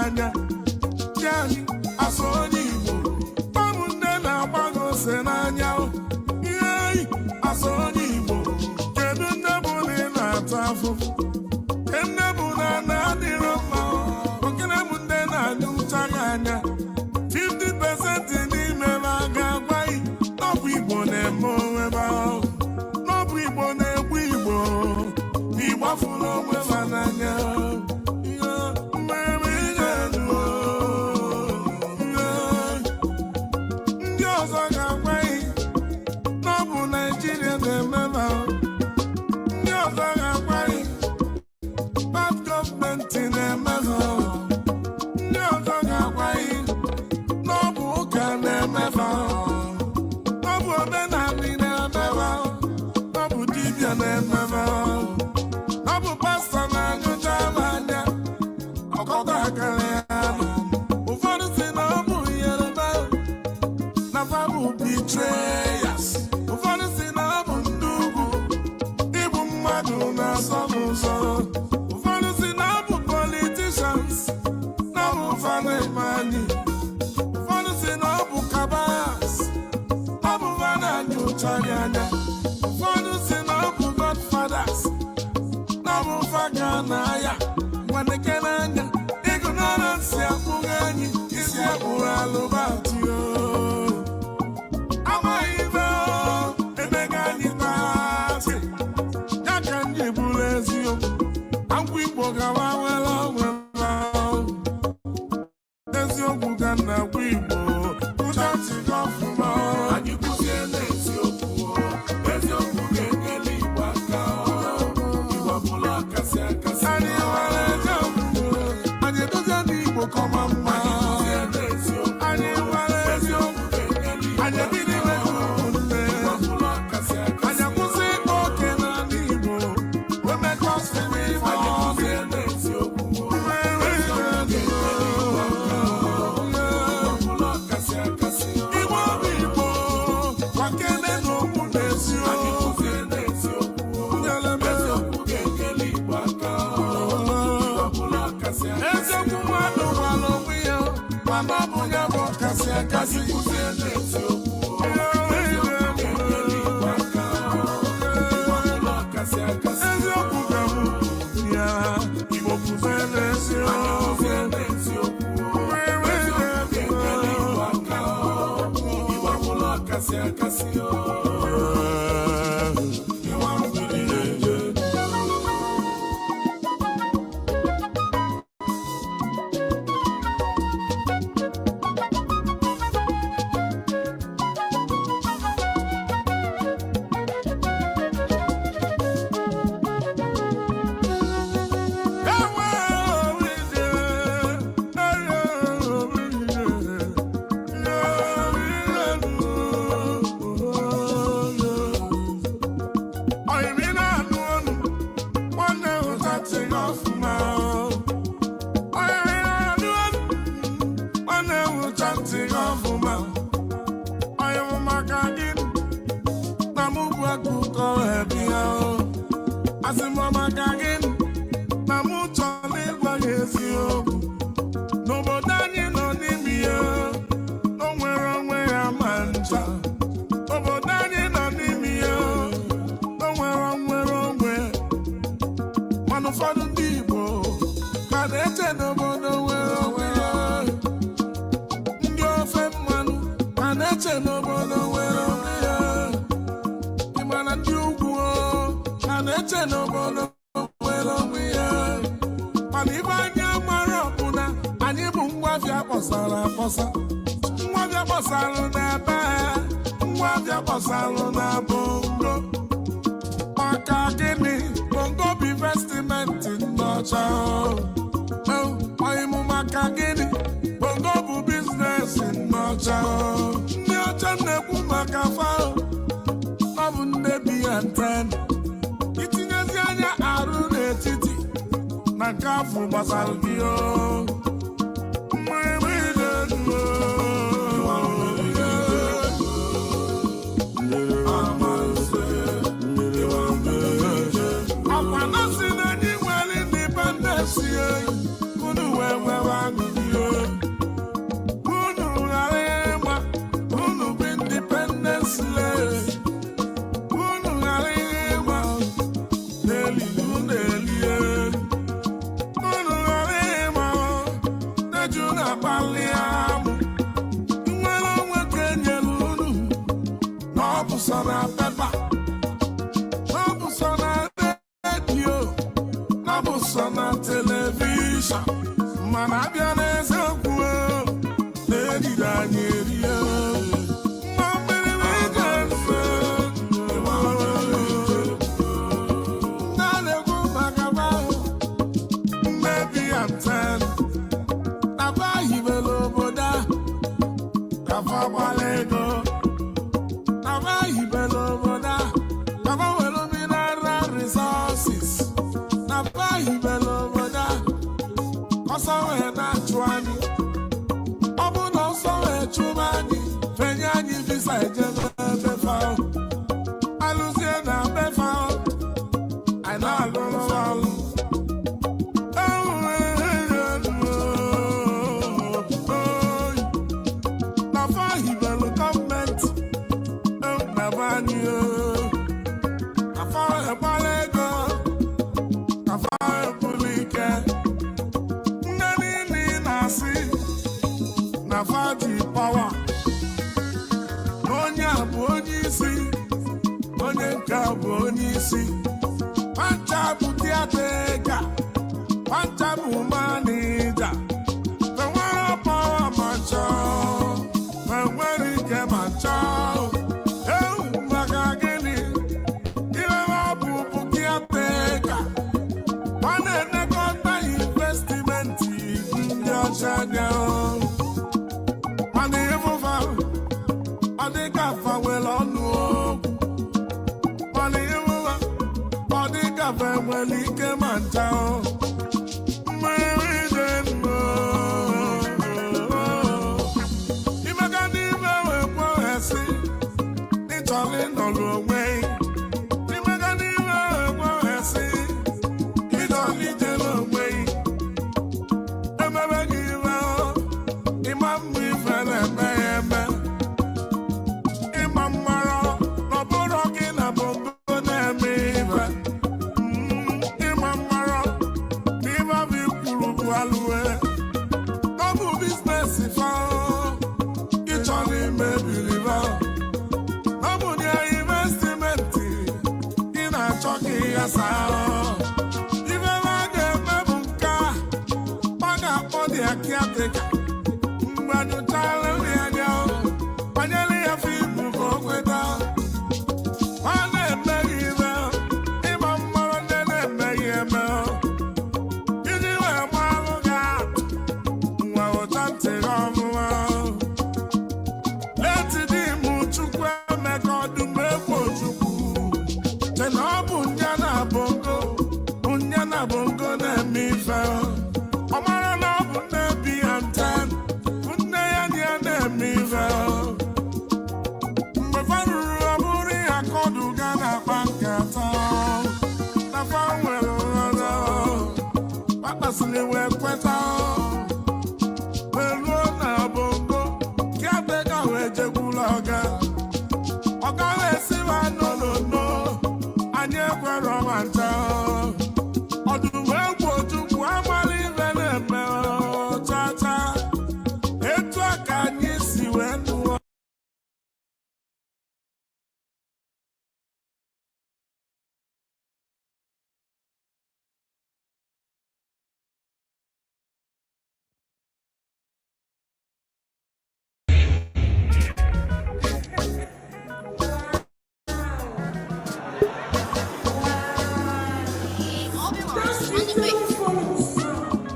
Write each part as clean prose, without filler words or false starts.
N'anya ji anyị asụ onye Igbo, ọ bụ nne na-agba gị ose n'anya. Ihe eyi asụ onye Igbo, kedu nne bụ na ị na-ata afụfụ? Nne bụ na na adịrọ mma. Okene bụ nne na-anya ụcha gị anya. 50% n'ime ha ga-agwa gị n'ọbụ Igbo na-eme onwe ha, n'ọbụ Igbo na-egbu Igbo. Igbo afụrụ onwe ha n'anya. Ihe mmemme ihe elu. Ndị ọzọ ga-agwa gị n'ọbụ Naijiria na-eme ha. Ndị ọzọ ga-agwa gị bad gọọmenti na-eme ha. Ndị ọzọ ga-agwa gị n'ọbụ ụka na-eme ha, n'ọbụ omenala na-eme ha, n'ọbụ dibịa na-eme ha, n'ọbụ pastọ na-anyụcha ha anya ọkọtọ akara ya. Ụfọdụ si na ọ bụ Yoruba na fa bụ betrayers. Ụfọdụ si na ọ bụ ndị ugwu, igbu mmadụ na-asọ n'ụzọ. Ụfọdụ si na ọ bụ politicians na ọ bụ fa na-eme anyị. Ụfọdụ si na ọ bụ cabals, ọ bụ fa na-anya ụcha gị anya. Ụfọdụ si na ọ bụ godfathers, na ọ bụ fa ka na-aya nwaneke n'anya. Ignorance akpụghị anyị isi akpụrụ alụbatio. Amaghị ife emega anyị taasị ya ka m ji bụrụ eziokwu. Agwụ Igbo gawa were onwe ha. Eziokwu ka m na-agwa Igbo, ụja ntị gị ọfụma. Anyị kwuzie n'eziokwu, eziokwu ga-enyere Igbo aka. Igbo bụrụ akasị akasị. Anyị nwere eziokwu, anyị edozie ndị Igbo ka ọma mma. Kwuzie n'eziokwu. Anyị nwere eziokwu, eziokwu ga-enyere Igbo anyị ebido ime ka ụmụnne. Igbo bụrụ akasị akasị. Anyị akwụsị ịkpa oke n'ala Igbo, wee mekọsị n'ime Anyị ọnụ. kwuzie n'eziokwu, eziokwu ga-enyere Igbo aka. Igbo bụrụ akasị akasị. Igbo bụ Igbo, kwakene n'okwu Anyị n'eziokwu. kwuzie n'eziokwu, eziokwu ga-enyere Igbo aka. Igbo bụrụ akasị akasị. Eziokwu mmadụ gwara onwe ya, mana ọ bụ ya bụ kasị akasị. Kwuzie n'eziokwu, eziokwu ga-enyere Igbo aka. Igbo bụrụ akasị akasị. Eziokwu ka m ya, Igbo kwuzie n'eziokwu. Kwuzie n'eziokwu, eziokwu ga-enyere Igbo aka. Igbo bụrụ akasị akasị. Ịwa mmiri na-eje. Ewe owije, ewe owije, oyimi na-anụ ọnụ nwanne, ụtatị ọfụma. Oyimi na-anụ ọnụ nwanne, ụcha ntị ọfụma. Oyimi maka gịnị na mụ bụ akụkọ ebia? Asị m maka gịnị na mụ chọrọ ịgwa gị eziokwu. N'obodo anyị nọ n'ime ya, o nwere onwe ya ma ncha. Obodo anyị nọ n'ime ya, o nwere nwere onwe, mana ụfọdụ ndị Igbo ka na-eche n'obodo nwere onwe ya. Ndị ofe mmanụ ka na-eche n'obodo nwere onwe ya. Ị ma na ndị ugwu o, ka na-eche n'obodo nwere onwe ya. Mana ibe anyị mara bụ na anyị bụ ngwafịa kpọsara akpọsa, ngwafịa kpọsara n'ebe, ngwafịa kpọsara na bongo. Maka gịnị? Bongo bụ investment ndị ọcha. Ọyịmụ maka gịnị? Bongo bụ business ndị ọcha. Ndị ọcha na-ekwu maka fa, ọ bụ ndị bi ya nten itinyezi anya arụ n'etiti na nke afọ gbasara gị o. Mmiri na-eru o. Ọkwa na si na anyị nwere independence, unu wee nwewe aṅụrị. sọ na television, mana abịa n'eziokwu, na-eriri anyị erie. Mma mmiri ije mfe. Ndị a na-ekwu maka ahụ mmebi ya nten na ba hibere obodo a ka fa gbara ego, na ba hibere obodo a ka fa were mineral resources, na ba hibere obodo a ọsọ wee na-achụ anyị. Ọ bụ na ọsọ wee chụba anyị, fenye anyị visa ejebe ebe fa. Alụzie na befa, anyị na-alụrụ ọlụ. Na fa hibelu gọọmenti na be anyị, na fa gbara ego, na fa ebulu ike. Ndị niile ị na-asị na fa ji power, na onye a bụ onye isi, onye nke a bụ onye isi, pancha bụ caretaker, pancha bụ manager. Enwere power ma chọọ, enwere ike ma chọọ. Ewu, maka gịnị? Ihe ha bụ bụ caretaker. Ọ na-elekọta investment ndị ọcha anya, mana ịfụfa, ọ dịka afa nwere ọnụ okwu, mana ịfụfa, ọ dịka afa nwere ike ma ncha. Mmiri dị ndụ imega n'ime wee kwuo, ịchọrọ ịnọrọ onwe. Imega n'ime wee kwuo, ịchọrọ ijere onwe. Emebe gị iwe, ịma mma, ife na-eme ya eme, ịma mmara na ọ bụrụ gị na bongo na-eme ife. Ịma mmara na ife bụ ikwuru bụ alụwe, ọ bụ business fa ịchọrọ imebiriba, ọ bụ na investment ị na-achọ ka ị ghasa. Ife a ga-eme bụ nke a, ọ ga-akpọ dị ya caretaker. Mgbe anyụchala nri anya, banyere ya film ka o kweta. Ọ na-emeghị ime, ịma mmanụ ndị na-emeghị eme iji wee gbalụ gị nwa ụcha ntị gị ọfụma. Leti di m, Chukwu Emeka Ọdụmegwu Chukwu, che na ọ bụ nya na bongo, nya na bongo na-eme ife. Ọ mara na ọ bụ nne bi ya nte, nne ya na ya na-eme ife. Mgbe fa ruru, ọ bụrụ ya kọdụ ga na-akpa nkata na fa nwere nghọta, kpakpasịrị wee kweta, wee ruo na bongo. Caretaker wee jekwuru ọga, ọga wee sị ha, "No, no, no, anyị ekwerọ ma ncha." Ọdụm egwu Ojukwu amala ife na-eme cha cha. Etu a ka anyị si wee nụọ. On the mix.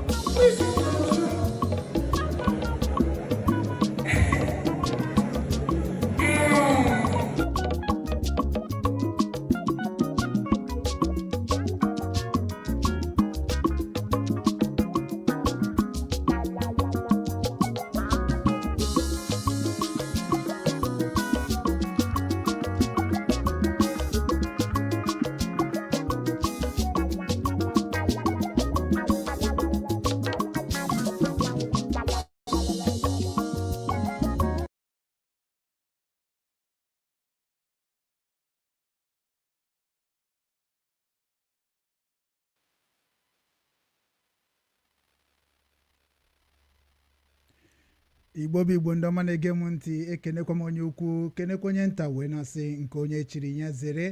Igbo bụ Igbo, ndị ọma na-ege m ntị, ekenekwa m onye ukwu, kenekwa onye nta, wee na-asị nke onye chiri ya zere.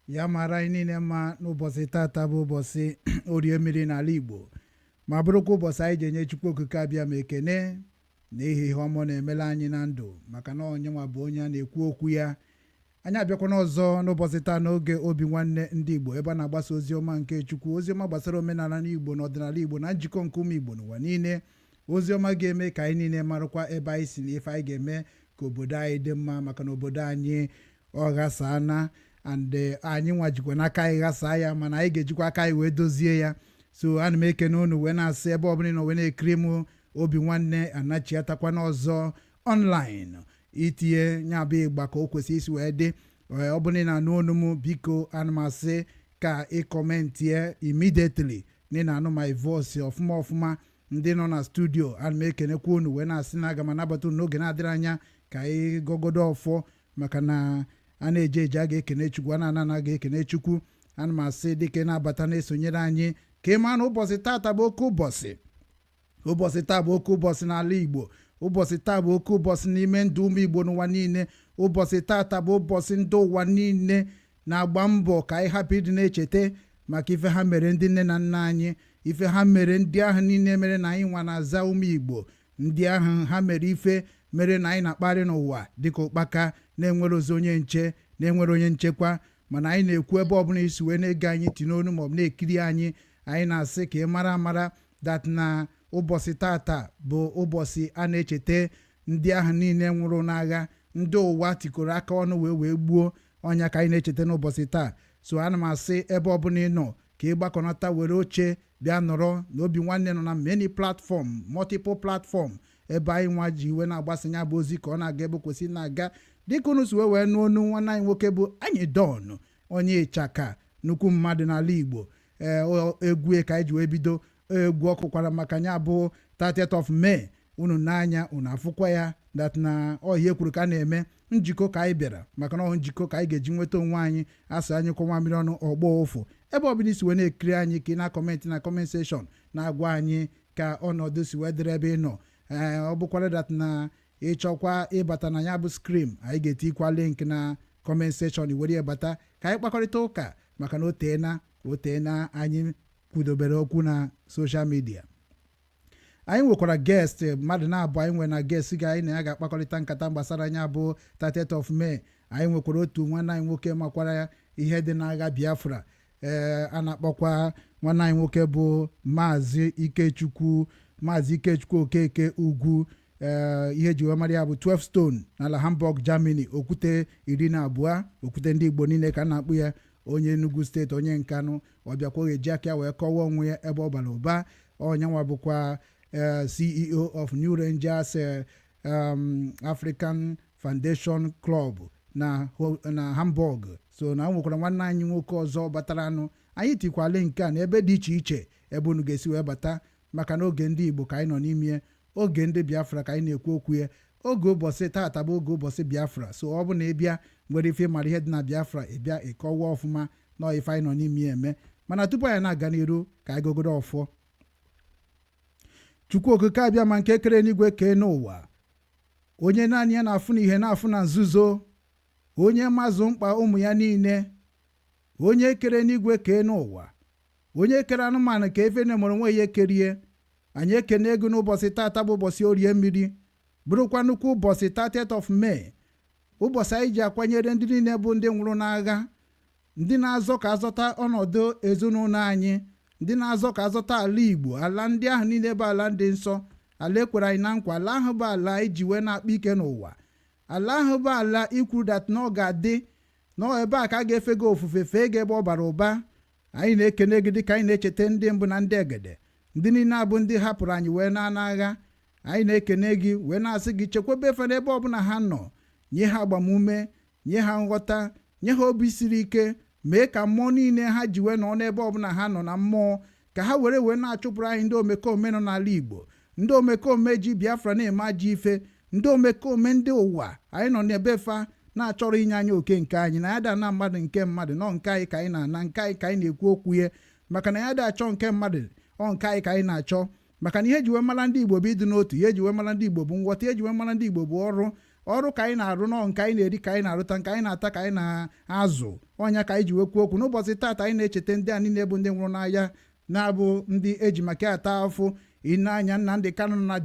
Ya mara anyị niile mma n'ụbọchị tata bụ ụbọchị Orie mmiri n'ala Igbo, ma bụrụkwa ụbọchị anyị ji enye Chukwu Okike abịa ma ekene n'ihi ihe ọma ọ na-emela anyị na ndụ, maka na onye nwa bụ onye a na-ekwu okwu ya. Anyị abịakwana ọzọ n'ụbọchị taa n'oge Obi Nwanne ndị Igbo, ebe a na-agbasa ozi ọma nke Chukwu, ozi ọma gbasara omenala n'Igbo na ọdịnala Igbo na njikọ nke ụmụ Igbo n'ụwa niile, ozi ọma ga-eme ka anyị niile marakwa ebe anyị si na ife anyị ga-eme ka obodo anyị dị mma, maka na obodo anyị ọ ghasaana and anyị nwa jikwa n'aka anyị ghasaa ya, mana anyị ga-ejikwa aka anyị wee dozie ya. So ana m ekene unu wee na-asị, ebe ọbụla ị nọ wee na-ekiri m, Obi Nwanne anachiatakwana ọzọ online itinye nya bụ ịgba ka o kwesịrị isi wee dị. Ọ bụrụ na ị na-anụ olu m, biko, ana m asị ka ị commentie immediately na ị na-anụ my voice ọfụma ọfụma. Ndị nọ na studio, ana m ekenekwa unu wee na-asị na aga m anabata unu n'oge na-adịrị anya ka anyị gọgodo ọfọ, maka na a na-eje eje a ga-ekene Chukwu, a na-ana ana ga-ekene Chukwu. Ana m asị, dịka ị na-abata na-esonyere anyị, ka ị maa na ụbọchị tata bụ oke ụbọchị. Ụbọchị taa bụ oke ụbọchị n'ala Igbo. Ụbọchị taa bụ oke ụbọchị n'ime ndụ ụmụ Igbo n'ụwa niile. Ụbọchị tata bụ ụbọchị ndị ụwa niile na-agba mbọ ka anyị hapụ ịdị na-echeta maka ife ha mere ndị nne na nna anyị, ife ha mere ndị ahụ niile mere na anyị nwa na-aza ụmụ Igbo, ndị ahụ ha mere ife mere na anyị na-akparị n'ụwa dịka ụkpaka na-enwere ozi onye nche, na-enwere onye nchekwa. Mana anyị na-ekwu, ebe ọbụla isi wee na-ege anyị ntị n'onu maọbụ na-ekiri anyị, anyị na-asị ka ị mara amara that na ụbọchị tata bụ ụbọchị a na-echeta ndị ahụ niile nwụrụ n'agha, ndị ụwa tikọrọ aka ọnụ wee gbuo ọnya, ka anyị na-echeta n'ụbọchị taa. So ana m asị, ebe ọbụla ị nọ, ka ị gbakọnata were oche bịa nọrọ na Obi Nwanne nọ na many platform, multiple platform, ebe anyị nwa ji iwe na-agbasa ya bụ ozi ka ọ na-aga ebe kwesịrị na-aga. Dịka unu si wee nụ onu nwanne anyị nwoke bụ anyị Don, onye ịchaka, nnukwu mmadụ n'ala Igbo, ee, egwu ka anyị ji wee bido egwu ọkụkwara maka ya bụ 30th of May. Unu n'anya unu afụkwa ya that na ọhịa ekwuru ka a na-eme njikọ ka anyị bịara, maka na ọ njikọ ka anyị ga-eji nweta onwe anyị. Asị anyị kwọnwa mmiri ọnụ ọgbọ ụfụ. Ebe ọbụla isi wee na-ekiri anyị, ka ị na-acomment na comment section, na-agwa anyị ka ọnọdụ si wee dịrị ebe ị nọ. Ee, ọ bụkwara that na ịchọkwa ịbata na ya bụ screen, anyị ga-etikwa link na comment section, were ya bata ka anyị kpakọrịta ụka, maka na o teena anyị kwudobere okwu na social media. Anyị nwekwara guest mmadụ na-abụ. Anyị nwere na guest ga anyị na ya ga-akpakọrịta nkata gbasara anya bụ 30th of May. Anyị nwekwara otu nwanne anyị nwoke makwara ihe dị n'agha Biafra, ee, a na-akpọkwa nwanne anyị nwoke bụ Maazị Ikechukwu, Maazị Ikechukwu Okeke Ugwu. Ee, ihe ji wee mara ya bụ 12 Stone n'ala Hamburg, Germany, okwute 12, okwute ndị Igbo niile ka a na-akpụ ya, onye Enugu Steeti, onye Nkanụ. Ọ bịakwa ga-eji aka ya wee kọwaa onwe ya ebe ọ bara ụba. Onyenwa bụkwa CEO of New Rangers African Foundation Club na Hamburg. So na nwekwara nwanne anyị nwoke ọzọ batara anụ. Anyị tikwale nke a na ebe dị iche iche ebe unu ga-esi wee bata, maka na oge ndị Igbo ka anyị nọ n'ime, oge ndị Biafra ka anyị na-ekwu okwu ya. Oge ụbọchị taata bụ oge ụbọchị Biafra. So ọ bụ na ịbịa nwere ife mara ihe dị na Biafra, ịbịa ịkọwa ọfụma na ife anyị nọ n'ime ya eme. Mana tupu anyị na-aga n'iru, ka anyị gogodo ọfọ. Chukwu Okike abịa ma nke kere n'igwe kee n'ụwa, onye naanị ya na-afụ na ihe na-afụ na nzuzo, onye mazụ mkpa ụmụ ya niile, onye kere n'igwe kee n'ụwa, onye kere anụmanụ ka efe na-emere onwe ya kerie anyị, ekene ego n'ụbọchị tata bụ ụbọchị Orie mmiri, bụrụkwa nnukwu ụbọchị 30th of May, ụbọchị anyị ji akwanyere ndị niile bụ ndị nwụrụ n'agha, ndị na-azọ ka azọta ọnọdụ ezinụlọ anyị, ndị na-azọ ka azọta ala Igbo, ala ndị ahụ niile bụ ala ndị nsọ, ala ekwere anyị na nkwa, ala ahụ bụ ala iji wee na-akpa ike n'ụwa, ala ahụ bụ ala ikwu that na ọ ga-adị na ebe a ka a ga-efe gị ofufe, fee gị ebe ọ bara ụba. Anyị na-ekene gị dịka anyị na-echeta ndị mbụ na ndị egede, ndị niile abụ ndị hapụrụ anyị wee na n'agha. Anyị na-ekene gị wee na-asị gị chekwebe efe n'ebe ọbụla ha nọ, nye ha agbamume, nye ha nghọta, nye ha obi siri ike, mee ka mmụọ niile ha ji wee nọ n'ebe ọbụla ha nọ na mmụọ, ka ha were wee na-achụpụrụ anyị ndị omekome nọ n'ala Igbo, ndị omekome ji Biafra na-eme ajọ ife, ndị omekome ndị ụwa anyị nọ n'ebe fa na-achọrọ inye anyị oke nke anyị na ya da na mmadụ nke mmadụ nọ nke anyị ka anyị na-ana, nke anyị ka anyị na-ekwu okwu ya, maka na ya da achọ nke mmadụ, ọ nke anyị ka anyị na-achọ, maka na ihe eji wee mara ndị Igbo bụ ịdị n'otu, ihe eji wee mara ndị Igbo bụ nghọta, ihe eji wee mara ndị Igbo bụ ọrụ. Ọrụ ka anyị na-arụ nọ, nke anyị na-eri ka anyị na-arụta, nke anyị na-ata ka anyị na-azụ ọnya, ka anyị ji wee kwuo okwu n'ụbọchị taata. Anyị na-echeta ndị a niile bụ ndị nwụrụ n'agha, na-abụ ndị eji maka ata afụ. Ịna-anya, Nnamdị Kanụ nọ na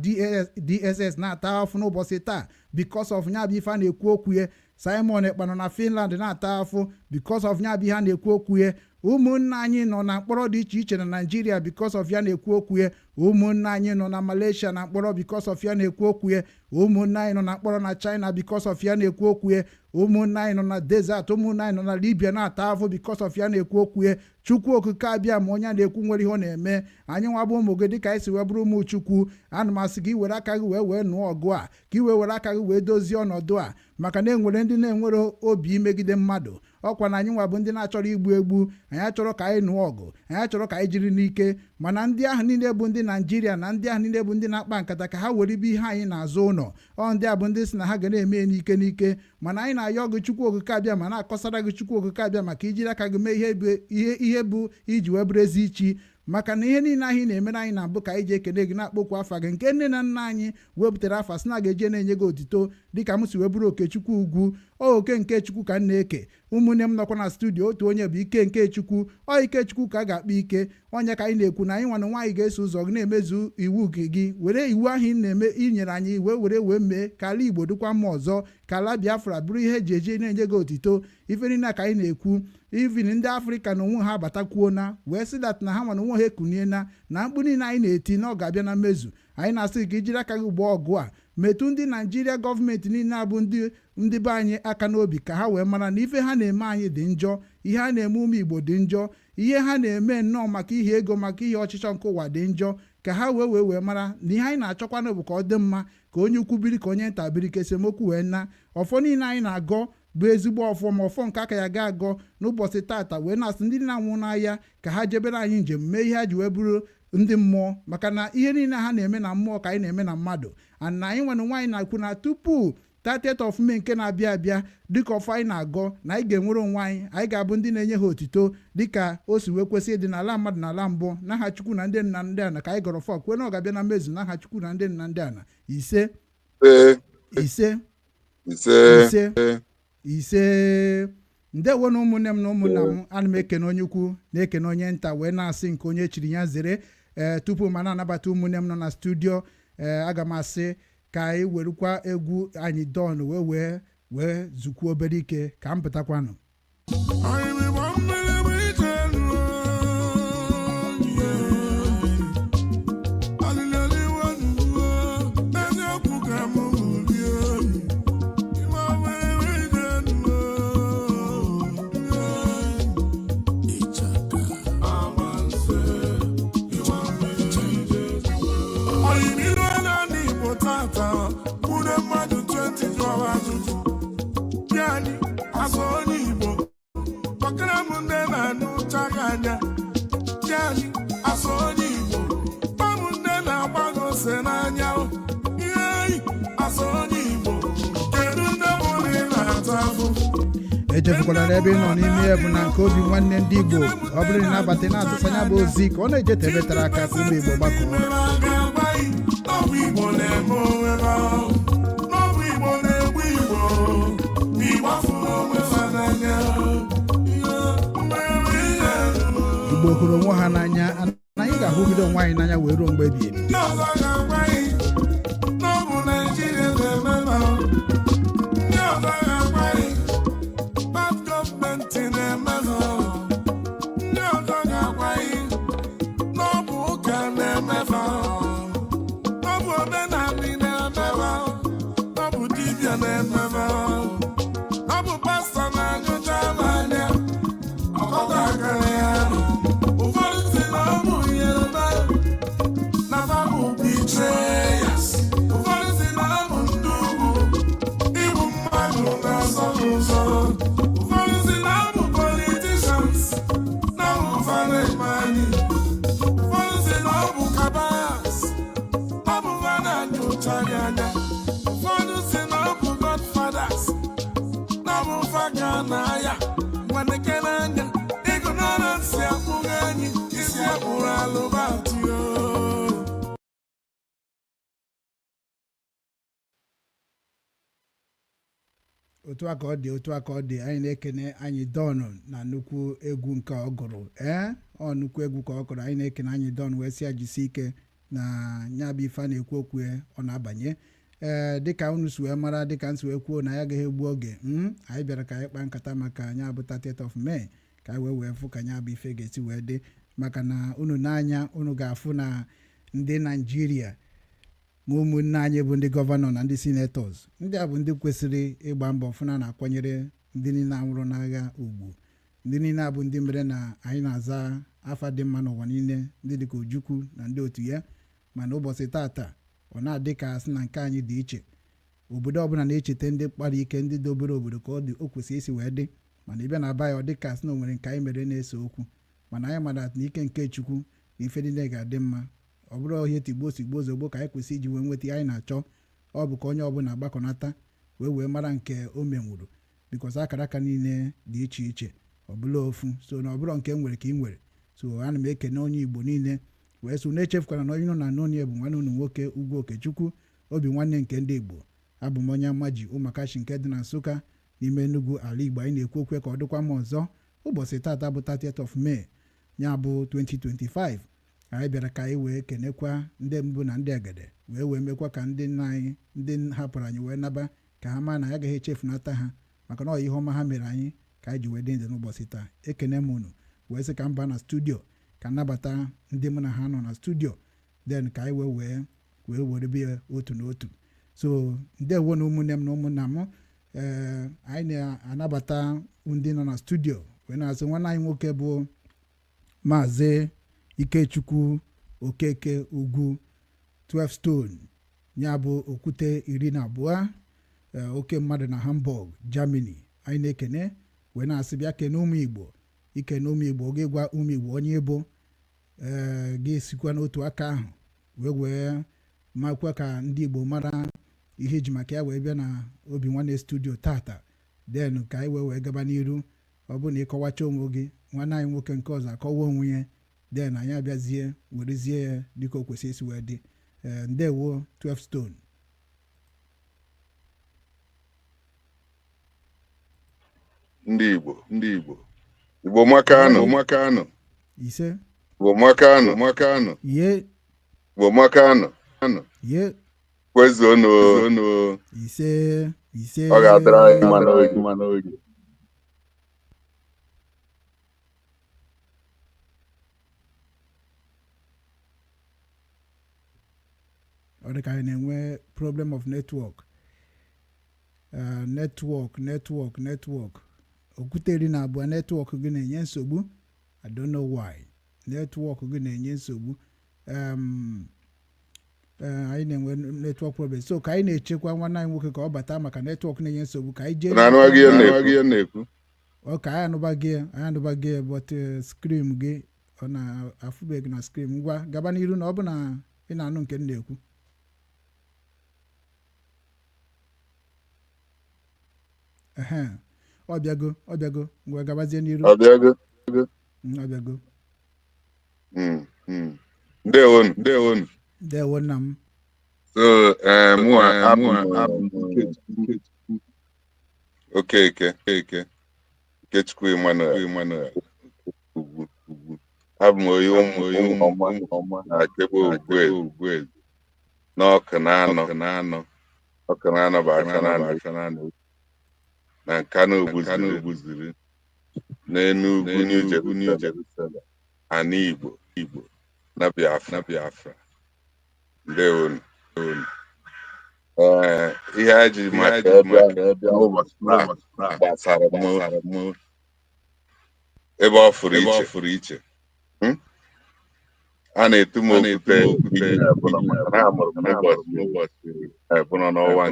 DSS na-ata afụ n'ụbọchị taa because of nya bụ ife a na-ekwu okwu ya. Simon Ekpa nọ na Finland na-ata afụ because of nya bụ ihe a na-ekwu okwu ya. Ụmụnne anyị nọ na mkpọrọ dị iche iche na Naijiria because of ya na-ekwu okwu ya. Ụmụnne anyị nọ na Malaysia na mkpọrọ because of ya na-ekwu okwu ya. Ụmụnne anyị nọ na mkpọrọ na China because of ya na-ekwu okwu ya. Ụmụnne anyị nọ na desert, ụmụnne anyị nọ na Libya na-ata afụ because of ya na-ekwu okwu ya. Chukwu Okike abịa ma onye a na-ekwu nwere ihe ọ na-eme. Anyị nwa bụ ụmụ gị, dịka anyị si wee bụrụ ụmụ Chukwu, ana m asị gị were aka gị wee nụọ ọgụ a, ka i wee were aka gị wee dozie ọnọdụ a, maka na enwere ndị na-enwere obi imegide mmadụ. Ọkwa na anyị nwa bụ ndị na-achọrọ igbu egbu. Anyị achọrọ ka anyị nụọ ọgụ, anyị achọrọ ka anyị jiri n'ike, mana ndị ahụ niile bụ ndị Naijiria na ndị ahụ niile bụ ndị na-akpa nkata ka ha were ibe ihe anyị na-azụ ụlọ ọ. Ndị a bụ ndị si na ha ga na-eme n'ike n'ike, mana anyị na-ayọ gị, Chukwu Okike abịa ma na-akọsara gị, Chukwu Okike abịa, maka ijiri aka gị mee ihe bụ ihe bụ iji wee bụrụ ezi ichi, maka na ihe niile ahụ ị na-emere anyị na mbụ ka anyị ji ekene gị, na-akpọkwu afa gị, nke nne na nna anyị wepụtara afa sị na ga-eje na-enye gị otito. Dịka m si wee bụrụ Okechukwu Ugwu, oke nke Chukwu ka m na-eke. Ụmụnne m nọkwa na studio, otu onye bụ ike nke Chukwu, ọ ike Chukwu ka a ga-akpọ ike onye ka anyị na-ekwu na anyị nwana nwaanyị ga-eso ụzọ gị, na-emezu iwu gị. Gị were iwu ahụ ị na-eme inyere anyị wee were wee mee ka ala Igbo dịkwa mma ọzọ, ka ala Biafra bụrụ ihe eji eji na-enye gị otito. Ife niile ka anyị na-ekwu, even ndị Afrịka na onwe ha abatakwuo na wee sị that na ha nwa na onwe ha ekuniena na mkpu niile anyị na-eti na ọ ga-abịa na mmezu. Anyị na-asị ka ijiri aka gị gbaa ọgụ a, metụ ndị Naijiria gọọmenti niile abụ ndị be anyị aka n'obi, ka ha wee mara na ife ha na-eme anyị dị njọ, ihe ha na-eme ụmụ Igbo dị njọ, ihe ha na-eme nnọọ maka ihe ego, maka ihe ọchịchọ nke ụwa dị njọ, ka ha wee mara na ihe anyị na-achọkwana bụ ka ọ dị mma, ka onye ukwu biri, ka onye nta biri, ka esemokwu wee na. Ọfọ niile anyị na-agọ bụ ezigbo ọfọ, ma ọfọ nke aka ya ga agọ n'ụbọchị tata, wee na-asị ndị na-anwụ n'ahịa ka ha jebere anyị njem, mee ihe ha ji wee bụrụ ndị mmụọ, maka na ihe niile ha na-eme na mmụọ ka anyị na-eme na mmadụ. And anyị nwere nwaanyị na-ekwu na tupu 30th of May nke na-abịa abịa, dịka ọfọ anyị na-agọ, na anyị ga-enwere onwe anyị, anyị ga-abụ ndị na-enye ha otito dịka o si wee kwesị ịdị n'ala mmadụ n'ala mbụ. N'aha Chukwu na ndị nna ndị ana ka anyị gọrọ fọ, kwee na ọ ga-abịa na mmezu. N'aha Chukwu na ndị nna ndị ana, ise. Ise. Ise. Ise. Ise, ise. Ndewo na ụmụnne m na ụmụnna m. Ana m ekene onye ukwu, na-ekene onye nta, wee na-asị nke onye chiri ya zere. Ee, tupu ma na-anabata ụmụnne m nọ na studio, ee, aga m asị ka anyị werukwa egwu anyị don wee zukwuo obere ike ka m pụtakwanụ. Anyị bụ mmiri bụ ije elu, alịlịliwe nuwo eziokwu ka m rie. Ịma mmiri bụ ije elu, ịchaka amanse. Ịma mmiri bụ ije elu. Ọyịmilu na ndị Igbo tata gburu mmadụ 20, jụọ ajụjụ yani azụ onye Igbo kpọkara m nne na-anụcha gị anya, yani asụ onye Igbo kpam nne na-agba gị ose n'anya, ihe yi asụ onye Igbo, kedu nne mụ na ị na-ata afụfụ? Echefukwala na ebe ị nọ n'ime ya bụ na nke Obi Nwanne ndị Igbo. Ọ bụrụ na ị na-abata, na-atụsa ya bụ ozi ka ọ na-ejete ebe tara aka, ka ụmụ Igbo gbakọọ. N'ọbụ Igbo na-eme onwe ha, n'ọbụ Igbo na-egbu Igbo, Igbo afụrụ onwe ha n'anya. Ihe mmeri ihe. Igbo hụrụ onwe ha n'anya, na anyị ga-ahụgide onwe anyị n'anya wee ruo mgbe ebighị ebi. Ndị ọzọ ga-agwa gị n'ọbụ Naijiria na-eme na ndị ọzọ ga-agwa gị bad gọọmenti na-eme ha. Ndị ọzọ ga-agwa gị n'ọbụ ụka na-eme ha, n'ọbụ omenala na-eme ha, n'ọbụ dibịa na-eme ha, n'ọbụ pastọ na-anyụcha n'anya ọkọta akara ya. Ụfọdụ si na ọ bụ Yoruba na fa bụ betray. Otu a ka ọ dị, otu a ka ọ dị. Anyị na-ekene anyị Don na nnukwu egwu nke ọ gụrụ. Ee, ọ nnukwu egwu ka ọ gụrụ. Anyị na-ekene anyị Don wee sị ya jisie ike na ya bụ ife a na-ekwu okwu ya, ọ na-abanye. Ee, dịka unu si wee mara, dịka m si wee kwuo na ya agaghị egbu oge, anyị bịara ka anyị kpaa nkata maka ya bụ 30th of May, ka anyị wee fụ ka ya bụ ife ga-esi wee dị, maka na unu n'anya unu ga-afụ na ndị Naijiria ma ụmụnne anyị bụ ndị gọvanọ na ndị senators, ndị a bụ ndị kwesịrị ịgba mbọ fụna na-akwanyere ndị niile anwụrụ n'agha ugwu, ndị niile abụ ndị mere na anyị na-aza afa dị mma n'ụwa niile, ndị dịka Ojukwu na ndị otu ya. Mana ụbọchị tata, ọ na-adị ka asị na nke anyị dị iche. Obodo ọbụla na-echeta ndị kpara ike, ndị dobere obodo ka ọ dị o kwesịrị isi wee dị, mana ịbịa na be anyị, ọ dị ka asị na o nwere nke anyị mere na-ese okwu. Mana anyị mara na ike nke Chukwu na ife niile ga-adị mma. Ọ bụrụ ihe tigbuo sigbuo zogbo ka anyị kwesịrị iji wee nweta ihe anyị na-achọ. Ọ bụ ka onye ọbụla gbakọnata wee mara nke o menwuru, because akara aka niile dị iche iche, ọ bụla ofu so na ọ bụrụ nke m nwere ka ị nwere. So ana m ekene onye Igbo niile wee sị unu echefukwara na onye nọ na n'onye bụ nwanne unu nwoke, Ugwu Okechukwu, obi nwanne nke ndị Igbo. Abụ m onye Amaji Ụmụakachi nke dị na Nsụka n'ime Enugu, ala Igbo. Anyị na-ekwu okwu ka ọ dịkwa m ọzọ. Ụbọchị tata bụ 30th of May, ya bụ 2025. Anyị bịara ka anyị wee kenekwa ndị mbụ na ndị egede, wee mekwa ka ndị nna anyị, ndị hapụrụ anyị wee naba, ka ha maa na anyị agaghị echefunata ha, maka na ọ ihe ọma ha mere anyị ka anyị ji wee dị ndụ n'ụbọchị taa. Ekene m unu wee sị ka m baa na studio ka nnabata ndị mụ na ha nọ na studio, then ka anyị wee were bịa otu na otu. So ndewo na ụmụnne m na ụmụnna m. Ee, anyị na-anabata ndị nọ na studio wee na-asị nwanne anyị nwoke bụ Maazị Ikechukwu Okeke Ugwu, 12 Stone, ya bụ okwute 12, oke mmadụ na Hamburg, Germany. Anyị na-ekene wee na-asị bịa kene ụmụ Igbo, ikene ụmụ Igbo, gị gwa ụmụ Igbo onye ịbụ. Ee, gị sikwa n'otu aka ahụ wee makwa ka ndị Igbo mara ihe iji maka ya wee bịa na Obi Nwanne studio tata, then ka anyị wee gaba n'iru. Ọ bụrụ na ịkọwacha onwe gị, nwanne anyị nwoke nke ọzọ akọwa onwe ya, then anyị abịazie werezie ya dịka o kwesịrị isi wee dị. Ee, ndewo, 12 Stone. Ndị Igbo, ndị Igbo, Igbo makanụ, makanụ. Ise. Igbo makanụ, makanụ. Ye. Igbo makanụ anụ. Ye. Kwezuonụ nụ. Ise, ise. Ọ ga-adịrị anyị mma n'oge, mma n'oge. Ọ dị ka anyị na-enwe problem of network, network, network, network. Okwute 12, network gị na-enye nsogbu. I don't know why network gị na-enye nsogbu. Anyị na-enwe network problem, so ka anyị na-echekwa nwanne anyị nwoke ka ọ bata maka network na-enye nsogbu, ka anyị jee. Na anụghị ihe na-ekwu, ihe na-ekwu. Ọ ka anyị anụba gị, anyị anụba gị, but screen gị ọ na-afụbeghị na screen. Ngwa, gaba n'iru na ọ bụ na ị na-anụ nke m na-ekwu. Ehe, ọ bịago, ọ bịago. Ngwa, gabazie n'iru. Ọ bịago. Ọ bịago. Ndewonu, ndewonu. Ndewo, nna m. So mụa abụ m Ikechukwu Okeke, Okeke Ikechukwu Emmanuel, Emmanuel Ugwu, Ugwu. Abụ m onye ụmụ ọma ọma na Akegbe Ugwueze n'ọkụ na anọ na anọ ọkụ na anọ bụ aka na anọ aka na anọ na Nkanu Ogbuziri n'Enugwu, New Jerusalem, ana Igbo, Igbo na Biafra, na Biafra. Ndewonu, ndewonu. Ee, ihe a ji maka ebe n'ụbọchị taa gbasara m ebe ọ fụrụ iche, fụrụ iche. A na-etu m okwute iri na abụọ maka na amụrụ m n'ụbọchị abụọ n'ọnwa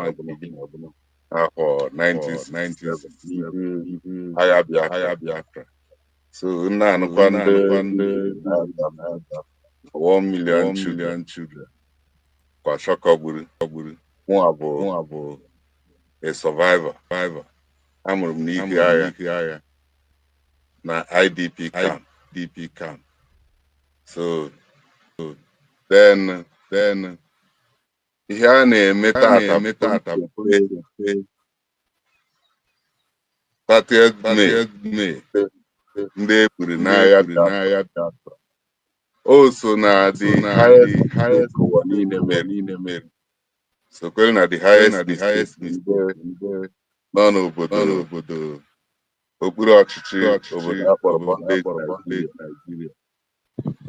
nke iri na abụọ afọ 1967, agha Biafra, agha Biafra. So nna anụkwa ndị 1 million children kwa shọkọ gburu gburu. Mụa bụ a survivor, survivor. Amụrụ m n'ike agha, agha na IDP camp, IDP camp. So then ihe a na-eme tata. 30th May, ndị e gburu n'agha Biafra. O so na the highest ụwa niile mere, sokwere na the highest mistake ndị nọ n'obodo okpuru ọchịchị obodo akpọrọ bondage Nigeria.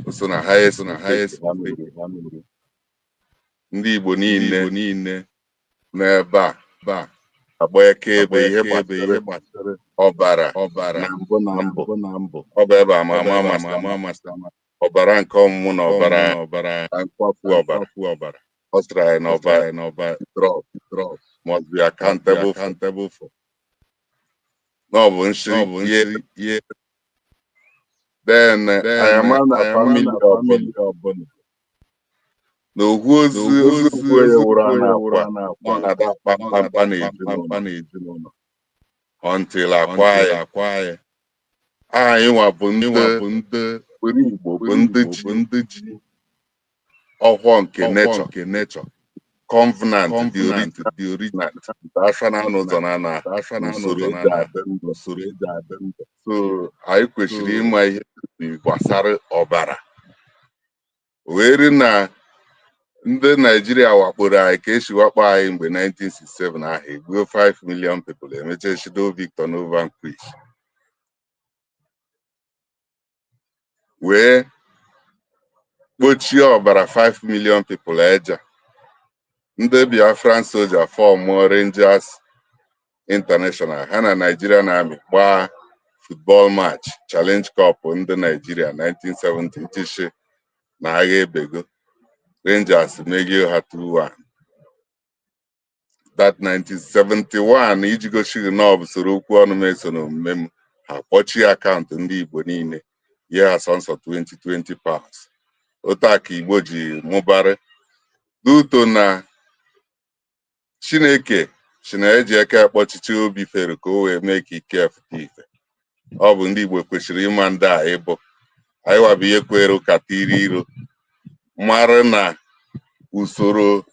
O so na highest mistake ha mere. Ndị Igbo niile n'ebe a agba akaebe ihe gbasara ọbara na mbụ na mbụ. Ọ bụ ebe ama ama ama ọbara nke ọmụmụ na ọbara nkwafu ọbara. Ọ sịrị anyị na ọbara drop must be accountable for. Na ọ bụ nshi ihe. Then I am na family ọbụla na ogwu ozu ozu onye wụrụ a na-akwa ọ na-ada kpamkpamkpa n'ezinụlọ until akwa ya. Anyị nwa bụ ndị kwere Igbo bụ ndị ji ọhụọ nke nature covenant, the original asa na ụzọ na usoro eji adị ndụ. So anyị kwesịrị ịma ihe gbasara ọbara wee ri na ndị Naijiria wakporo anyị ka esi wakpo anyị mgbe 1967 ahụ, egbuo 5 million people, emechaa chido Victor Vanquish wee kpochie ọbara 5 million people eja. Ndị Biafran soja fọmụọ Rangers International, ha na Nigerian Army gbaa football match Challenge Cup ndị Naijiria 1970 tishi na agha ebego. Rangers megie ha 2-1 that 1971. Iji gosi gị na ọ bụ soro okwu ọnụ m eso na omume m, ha kpọchie akaụntụ ndị Igbo niile, nye ha sọnsọ 20 £20. Otu a ka Igbo ji mụbara duto na Chineke si na eji eke akpọchichi obi fere ka o wee mee ka ike fụta ife. Ọ bụ ndị Igbo kwesịrị ịma ndị a ịbụ anyị wabụ ihe kwere ụka tiri iro mara na usoro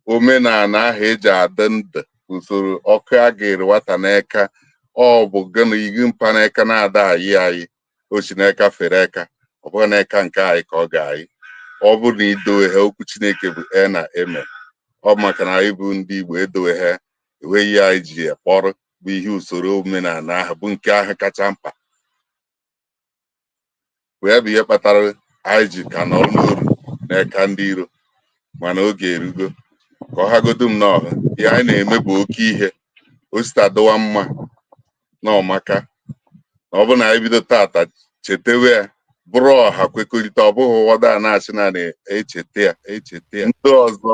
omenala ahụ eji adị ndụ, usoro ọkụ a ga-ere nwata n'eka, ọ bụ gịnị igi mpa n'eka na-ada ayị ayị o si n'eka fere eka, ọ bụghị n'eka nke anyị ka ọ ga-ayị. Ọ bụrụ na idowe ha okwu Chineke bụ e na eme, ọ bụ maka na anyị bụ ndị Igbo edowe ha enweghị ihe anyị ji kpọrọ bụ ihe usoro omenala ahụ bụ nke ahụ kacha mkpa, wee bụ ihe kpatara anyị ji ka nọrọ n'oru n'eka ndị iro. Mana oge erugo ka ọ hagodu m n'ọha ihe anyị na-eme bụ oke ihe osita dịwa mma na ọmaka, na ọ bụrụ na anyị bido tata chetewe ya bụrụ ọha kwekọrịta, ọ bụghị ụfọdụ a na-achị na na-echeta ya echeta ya. Ndị ọzọ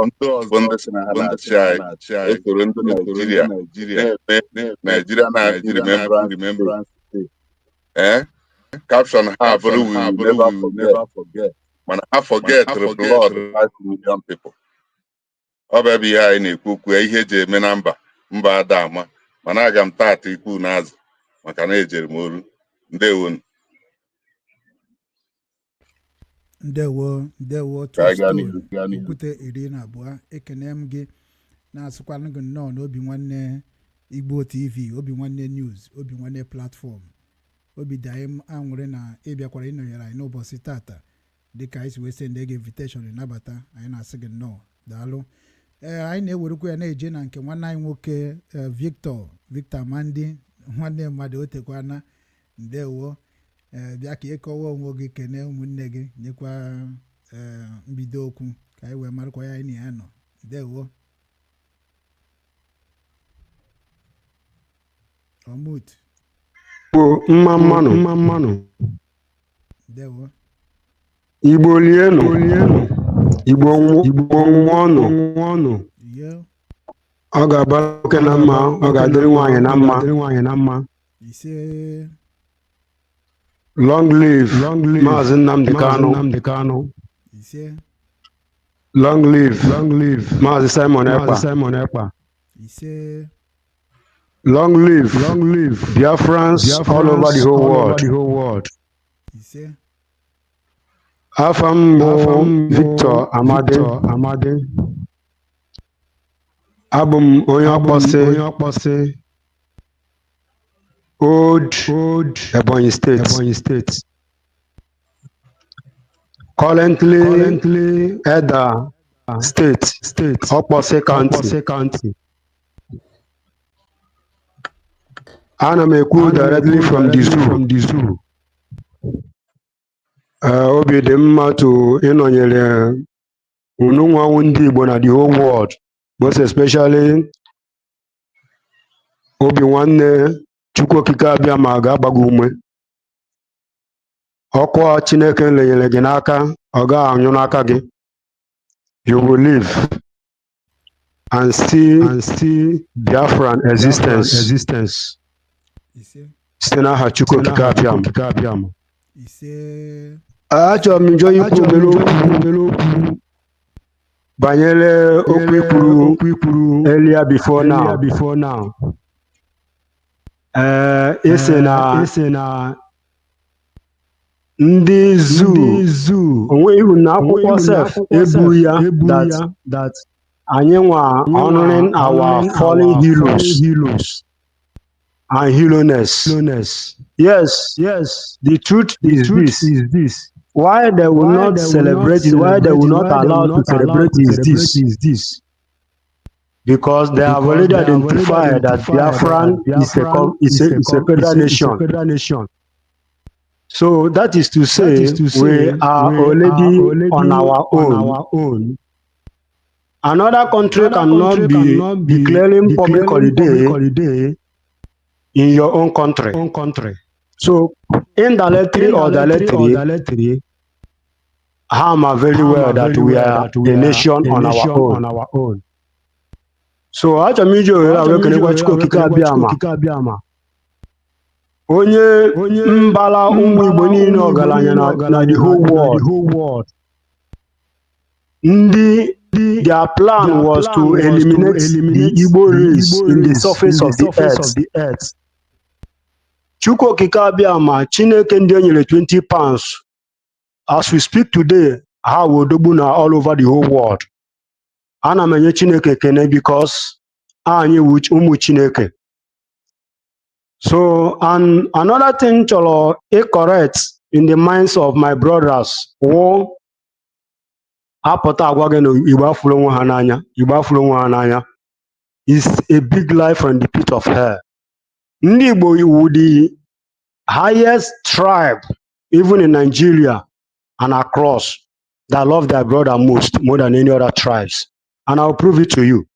bụ ndị si na ha na-achị anyị esoro ndị Naijiria na-eme Naijiria na Remembrance Day, caption ha bụrụ "We will never forget," mana ha forget blood 5 million people. Ọ bụ ebe ihe anyị na-ekwu okwu ya, ihe eji eme na mba mba ada ama. Mana aga m tata ikwu n'azụ maka na ejere m oru. Ndewonu. Ndewo, ndewo. Ka anyị gaa Stone n'ihu, gaa n'ihu. Okwute 12, ekene m gị, na-asịkwanụ gị nnọọ n'Obi Nwanne Igbo TV, Obi Nwanne News, Obi Nwanne Platform. Obi dị anyị aṅụrị na ịbịakwara ịnọnyere anyị n'ụbọchị tata dịka anyị si wee send gị invitation nabata anyị, na-asị gị nnọọ, daalụ. Ee, anyị na-ewerekwa ya na-eje na nke nwanne anyị nwoke, Victor Victor Amandi, nwanne mmadụ o tekwana. Ndewo. Ee, bịa ka ịkọwa onwe gị, kene ụmụnne gị, nyekwa ee mbido okwu ka anyị wee marakwa ya anyị na ya nọ. Ndewo. Ọmut. Igbo mma mmanụ, mma mmanụ. Ndewo. Igbo lienụ, Igbo Igbo nwụọnụ, nwụọnụ. Iyo. Ọ ga-abara nwoke na mma, ọ ga-adịrị nwaanyị na mma, nwaanyị na mma. Ise. Long live, long live Maazị Nnamdi Kanu, Nnamdi Kanu. Ise. Long live, long live Maazị Simon Ekpa, Simon Ekpa. Ise. Long live, long live Biafrans all over the whole world, the whole world. Ise. Afa m bụ Victor Amadi, Amadi. Abụ m onye Ọkpọsị, onye Ọkpọsị. Old Ebonyi State. Ebonyi State. Currently Eda State, Okposi County. Okposi County. Ana m ekwu directly from the zoo. From the zoo. Obi dị mma to ịnọnyere unu nwanwu ndị Igbo na the whole world, most especially Obi nwanne. Chukwu Okike abịa ma ga-agba gị ume. Ọkụ a Chineke lenyere gị n'aka, ọ gaghị anyụ n'aka gị. You will live and see Biafran existence Ise. Site n'aha Chukwu Okike abịa m. Ise. Achọrọ m njọ ikwu obere okwu banyere okwu ikwuru earlier before now. Ee, ị sị na ndị zoo onweghị na akwụkwọ sef ebu ya that anyị nwa honoring our fallen heroes and heroines. Yes, the truth is this: why they will not celebrate it, why they will not allow to celebrate is this: because they have already identified that Biafran is a federal nation. So that is to say, we are already on our own. Another country cannot be declaring public holiday in your own country. So indirectly or directly, ha very well that we are a nation on our own. So achọrọ m iji ohere a wee kelekwa Chukwu Okike Abịama, onye mbala ụmụ Igbo niile ọgaranya na the whole world. Ndị their plan was to eliminate the Igbo race in the surface of the earth. Chukwu Okike Abịama, Chineke ndị e nyere 20 pounds, as we speak today, ha wụ odogwu na all over the whole world. Ana m enye Chineke ekene because anyị wụ ụmụ Chineke. So, and another thing chọrọ correct in the minds of my brothers wụ apụta agwa gị na Igbo afụrụ onwe ha n'anya, Igbo afụrụ onwe ha n'anya is a big lie from the pit of hell. Ndị Igbo wu the highest tribe, even in Nigeria and across, that love their brother most, more than any other tribes. And I'll prove it to you.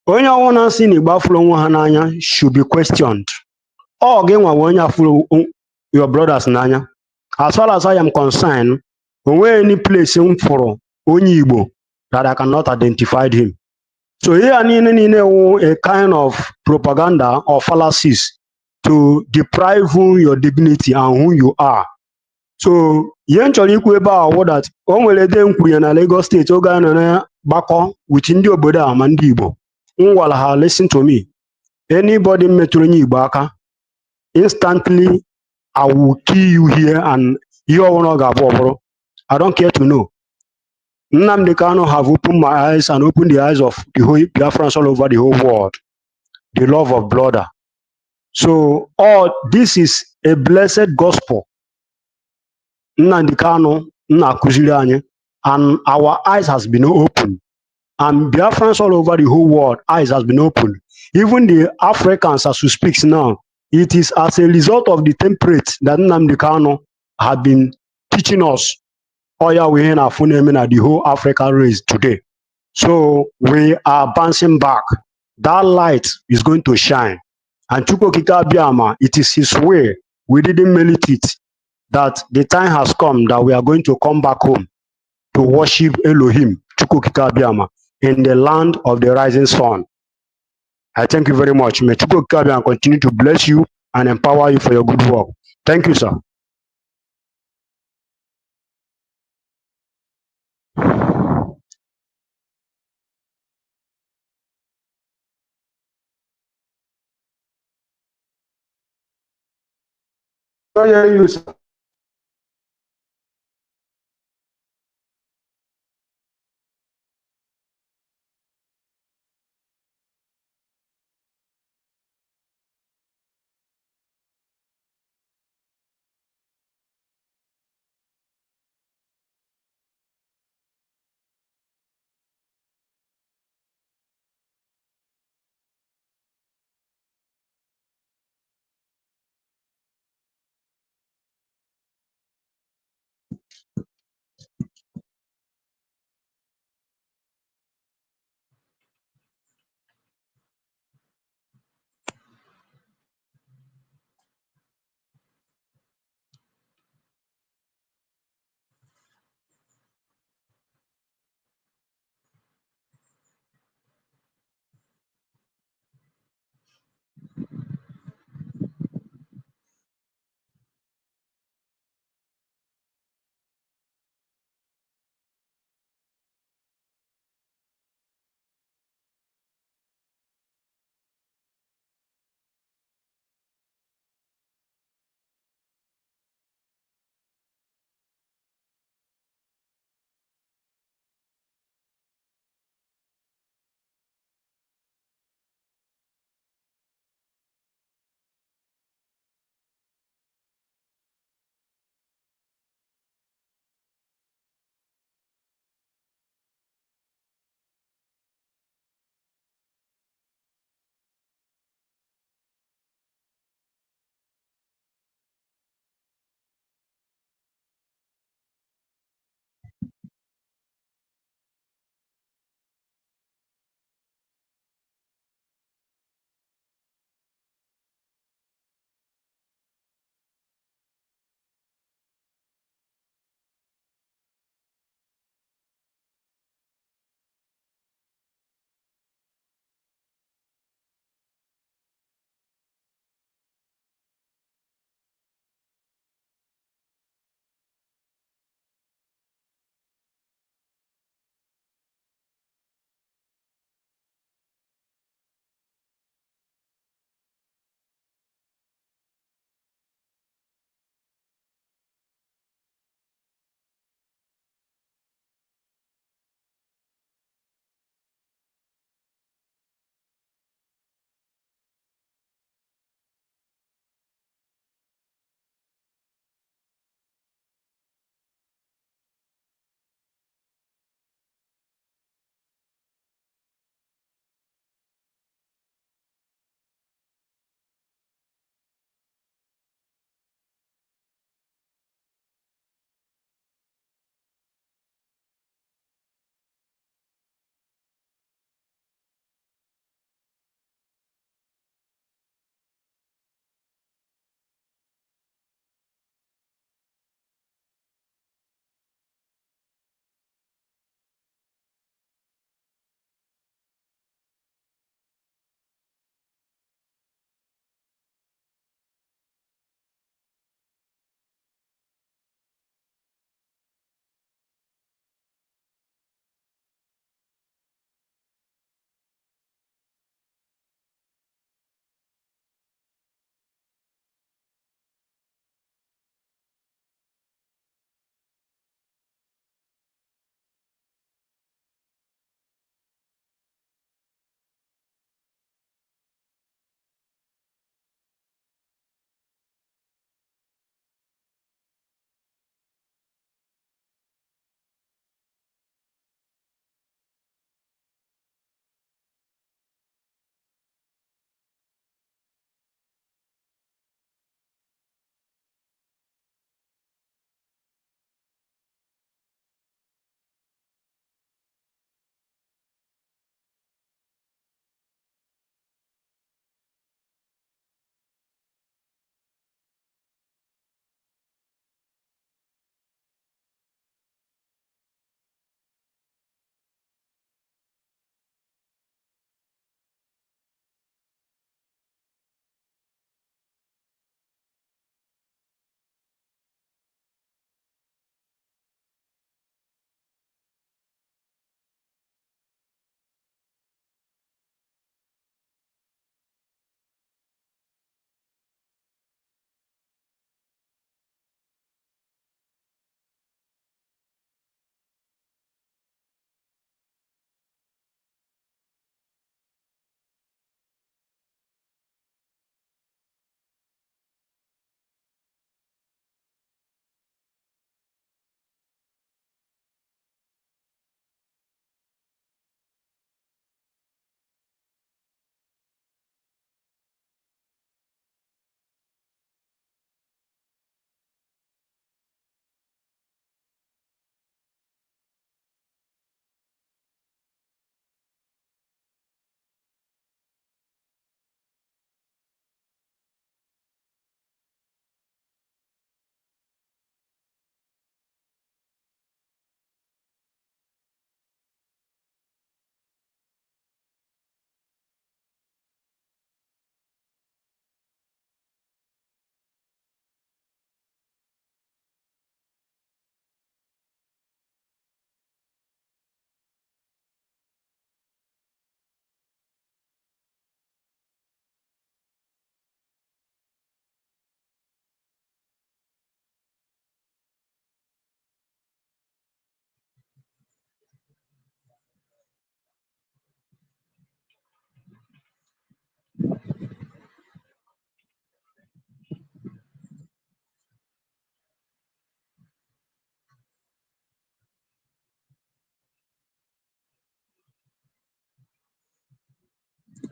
Onye ọbụla sị na Igbo afụrụ onwe ha n'anya should be questioned. Ọ gị nwa bụ onye afụrụ your brothers n'anya. As far as I am concerned, o nweghị any place m fụrụ onye Igbo that I cannot identify him. So ihe a niile wụ a kind of propaganda or fallacies to deprive you your dignity and who you are. So ihe m chọrọ ikwu ebe a wụ that o nwere ede m kwuru ya na Lagos State oge a nọ na-gbakọ with ndị obodo a ma ndị Igbo. M gwara ha, "Listen to me, anybody metụrụ onye Igbo aka, instantly I will kill you here," and ihe ọbụla ọ ga-abụ ọ bụrụ. I don't care to know. Nnamdi Kanu have opened my eyes and opened the eyes of the whole Biafrans all over the whole world. The love of brother. So all this is a blessed gospel. Nnamdi Kanu na-akụziri anyị, and our eyes has been opened. And Biafrans all over the whole world, eyes has been opened. Even the Africans as we speak now, it is as a result of the temperate that Nnamdi Kanu have been teaching us. Oya we na afụ na-eme na the whole African race today. So we are bouncing back. That light is going to shine. And Chukwu Okike Abiama, it is his way. We didn't merit it. That the time has come that we are going to come back home to worship Elohim, Chukwu Okike Abiama, in the land of the rising sun. I thank you very much. May Chukwu Okike Abiama continue to bless you and empower you for your good work. Thank you, sir. Don't hear you, sir.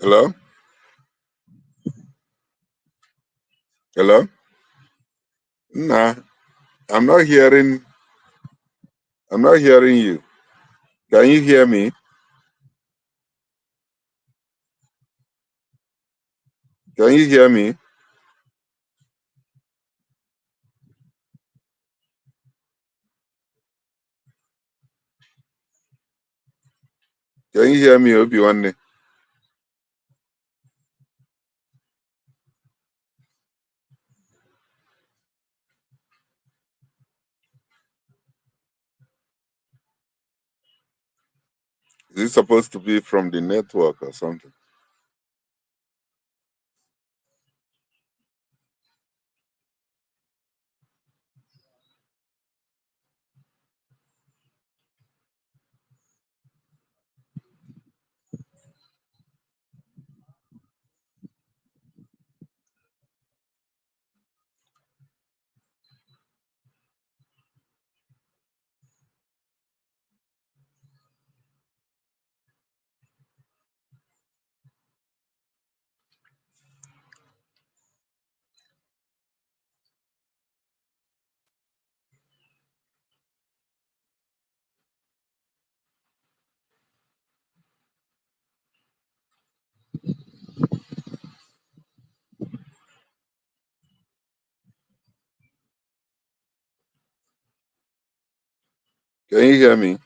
Hello? Hello? Nah, I'm not hearing. I'm not hearing you. Can you hear me? Can you hear me? Can you hear me, Obi-Wan? Is it supposed to be from the network or something? Can you hear me?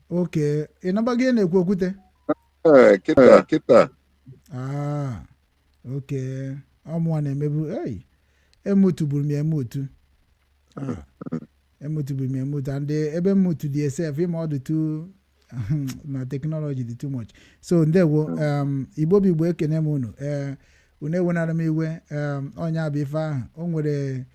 Okay, ị nọba gị na-ekwu okwute? Eh, kita, kita. Ah, okay. Ọmụnwa na-emebu. Ei, emutuburu m ya emutu. Ah, emutuburu m ya emutu and ebe mmutu dị esef ịma ọ dị too na technology dị too much. So ndewo, Igbo bụ Igbo, ekene m unu. Ee, unu ewenara m iwe. Ọnya bụ ife ahụ o nwere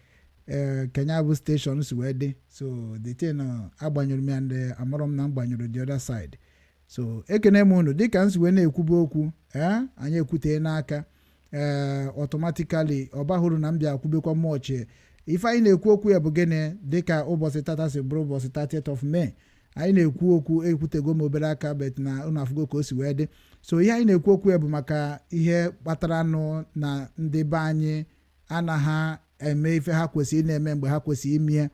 ee Kenya bụ station si wee dị. So the thing, agbanyụrụ m ya ndị amarọ m na m gbanyụrụ the other side. So ekene m unu. Dịka m si wee na-ekwubu okwu, ee, anyị ekwutee n'aka, ee, automatically ọ bahụrụ na m bịa kwubekwa mọchị. Ife anyị na-ekwu okwu ya bụ gịnị? Dịka ụbọchị tata si bụrụ ụbọchị 30th of May, anyị na-ekwu okwu, ekwutego m obere aka, but na unu afụgo ka o si wee dị. So ihe anyị na-ekwu okwu ya bụ maka ihe kpatara nụ na ndị be anyị anaghị eme ife ha kwesịrị ị na-eme mgbe ha kwesịrị ime.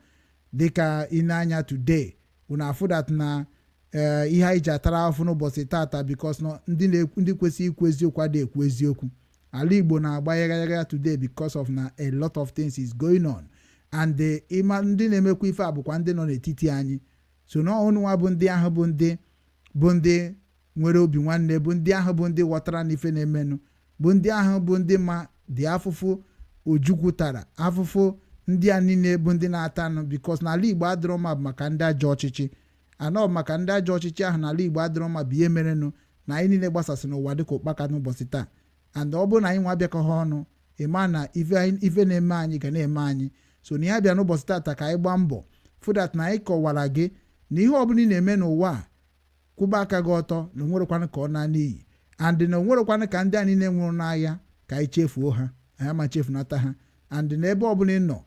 Dịka ị na-anya today, unu afụ that na ee, ihe anyị ji atara afụ n'ụbọchị tata, because na ndị na-ekwu, ndị kwesịrị ikwu eziokwu adịghị ekwu eziokwu. Ala Igbo na-agba yagha yagha today because of na a lot of things is going on, and the ịma ndị na-emekwa ife a bụkwa ndị nọ n'etiti anyị. So na ọnụnwa bụ ndị ahụ bụ ndị nwere obi nwanne, bụ ndị ahụ bụ ndị ghọtara na ife na-emenụ, bụ ndị ahụ bụ ndị ma dị afụfụ Ojukwu tara afụfụ, ndị a niile bụ ndị na-atanụ, because n'ala Igbo adịrọ mma bụ maka ndị ajọ ọchịchị anọ, maka ndị ajọ ọchịchị ahụ n'ala Igbo adịrọ mma bụ ihe merenụ na anyị niile gbasasị n'ụwa dịka ụkpaka n'ụbọchị taa. And ọ bụrụ na anyị nwa abịakọ ha ọnụ, ịma na ife na-eme anyị ga na-eme anyị. So na ihe abịa n'ụbọchị tata, ka anyị gbaa mbọ fụ that na anyị kọwara gị na ihe ọbụla ị na-eme n'ụwa a, kwụba aka gị ọtọ, na onwerekwanụ ka ọ naa n'iyi, and na onwerekwanụ ka ndị a niile nwụrụ n'agha ka anyị chefuo ha, anyị ama chefunata ha. And na ebe ọbụla ị nọ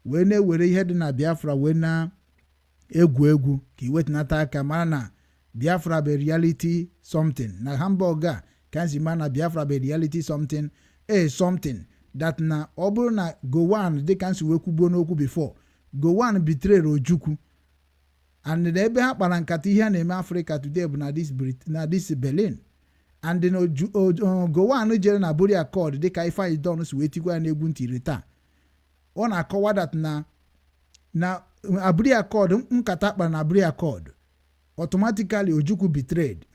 wee na-ewere ihe dị na Biafra wee na-egwu egwu, ka ị wetunata aka mara na Biafra bụ reality something. Na Hamburg a ka nsi mara na Biafra bụ reality something, a something that na ọ bụrụ na Gowon, dịka nsi wee kwubuo n'okwu before, Gowon betrayed Ojukwu, and na ebe ha kpara nkata ihe a na-eme Africa today bụ na this Berlin. And na Gowon jere na Aburi Accord, dịka Ifeanyi Don si wee tikwa ya n'egwu ntiri taa, ọ na-akọwa that na Aburi Accord, nkata kpara na Aburi Accord, automatically Ojukwu betrayed,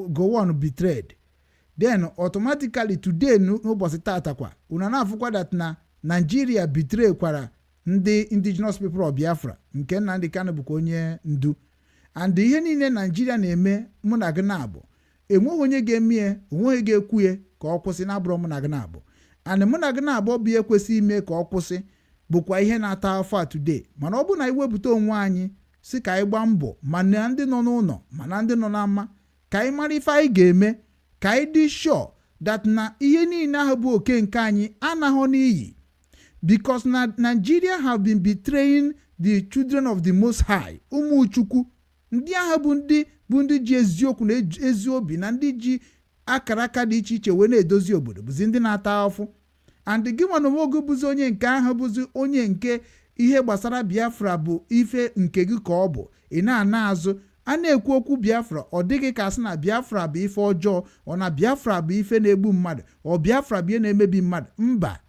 Gowon betrayed. Then automatically today, n'ụbọchị tata kwa, unu na-afụkwa that na Nigeria betray kwara ndị Indigenous People of Biafra nke Nnamdi Kanu bụkwa onye ndu. And ihe niile Nigeria na-eme, mụ na gị na-abụ enweghị onye ga-eme ya, onweghị ga-ekwu ya ka ọ kwụsị na-abụrụ mụ na gị na-abụ. And mụ na gị na-abụ bụ ihe kwesịrị ime ka ọ kwụsị, bụkwa ihe na-ata afọ a today. Mana ọ bụrụ na anyị wepụta onwe anyị si ka anyị gbaa mbọ, ma na ndị nọ n'ụlọ ma na ndị nọ n'ama, ka anyị mara ife anyị ga-eme, ka anyị dị sure that na ihe anyị na-eme bụ ihe That na ihe niile ahụ bụ oke nke anyị anaghọ n'iyi, because na Nigeria have been betraying the children of the Most High. Ụmụ Chukwu ndị ahụ bụ ndị ji eziokwu na ezi obi na ndị ji akara aka dị iche iche wee na-edozi obodo, bụzi ndị na-ata afụ. And gị nwa na onwe gị bụzi onye nke ahụ, bụzi onye nke ihe gbasara Biafra bụ ife nke gị ka ọ bụ ị na-ana azụ. A na-ekwu okwu Biafra, ọ dịghị ka sị na Biafra bụ ife ọjọọ, ọ na Biafra bụ ife na-egbu mmadụ, ọ Biafra bụ ihe na-emebi mmadụ. Mba,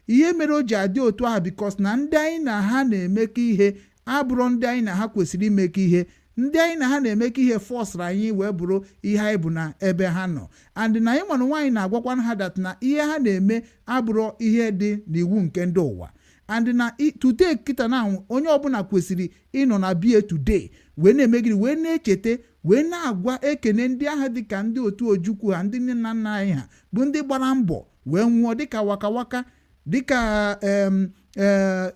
ihe mere o ji adị otu ahụ, because na ndị anyị na ha na-emekọ ihe abụrụ ndị anyị na ha kwesịrị imekọ ihe. Ndị anyị na ha na-emekọ ihe forcerụ anyị wee bụrụ ihe anyị bụ na ebe ha nọ. And na anyị nwere nwaanyị na-agwakwa ha that na ihe ha na-eme abụrụ ihe dị n'iwu nke ndị ụwa. And na today kịta na onye ọbụla kwesịrị ịnọ na bie today wee na-emegiri, wee na-echeta, wee na-agwa ekene ndị agha, dịka ndị otu Ojukwu ha, ndị nne na nna anyị ha bụ ndị gbara mbọ wee nwụọ, dịka Waka Waka, dịka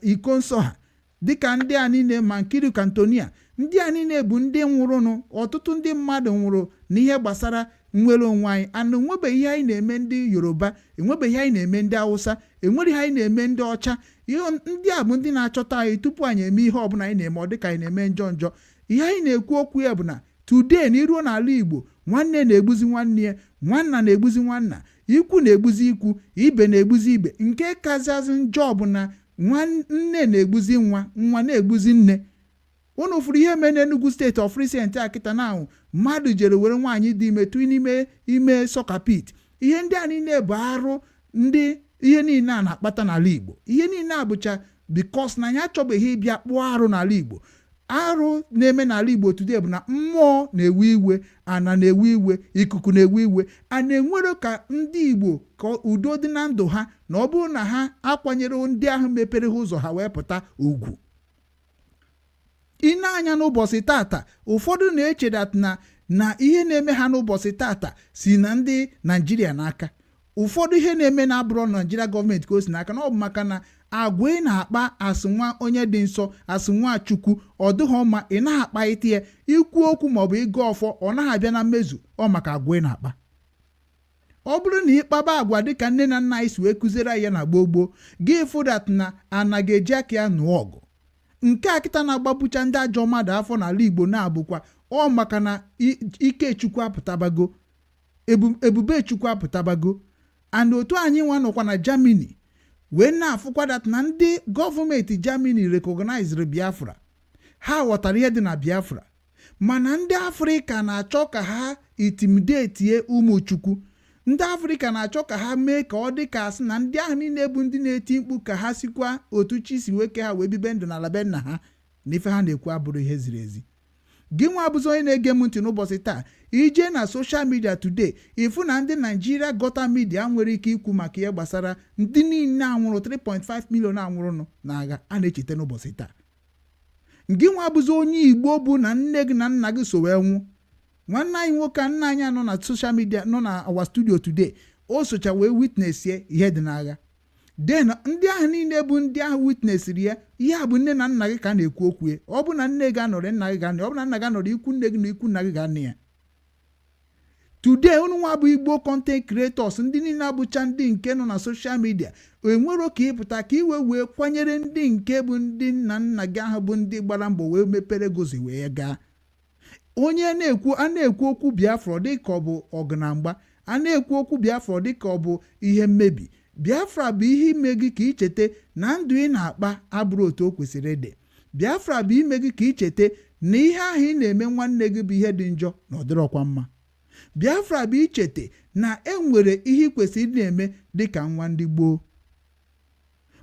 iko nsọ ha, dịka ndị a niile, ma Nkiru Kantonia. Ndị a niile bụ ndị nwụrụnụ. Ọtụtụ ndị mmadụ nwụrụ n'ihe gbasara nnwere onwe anyị. And enwebeghị ihe anyị na-eme ndị Yoruba, enwebeghị ihe anyị na-eme ndị Hausa, enwere ihe anyị na-eme ndị ọcha. Ihe ndị a bụ ndị na-achọta anyị tupu anyị eme ihe ọbụla anyị na-eme, ọ dịka anyị na-eme njọ njọ. Ihe anyị na-ekwu okwu ya bụ na today, na iruo n'ala Igbo, nwanne na-egbuzi nwanne ya, nwanna na-egbuzi nwanna, ikwu na-egbuzi ikwu, ibe na-egbuzi ibe. Nke kazazị njọ bụ na nwanne na-egbuzi nwa, nwa na-egbuzi nne. Unu fụrụ ihe mere n'Enugu Steeti of recent a kịta na ahụ mmadụ jere were nwaanyị dị ime tụọ n'ime ime soakaway pit. Ihe ndị a niile bụ arụ ndị ihe niile a na-akpata n'ala Igbo. Ihe niile a bụcha because na anyị achọbeghị ịbịa kpụọ arụ n'ala Igbo. Arụ na-eme n'ala Igbo today bụ na mmụọ na-ewe iwe, ana na-ewe iwe, ikuku na-ewe iwe. A na-enwere ka ndị Igbo ka udo dị na ndụ ha, na ọ bụrụ na ha akwanyere ndị ahụ mepere ha ụzọ ha wee pụta ugwu. Ị na-anya n'ụbọchị tata, ụfọdụ na-eche that na ihe na-eme ha n'ụbọchị tata si na ndị Naijiria n'aka. Ụfọdụ ihe na-eme na abụrọ Naijiria gọọmenti ka o si n'aka, na ọ bụ maka na agwa ị na-akpa asị nwa onye dị nsọ, asị nwa Chukwu, ọ dịghọ mma. Ị naghị akparịta ya, ikwu okwu maọbụ ịgụ ọfọ, ọ naghị abịa na mmezu. Ọ maka agwa ị na-akpa. Ọ bụrụ na ịkpaba agwa dịka nne na nna anyị si wee kụziere anyị ya na gboo gboo, gị fụ that na ana ga-eji aka ya nụọ ọgụ. Nke a kịta na-agbapụcha ndị ajọ mmadụ afọ n'ala Igbo na-abụkwa ọ maka na ike Chukwu apụtabago, ebube Chukwu apụtabago. And otu anyị nwa nọkwa na Germany wee na-afụkwa that na ndị gọọmenti Germany recognized Biafra, ha ghọtara ihe dị na Biafra. Mana ndị Afrịka na-achọ ka ha intimidatie ụmụ Chukwu. Ndị Afrịka na-achọ ka ha mee ka ọ dị ka asị na ndị ahụ niile bụ ndị na-eti mkpu ka ha sikwa otu chi si wee kee ha wee bibe ndụ n'ala be nna ha, na ife ha na-ekwu abụrụ ihe ziri ezi. Gị nwa abụzi onye na-ege m ntị n'ụbọchị taa, ije na social media today, ịfụ na ndị Naijiria gutter media nwere ike ikwu maka ihe gbasara ndị niile anwụrụ, 3.5 million anwụrụnụ n'agha a na-echeta n'ụbọchị taa. Gị nwa abụzi onye Igbo bụ na nne gị na nna gị so wee nwụ. Nwanne anyị nwoke a, nna anyị anọ na social media, nọ na our studio today, o socha wee witnessie ihe dị n'agha. Then ndị ahụ niile bụ ndị ahụ witnessiri ya, ihe a bụ nne na nna gị ka a na-ekwu okwu ya. Ọ bụ na nne gị anọrọ, nna gị ga-anọ ya. Ọ bụ na nna gị anọrọ, ikwu nne gị na ikwu nna gị ga-anọ ya. Today, unu nwa bụ Igbo content creators, ndị niile abụcha ndị nke nọ na social media, enwero ka ịpụta ka iwe wee kwanyere ndị nke bụ ndị nna nna gị ahụ, bụ ndị gbara mbọ wee mepere gozi wee gaa. Onye na-ekwu, a na-ekwu okwu Biafra dị ka ọ bụ ọgụ na mgba, a na-ekwu okwu Biafra dị ka ọ bụ ihe mmebi. Biafra bụ ihe ime gị ka icheta na ndụ ị na-akpa abụrụ otu o kwesịrị ịdị. Biafra bụ ime gị ka icheta na ihe ahụ ị na-eme nwanne gị bụ ihe dị njọ, na ọ dịrọkwa mma. Biafra bụ icheta na e nwere ihe ị kwesịrị ịdị na-eme dịka nwa ndị gboo,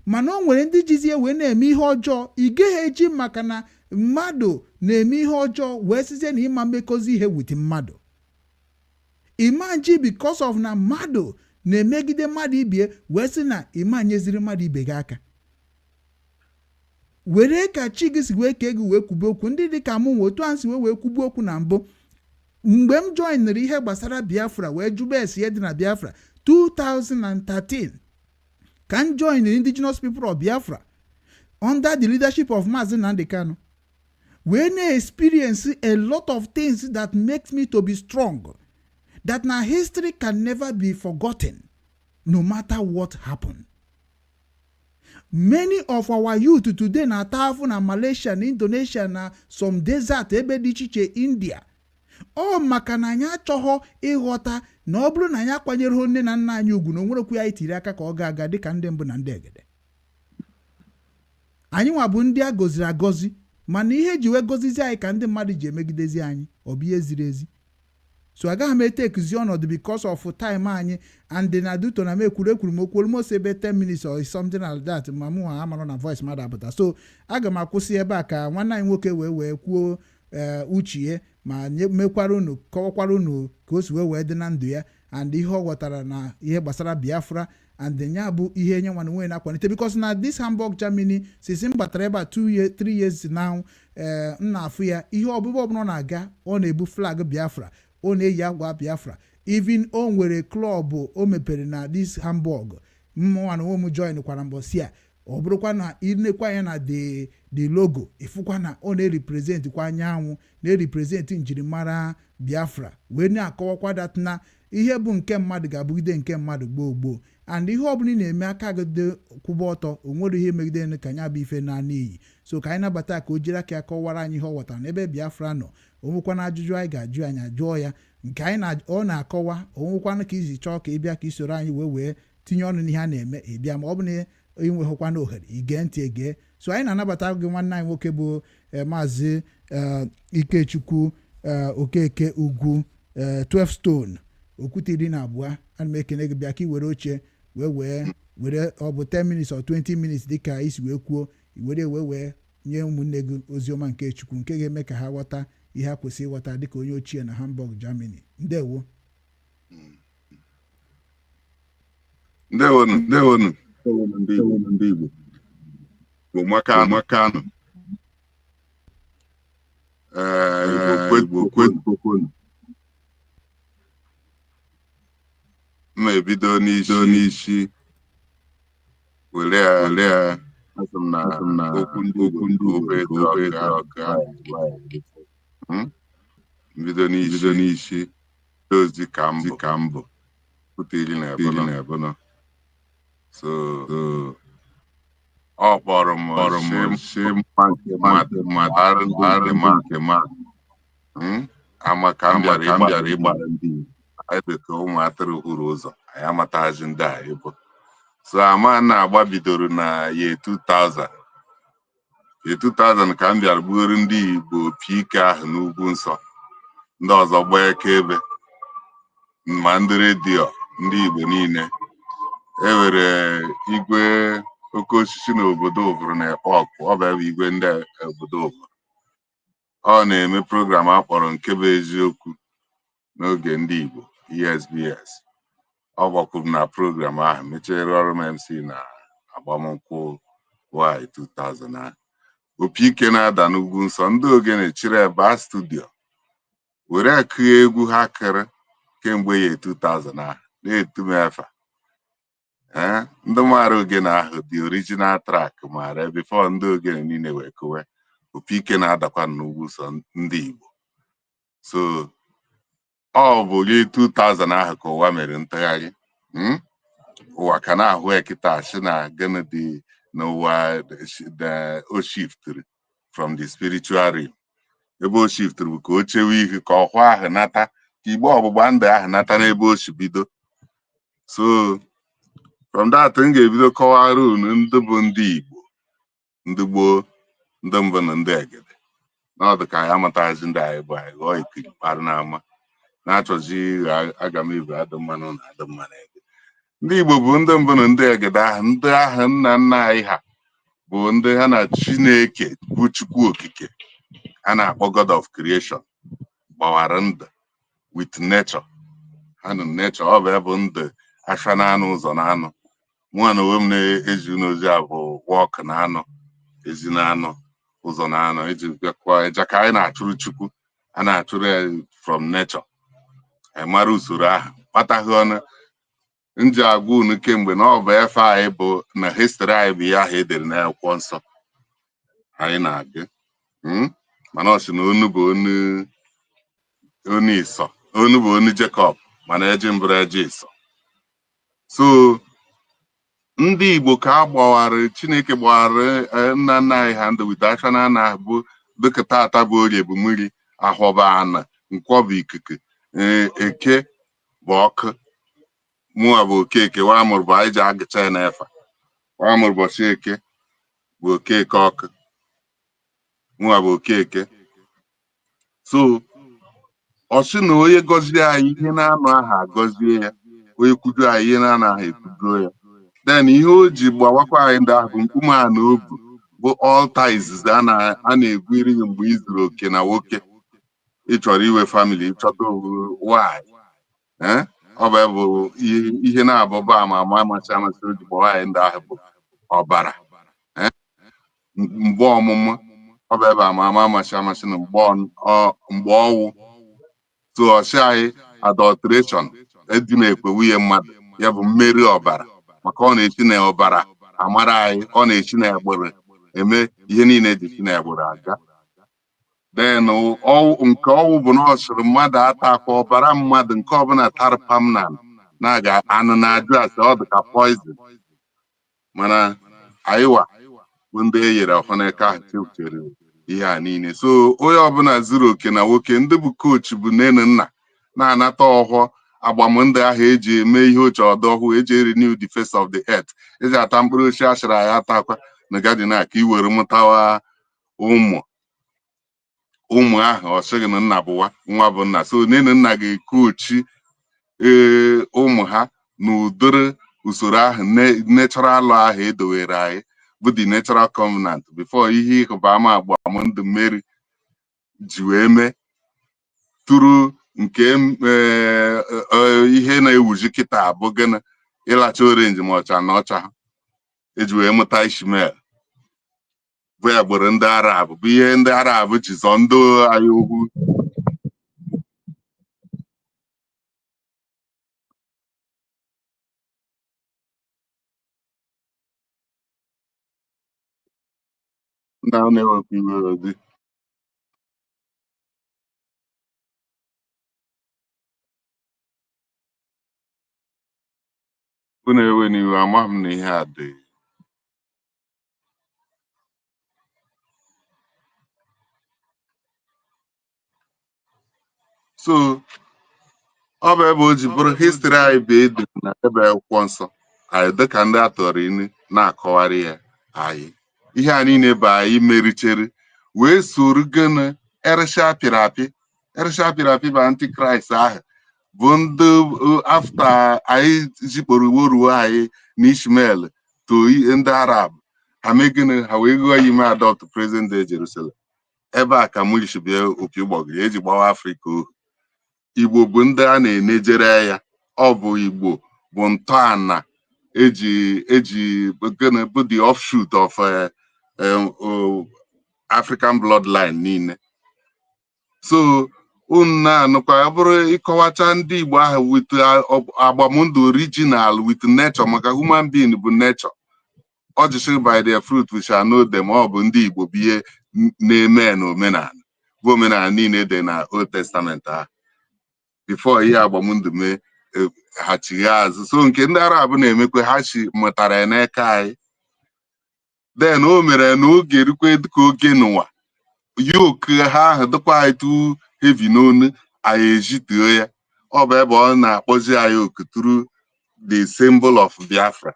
mana o nwere ndị jizie wee na-eme ihe ọjọọ. Ị gaghị eji maka na mmadụ na-eme ihe ọjọọ wee sizie na ịma mmekọzi ihe with mmadụ. Ịma ji because of na mmadụ na-emegide mmadụ ibie wee sị na ịma nyeziri mmadụ ibe gị aka. Were ka chi gị si wee kee gị wee kwube okwu. Ndị dị ka mụ nwe otu a si wee kwube okwu na mbụ, mgbe m joinere ihe gbasara Biafra wee jụba esi ihe dị na Biafra 2013, ka m joinere Indigenous People of Biafra under the leadership of Mazi Nnamdi Kanu, wee na-experience a lot of things that makes me to be strong. That na history can never be forgotten, no matter what happened. Many of our youth today na-ata afụ na Malaysia, na Indonesia, na some desert ebe dị iche iche, India. Ọ maka na anyị achọghọ ịghọta na ọ bụrụ na anyị akwanyere nne na nna anyị ugwu, na onwerekwu ya anyị tiri aka ka ọ ga-aga dịka ndị mbụ na ndị egede. Anyị nwa bụ ndị a gọziri agọzi, mana ihe eji wee gọzizi anyị ka ndị mmadụ ji emegidezi anyị. Ọ bụ ihe ziri ezi? So agaghị m etekezi ọnọdụ because of time anyị, and na duto na m ekwuru ekwuru m okwu almost ebe 10 minutes or something like that, ma mụ nwa amarọ na voice mmadụ apụta. So aga m akwụsị ebe a ka nwanne anyị nwoke wee kwuo ee uche ma nye mekwara unu, kọwakwara unu ka o si wee dị na ndụ ya and ihe ọ ghọtara na ihe gbasara Biafra and ya bụ ihe nye nwana nwunye na-akwalite, because na this Hamburg, Germany, since m batara ebe a 2 years, 3 years now, ee, m na-afụ ya ihe ọbụbụ ọbụla ọ na-aga, ọ na-ebu flag Biafra, ọ na-eyi akwa Biafra. Even o nwere club o mepere na this Hamburg, mụnwa na onwe m join kwara mbọsi a. Ọ bụrụkwa na ilekwa anya na the logo, ịfụkwa na ọ na-erepresent kwa anyanwụ, na-erepresent njirimara Biafra, wee na-akọwakwa that na ihe bụ nke mmadụ ga-abụgide nke mmadụ gboo gboo, and ihe ọbụla ị na-eme, aka gị dị kwụba ọtọ, o nwere ihe megidere ka nya bụ ife na n'iyi. So ka anyị nabata ka o jiri aka ya kọwara anyị ihe ọ ghọtara n'ebe Biafra nọ. Onwekwana ajụjụ anyị ga-ajụ, anyị ajụọ ya. Nke anyị na ọ na-akọwa, onwekwana ka isi chọọ ka ị bịa ka ị soro anyị wee tinye ọnụ n'ihe a na-eme, ị bịa. Ma ọ bụ na ị nweghịkwana ohere ige ntị, ege. So anyị na-anabata gị, nwanne anyị nwoke bụ Maazị Ikechukwu Okeke Ugwu, 12 Stone, okwute 12. Ana m ekene gị. Bịa ka ị were oche wee were, ọ bụ 10 minutes or 20 minutes, dịka isi wee kwuo, i were wee nye ụmụnne gị oziọma nke Chukwu, nke ga-eme ka ha ghọta ihe ha kwesịrị ịghọta dịka onye ochie na Hamburg, Germany. Ndewo. Ndewonu, ndewonu, ndị Igbo, ndị Igbo bụ makanụ makanụ. Ee, Igbo, Igbo kwenu. M na-ebido n'isi were ya. Asị m na okwu ndị ofe ọga mbido n'isi ozi ka mbụ pụta 14. So ọ kpọrọ m si mma nke mmadụ mmadụ arụ ndị nke mmadụ ama ka m bịara ịgbara ndị Igbo. Anyị dị ka ụmụ atụrụ hụrụ ụzọ, anyị amataghịzi ndị a ịbụ. So ama na-agba bidoro na year 2000, year 2000 ka m bịara gbuoro ndị Igbo opi ike ahụ n'ugwu nsọ. Ndị ọzọ gbaa ebe ma ndị redio ndị Igbo niile e nwere igwe oke osisi n'obodo Ụvụrụ na-ekpe ọkụ. Ọ bụ ebe igwe ndị obodo Ụvụrụ, ọ na-eme program a kpọrọ Nke Bụ Eziokwu n'oge ndị Igbo, ESBS. Ọ gbakwuru na program ahụ, mechiere ọrụ m MC na agbamnkwụ Y 2000 ahụ. Opi ike na-ada n'ugwu nsọ, ndị ogene chiri ebe studio were akụghị egwu ha kịrị kemgbe ya 2000 ahụ na-etu m efa. Ee, ndị maara ogene ahụ, the original track, maara before ndị ogene niile wee kụwe opi ike na-adakwa n'ugwu nsọ ndị Igbo. So ọ bụ gị 2000 ahụ ka ụwa mere ntụgharị. Ụwa ka na-ahụ ya kịta, sị na gịnị dị n'ụwa, o shiftiri from the spiritual realm. Ebe o shiftiri bụ ka o chewe ihu ka ọhụ ahụ nata, ka igbe ọgbụgba ndụ ahụ nata n'ebe o si bido. So from that, m ga-ebido kọwara unu ndị bụ ndị Igbo, ndị gboo, ndị mbụ na ndị egede. N'ọdụ ka anyị amataghịzi ndị anyị bụ. Anyị ghọọ ikiri kparụ n'ama, na-achọzi ịghọ aga m ebu adụ mmanụ na adụ mmanụ ede. Ndị Igbo bụ ndị mbụ na ndị egede ahụ, ndị ahụ nna nna anyị ha bụ ndị ha na Chineke bụ Chukwu Okike a na-akpọ God of Creation gbawara ndụ with nature. Ha na nature, ọ bụ ebe ndụ afa na anụ ụzọ na anụ. Mụ na onwe m na-ezi n'ozi a bụ walk na anụ ezi na anụ ụzọ na anụ iji bịakwa ịja ka anyị na-achụrụ Chukwu, a na-achụrụ ya from nature. Anyị mara usoro ahụ kpataghị ọnụ nji agwa unu kemgbe na ọ bụ efe anyị bụ na history anyị bụ ihe ahụ edere n'akwụkwọ nsọ anyị na-agụ. Mana ọ sị na onu bụ onu, onu Ịsọ, onu bụ onu Jekọb. Mana eji mbụrụ eji ịsọ. So ndị Igbo ka a gbawara, Chineke gbawara nna nna anyị ha ndụ with aka na ana bụ dịka tata bụ orie bụ mmiri, ahọ bụ ana, nkwọ bụ ikuku, eke bụ ọkụ. Mụnwa bụ Okeke wa mụrụ bụ anyị ji agụcha ya n'efa wa mụrụ ụbọchị eke bụ Okeke ọkụ. Mụnwa bụ Okeke. So ọ sị na onye gọzie anyị ihe na-anọ aha agọzie ya, onye kwudo anyị ihe na-anọ aha ekwudo ya. Then ihe o ji gbawakwa anyị ndị ahụ bụ mkpume a na obu bụ altar izizi a na-egwu iri gị mgbe ị zuru oke na nwoke ị chọrọ iwe family, ịchọta nwanyị. Ọ bụ bụ ihe na-abụba ama ama amasị amasị o ji gbawa anyị ndị ahụ bụ ọbara. Mgbe ọmụmụ ọ bụ ebe ama ama amasị amasị na mgbe ọnwụ. So ọsị anyị adulteration edi na-ekwe nwunye mmadụ, ya bụ mmeri ọbara, maka ọ na-esi na ọbara amara anyị, ọ na-esi na egbere eme ihe niile ji si na egbere aga. Then nke ọnwụ bụ na ọ sịrị mmadụ atakwa ọbara mmadụ, nke ọbụla tara pamnan na-aga anụ na-ajụ ase, ọ dị ka poison. Mana anyịwa bụ ndị e nyere ọfọ n'aka ahụ chefchere ihe a niile. So onye ọbụla zuru oke na nwoke, ndị bụ coach bụ nne na nna na-anata ọhụọ agbamndụ ahụ eji eme ihe oche ọdọ ọhụụ eji renew the face of the earth, eji ata mkpụrụ osisi achịrị anyị atakwa na garden a ka i were mụtawa ụmụ ụmụ ahụ. Ọ sịghị na nna bụwa nwa bụ nna. So nne na nna ga-ekochi ee ụmụ ha n'ụdịrị usoro ahụ natural law ahụ edowere anyị bụ the natural covenant before ihe ịhụba ama agbamndụ mmeri ji wee mee tụrụ nke ihe na-ewuzi kịta bụ gịnị, ịlacha orange ma ọcha na ọcha ha eji wee mụta Ishmael bụ agbụrụ ndị Arab, bụ ihe ndị Arab ji zọọ ndị anyị okwu. Nna na-ewepụ iwe ozi unu ewe n'iwe, amaghị m na ihe a dị. So ọ bụ ebe o ji bụrụ history anyị bụ edere na ebe akwụkwọ nsọ anyị dịka ndị a tọrọ inu na-akọwarị ya anyị. Ihe a niile bụ anyị merichere wee soro gịnị erisha apịrị apị, erisha apịrị apị bụ antichrist ahụ bụ ndị after anyị zikpọrọ uwe anyị na Ishmael to ndị Arab, ha mee gịnị, ha wee gụọ ya ime adopt present day Jerusalem. Ebe a ka Mulish bịa opi ụgbọgịrị eji gbawa Afrịka ohu. Igbo bụ ndị a na-enejere ya, ọ bụ Igbo bụ ntọala eji eji gịnị bụ the offshoot of African bloodline niile. So unu na-anụkwa ọ bụrụ ịkọwacha ndị Igbo ahụ with agbamndụ original with nature, maka human being bụ nature. Ọ jụsịrị by their fruit we shall know them. Ọ bụ ndị Igbo bụ ihe na-eme na omenala bụ omenala niile dị na Old Testament ahụ before ihe agbamndụ mee ha chigha azụ. So nke ndị Arab na-emekwe ha chi mụtara ya n'aka anyị. Then o mere na oge erukwe dịka oge n'ụwa yoke ha ahụ dịkwa anyị too heavy n'onu anyị ejituo ya. Ọ bụ ebe ọ na-akpọzi anyị oku through the symbol of Biafra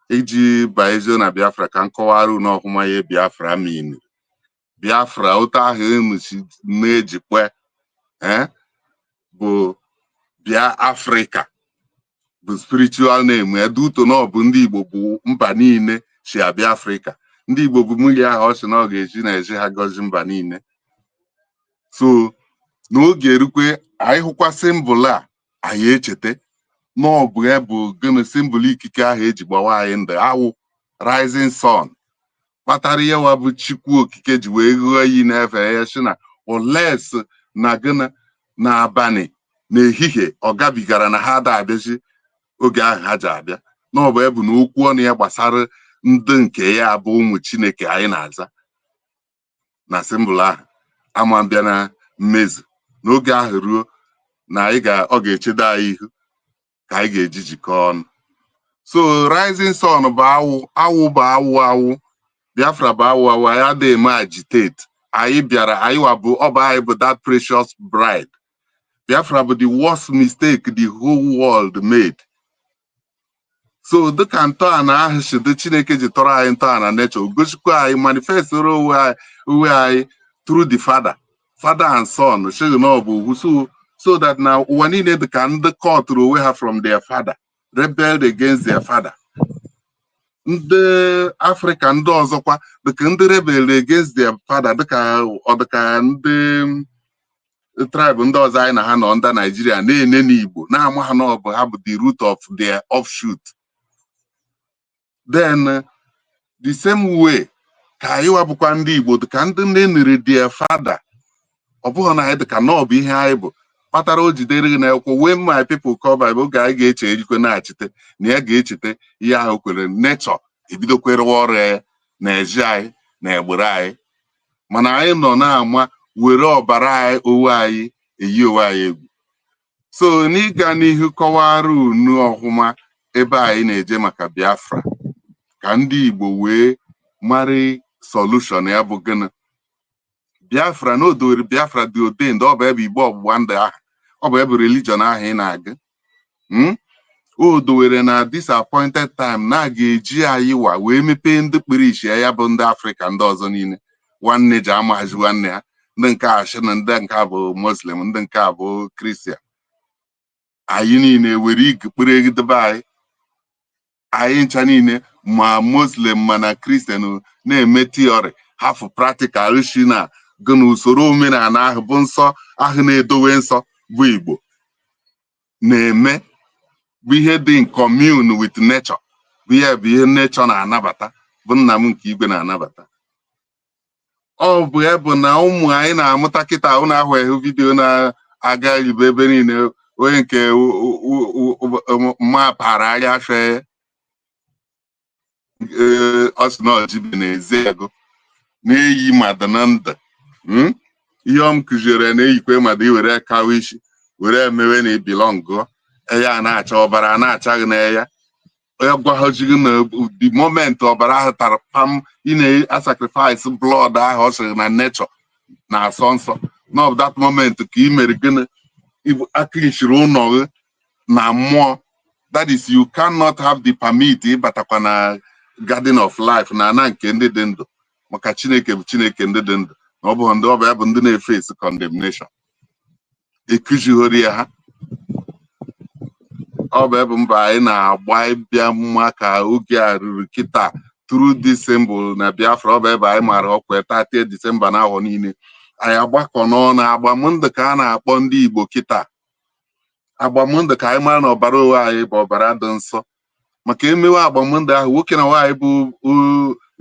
iji baezo na Biafra ka m kọwara unu ọfụma ihe Biafra mean. Biafra otu ahụ unu si na-ejikwa bụ bịa Afrịka bụ spiritual name eduto na ọ bụ ndị Igbo bụ mba niile si abịa Afrịka. Ndị Igbo bụ mmiri ahụ ọ sị na ọ ga-eji na-eji ha gọzi mba niile. So n'oge erukwe anyị hụkwa symbol a anyị echeta na ọ bụ ya bụ gịnị symbol ikike ahụ eji gbawa anyị ndụ awụ rising sun kpatara ihe wa bụ Chukwu okike ji wee ghụọ iyi na-efe ya sị na oles na gịnị n'abalị n'ehihie ọ gabigara na ha ada abịazi oge ahụ ha ji abịa na ọ bụ ebu na okwu ọnụ ya gbasara ndị nke ya bụ ụmụ Chineke anyị na-aza na symbol ahụ ama bịa na mmezu n'oge ahụ ruo Na anyị ga ọ ga-echedo anyị ihu ka anyị ga-eji jikọọ ọnụ. So Rising Sun bụ awụ awụ, bụ awụ awụ. Biafra bụ awụ awụ. Anyị adịghị eme agitate. Anyị bịara, anyị wa bụ ọ bụ anyị bụ that precious bride. Biafra bụ the worst mistake the whole world made. So dịka ntọala ahụ si dị, Chineke ji tọrọ anyị ntọala nature, gosikwa anyị, manifestoro onwe anyị through the father and son, shighi na ọ bụ ugwu, so that na ụwa niile dị ka ndị kọtụrụ onwe ha from their father, rebelled against their father. Ndị Afrịka ndị ọzọkwa dịka ndị rebel against their father, dịka ọ dịka ndị tribe ndị ọzọ anyị na ha nọ ndị Naijiria na-ene n'Igbo na-ama ha na ọ bụ ha bụ the root of their offshoot. Then the same way ka anyị wabụkwa ndị Igbo dịka ndị neniri their father. Ọ bụghị na anyị dịka na ọ bụ ihe anyị bụ kpatara o jidere gị n'akwụkwọ, "When my people call by," oge anyị ga-eche ejikwe na-achite na ya ga-echeta ihe ahụ kwere nature ebidokwerewa ọrụ ya na-eji anyị na egbere anyị. Mana anyị nọ na-ama were ọbara anyị onwe anyị eyi onwe anyị egwu. So n'ịga n'ihu kọwara unu ọhụma ebe anyị na-eje maka Biafra, ka ndị Igbo wee mara solution ya bụ gịnị. Biafra na odowere Biafra dị ordained. Ọ bụ ebe Igbo ọgbụgba ndụ ahụ, ọ bụ ebe religion ahụ ị na-agụ. O dowere na this appointed time na a ga-eji anyị wa wee mepee ndị kpere ichi ya bụ ndị Afrịka ndị ọzọ niile. Nwanne ji amaghazi nwanne ha. Ndị nke a sị na ndị nke a bụ Muslim, ndị nke a bụ Christian. Anyị niile were igi kpere egidebe anyị. Anyị ncha niile, ma Muslim ma na Christian, na-eme theory, hafụ practical, shi na gị na usoro omenala ahụ bụ nsọ ahụ na-edowe nsọ bụ Igbo na-eme, bụ ihe dị in commune with nature, bụ ihe nature na-anabata, bụ nna m nke igwe na-anabata. Ọ bụ ya bụ na ụmụ anyị na-amụta kịta. Ụnụ ahụ ehụ video na-aga ibe ebe niile, onye nke mma para anya fe. Ee, ọ sị na ọjibe na-eze ego na-eyi mmadụ na ndụ. Ihe ọ m kụziere na-eyikwe mmadụ iwere kawa isi were emewe na ibelongụọ ya na-acha ọbara na-acha gị n'ya. Onye gwaghazighị na the moment ọbara ahụ tara pam, ị na-asacrifice blood ahụ, ọ sịrị na nature na-asọ nsọ na of that moment ka ị mere gịnị? Akịchiri ụlọ gị na mmụọ. That is, you cannot have the permit ịbatakwa na garden of life, na ana nke ndị dị ndụ, maka Chineke bụ Chineke ndị dị ndụ, na ọ bụ ndị ọ bụ ya bụ ndị na-efesi condemnation. Ekuzighori ya ha. Ọ bụ ebe mba anyị na-agba ịbịa mma ka oge a ruru kịta through this symbol na Biafra. Ọ bụ ebe anyị mara ọkwa 30 Disemba n'ahọ niile anyị agbakọ n'ọnụ agbamndụ ka a na-akpọ ndị Igbo kịta, agbamndụ ka anyị mara na ọbara onwe anyị bụ ọbara dị nsọ, maka emewe agbamndụ ahụ, nwoke na nwaanyị bụ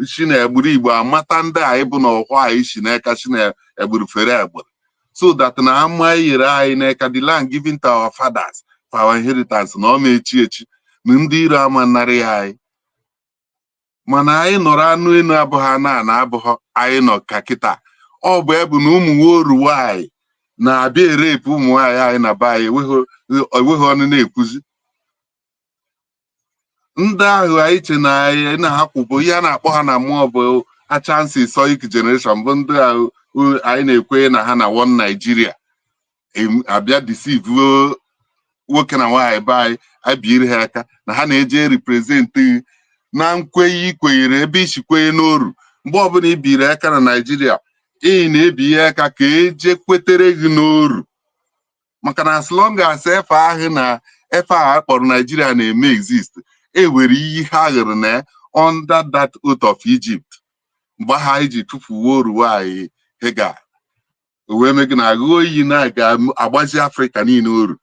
si na egburu Igbo amata ndị anyị bụ na ọhụ anyị si n'aka si na egburu fere egburu, so that na ama yere anyị n'aka the land given to our fathers for our inheritance, na ọ ma echi echi na ndị iro ama narị ya anyị. Mana anyị nọrọ anụ enu abụghị anụ a na abụghọ anyị nọ ka kịta. Ọ bụ ebu na ụmụ nworu nwanyị na-abịa erepụ ụmụ nwaanyị anyị na be anyị, enweghị ọnụ na-ekwuzi. Ndị ahụ anyị che na anyị na ha kwụ bụ ihe a na-akpọ ha na mmụọ bụ Achansi Soik generation, bụ ndị ahụ anyị na-ekwenye na ha na one Nigeria abịa deceive nwoke na nwaanyị be anyị, abịiri ha aka na ha na-eje represent na nkwenye ikwenyere ebe isi kwenye n'oru. Mgbe ọbụla ibiri aka na Naijiria, ị na-ebi ihe aka ka eje kwetere gị n'oru, maka na as long as efe ahụ na efe a kpọrọ Naijiria na-eme exist, e were iyi ha ghere na under that oath of Egypt mgbe ha iji tụfuo oru anyị Hega wee mee gị na aghụghọ iyi na ga-agbazi Afrịka niile oru.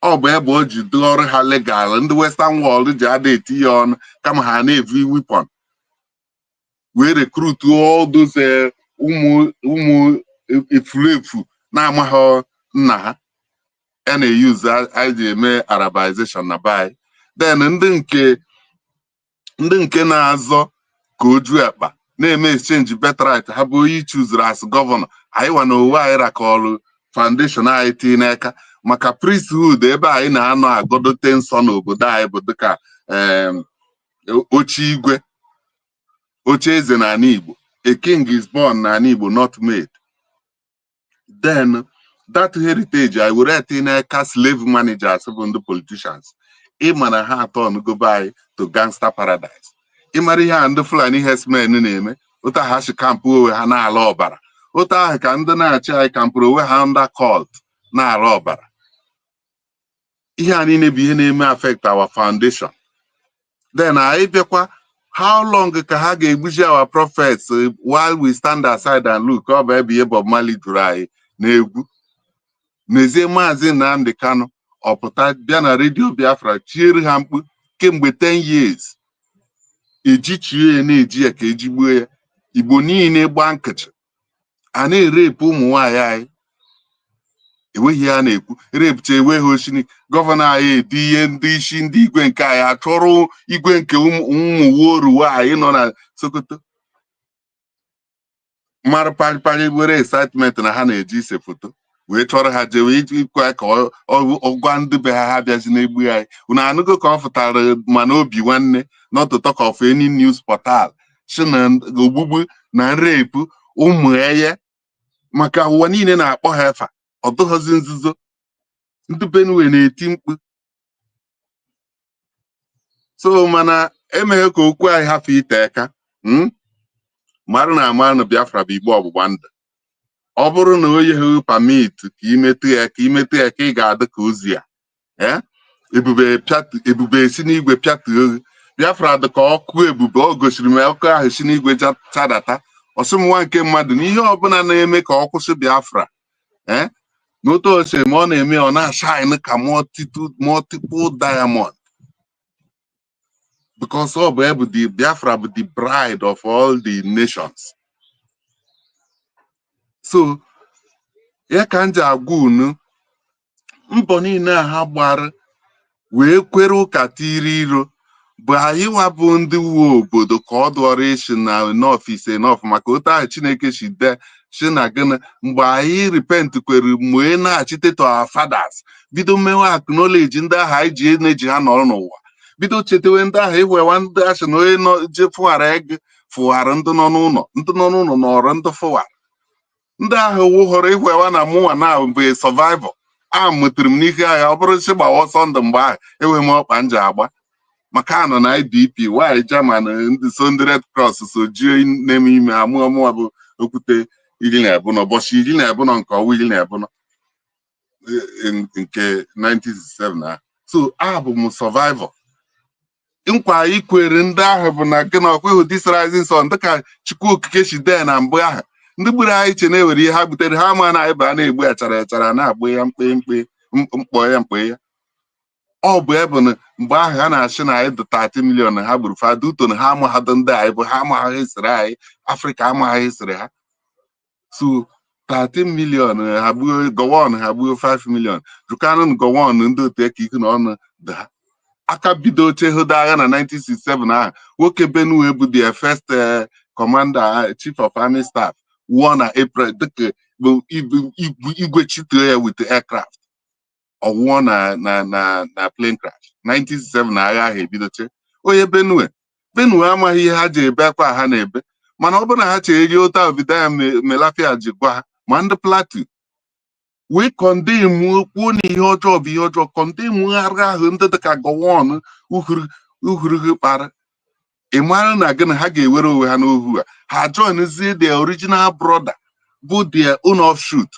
Ọ bụ ebe o ji dị ọrụ ha legal, ndị Western world ji ada eti ya ọnụ, kama ha na-evu weapon wee recruit all those ụmụ ụmụ efulefu na-amaghị nna ha a na-eyuzu anyị ji eme Arabization na be. Then ndị nke na-azọ ka o ju akpa na-eme exchange birthright ha bụ onye chuzuru as governor anyị wa na owe anyị rakọọlụ foundation anyị tinye n'aka. Maka priesthood, ebe anyị na-anọ agọdote nsọ n'obodo anyị bụ dịka oche igwe, oche eze n'ala Igbo. A king is born n'ala Igbo, not made. Then that heritage I were tinye n'aka slave managers bụ ndị politicians. Ịma na ha atọ gobe anyị to gangster paradise. Ịmara ihe a ndị Fulani herdsmen na-eme, otu ha si kampụ onwe ha na-ala ọbara, otu ahụ ka ndị na-achị anyị kampụrụ onwe ha under cult na-ala ọbara. Ihe a niile bụ ihe na-eme affect our foundation. Then anyị bịakwa, how long ka ha ga-egbuji our prophets while we stand aside and look? Ọ bụ ebe ihe Bob Marley jụrụ anyị n'egwu. N'ezie, Maazị Nnamdi Kanu ọpụta bịa na Redio Biafra tiere ha mkpu kemgbe 10 years, ejichie ya, na-eji ya ka ejigbuo ya. Igbo niile gba nkịtị, a na-erepụ ụmụ nwaanyị anyị, enweghị ihe a na-ekwu. Repụcha, enweghị oshini governor anyị edi ihe ndị isi ndị igwe nke anyị achọrọ igwe nke ụmụ woruwe anyị nọ na Sokoto mara parịparị were excitement na ha na-eji ise foto wee chọrọ ha jewe iji ikwe ka ọ gwa ndị be ha, ha bịazi na-egbu anyị. Unu anụgo ka ọ fụtara mana obi nwanne, not to talk of any news portal, si na ogbugbu na nrepu ụmụ eye maka ụwa niile na-akpọ ha efa. Ọ dịghọzi nzuzo. Ndị Benue na-eti mkpu. So mana emeghe ka okwu anyị hafụ ite aka, Mara na amara na Biafra bụ igbe ọgbụgba ndụ. Ọ bụrụ na o nyeghị permit ka imetụ ya, ka imetụ ya, ka ị ga-adị ka ozi a, eh? Ebube pịatụ, ebube si n'igwe pịatuo gị. Biafra dị ka ọkụ ebube. Ọ gosiri m ọkụ ahụ si n'igwe chadata. Ọsị m, nwa nke mmadụ, na ihe ọbụla na-eme ka ọ kwụsị Biafra, eh? N'otu ose ma ọ na-eme, ọ na-ashine ka multiple diamond, because ọ bụ ebu the Biafra bụ the bride of all the nations. So ya ka m ji agwa unu, mbọ niile a ha gbara wee kwere ụka tiri iro bụ anyị nwa bụ ndị uwe obodo ka ọ dụọrọ isi na enough is enough. Maka otu ahụ Chineke si dee si na gịnị, mgbe anyị repent kwere wee na-achite to our fathers, bido mmewe acknowledge ndị ahụ anyị ji na-eji ha nọrọ n'ụwa, bido chetewe ndị ahụ, ihwewa ndị asị na onye nọ je fụghara ego, fụghara ndị nọ n'ụlọ, ndị nọ n'ụlọ nọrọ ndị fụghara ndị ahụ wụhọrọ ihwewa na mụnwa na bụ a survivor. A mụtara m n'ihe agha. Ọ bụrụ sị gbawa ọsọ ndụ mgbe ahụ, enweghị m ọkpa nji agba maka anọ na IDP why German ndị so ndị Red Cross so jie na-eme ime amụọ mụnwa bụ okwute 12 ụbọchị 12 nke ọnwa 12 nke 1967 ahụ. So abụ m survivor. Nkwa anyị kwere ndị ahụ bụ na gị na ọkweghị this rising sun, dịka Chukwu Okike si dee na mbụ ahụ. Ndị gburu anyị che na-ewere ihe ha gbutere ha, ma na anyị bụ a na-egbu achara achara, na-agba ya mkpe mkpe, mkpọ ya mkpe ya. Ọ bụ ebe na mgbe ahụ ha na-achị na anyị dị 30 million ha gburu fada uto na ha amaghadụ ndị anyị bụ, ha amaghị esiri anyị, Afrịka amaghị esiri ha. So 13 million ha gbuo, Gowon ha gbuo 5 million. Jụkanụ Gowon, ndị otu eke iku na ọnụ dị ha aka bido chehodo agha na 1967 ahụ. Nwoke Benue bụ their first commander, chief of army staff, wụọ na April dịka bụ igwe chituo ya with aircraft, ọwụọ na plane crash 1967 na agha ahụ ebidoche. Onye Benue, Benue amaghị ihe ha ji ebe akwa ha na-ebe, mana ọ bụrụ na ha chere otu obido ya Mailafia ji gwa ha ma ndị Plateau wee condemn, kwuo na ihe ọjọọ bụ ihe ọjọọ, condemn agha ahụ ndị dịka Gowon uhuru kpara. Ị mara na gịnị ha ga-ewere onwe ha n'ohu a, ha joinzie their original brother bụ their own offshoot,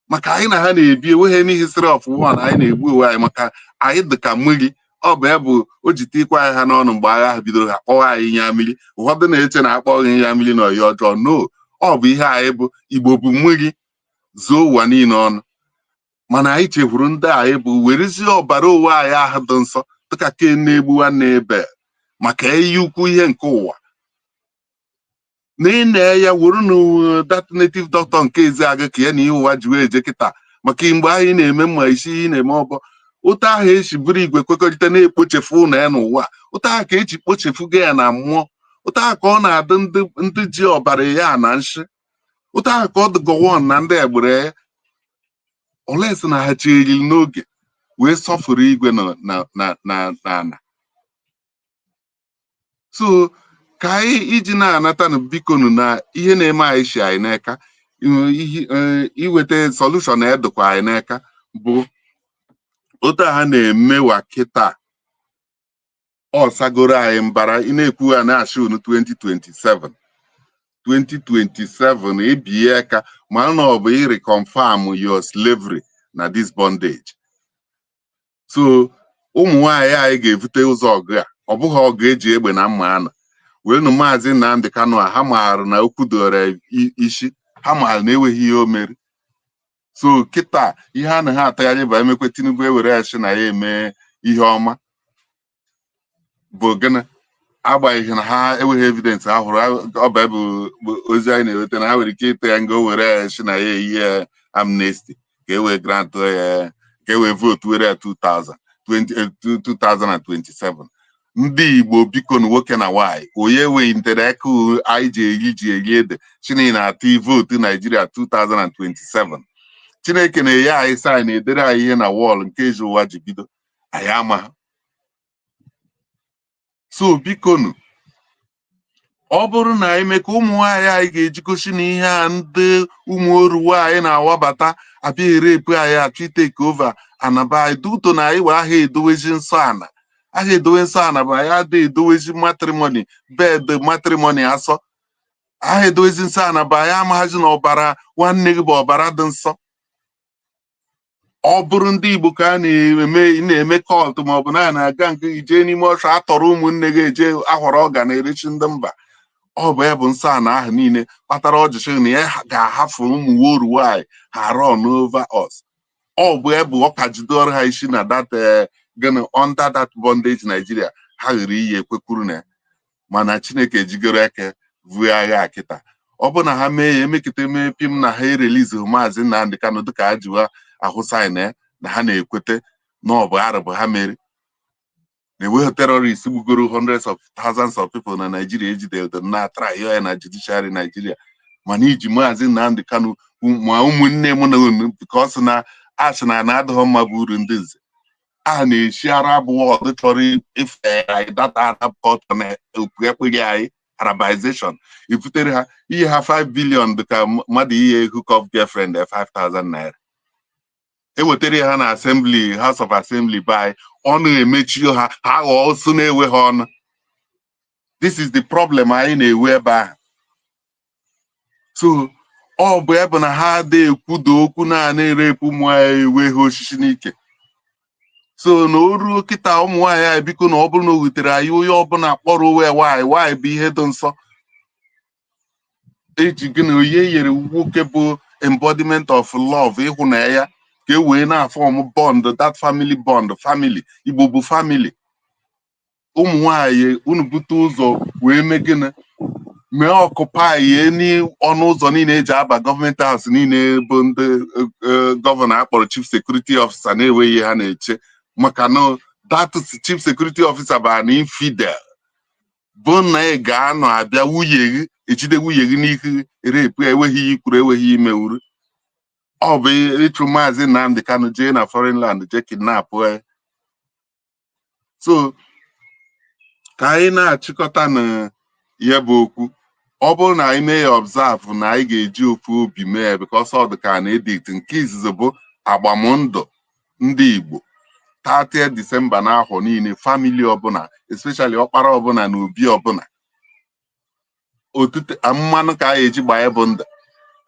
maka anyị na ha na-ebi enweghị any history of war na anyị na-egbu onwe anyị, maka anyị dị ka mmiri. Ọ bụ ya bụ o ji tikwa anyị ha n'ọnụ mgbe agha ahụ bidoro, ha kpọwa anyị ya mmiri. Ụfọdụ na-eche na akpọghị ya mmiri na ọya ọjọọ. No, ọ bụ ihe anyị bụ. Igbo bụ mmiri zuo ụwa niile ọnụ, mana anyị chekwuru ndị anyị bụ werezie ọbara onwe anyị ahụ dị nsọ, dịka Ken na-egbu nwanne Ebel maka iyi ukwu ihe nke ụwa na ị na ya wuru na that native doctor nke Eziagụ ka ya na ihe ụwa ji wee je kịta. Maka mgbe anyị na-eme mma isi ị na-eme ọbọ ụta ahụ esi bụrụ igwe kwekọrịta na-ekpochefu ụlọ ya n'ụwa, ụta ahụ ka eji kpochefugo ya na mmụọ, ụta ahụ ka ọ na-adị ndị ji ọbara ya na nshi, ụta ahụ ka ọ dị Gowon na ndị egbere ya. Olesi na ha chiriri n'oge wee sọfụrụ igwe na na na na na so ka anyị iji na-anata na bikonu na ihe na-eme anyị shi anyị n'aka, ihe iweta solution edokwa anyị n'aka bụ otu a ha na-emewa kịta. Ọ sagoro anyị mbara. Ị na-ekwu ha na-achị unu 2027, 2027 ebie aka, ma na ọ bụ ịreconfirm your slavery na this bondage. So ụmụ nwaanyị anyị ga-evute ụzọ ọgụ a. Ọ bụghị ọgụ eji egbe na mma anọ weenụ. Maazị Nnamdi Kanu a, ha maara na okwu doro isi, ha maara na enweghị ihe o mere. So kịta ihe a na ha atagharị bụ emekwe Tinubu ewere ya sị na ya eme ihe ọma bụ gịnị, agbanyeghị na ha enweghị evidence ha hụrụ. Ọ bụ bụ ozi anyị na-enweta na ha nwere ike ịtụ ya nga o were ya sị na ya eyi ya amnesty ka e wee grant ya, ka e wee vote were ya 2000 20 2027. Ndị Igbo, biko, na nwoke na nwaanyị, onye enweghị aka anyị ji eri ede Chineke na-atụ vote Naijiria 2027. Chineke na-enye anyị sign, na-edere anyị ihe na wall nke ezi ụwa ji bido anyị ama. So bikonu, ọ bụrụ na anyị mee ka ụmụ nwaanyị anyị ga-eji gosi na ihe a ndị ụmụ oru nwaanyị na-awabata abịa erepu anyị, achọ itake over anaba anyị duto na anyị wee aha edowezi nsọ ana, aha edowe nsọ ana bụ anyị ada edowezi matrimony bed, matrimony asọ, aha edowezi nsọ ana bụ anyị amaghazi na ọbara nwanne gị bụ ọbara dị nsọ. Ọ bụrụ ndị Igbo ka a na-eme na-eme cult, maọbụ na a na-aga nke ijee n'ime ọsọ atọrọ ụmụnne gị, eje ahọrọ ọga na-erechi ndị mba. Ọ bụ ya bụ nsọ ana ahụ niile kpatara ọjịchị na ya ga-ahafụ ụmụ nworu nwanyị ha run over us. Ọ bụ ya bụ ọ ka jidoro ha isi na that gịnị, under that bondage Nigeria ha ghere iyi ekwekwuru na ya. Mana Chineke ejigoro aka vuo agha kịta. Ọ bụ na ha mee ya emekite mee pim na ha erelease Maazị Nnamdi Kanu dịka ha jiwa ahụ sign ya na ha na-ekwete na ọ bụ arụ bụ ha mere na-enweghị terrorist gbugoro hundreds of thousands of people na Nigeria ejidere na try ya na judiciary Nigeria. Mana iji Maazị Nnamdi Kanu ma ụmụnne m na unu, because na asị na na adịghị mma bụ uru ndị nze a na-esi Arab world chọrọ ife anyị that Arab culture na okwu ekpere anyị Arabization ebutere ha ihe ha 5 billion dịka mmadụ ihe hook up girlfriend 5000 naira ewetara ha na assembly, House of Assembly by ọnụ emechi ha, ha ghọọ osu na-enwe ha ọnụ. This is the problem anyị na-ewe ebe ahụ. So ọ bụ ebe na ha ada ekwudo okwu naanị erepụ ụmụ anyị ewe ha osisi n'ike. So na o ruo kịta, ụmụ nwaanyị anyị, biko, na ọ bụrụ na o wutere anyị, onye ọbụla kpọrọ onwe nwaanyị, nwaanyị bụ ihe dị nsọ eji gịnị onye nyere nwoke bụ embodiment of love, ịhụnanya, ka e wee na-aform bond, that family bond. Family Igbo bụ family. Ụmụ nwanyị, unu bute ụzọ wee mee gịnị, mee occupy ọnụ ụzọ niile eji aba government house niile bụ ndị governor akpọrọ chief security officer na-enweghị ha na-eche, maka na that chief security officer bụ an infidel, bụ na ị ga-anọ abịa nwunye gị, ejide nwunye gị n'ihu, rape, enweghị ihe ikwuru, enweghị imewuru. Ọ bụ ịchụ Maazị Nnamdi Kanu jee na foreign land jee kidnap ya. So ka anyị na-achịkọta na ihe bụ okwu, ọ bụrụ na anyị mee ya observe na anyị ga-eji ofu obi mee ya, because ọ dị ka na edict nke izizi bụ agbamndụ ndị Igbo 30 December n'ahọ niile, family ọbụla, especially ọkpara ọbụla na obi ọbụla, otute mmanụ ka a ga-eji gbaa bụ ndụ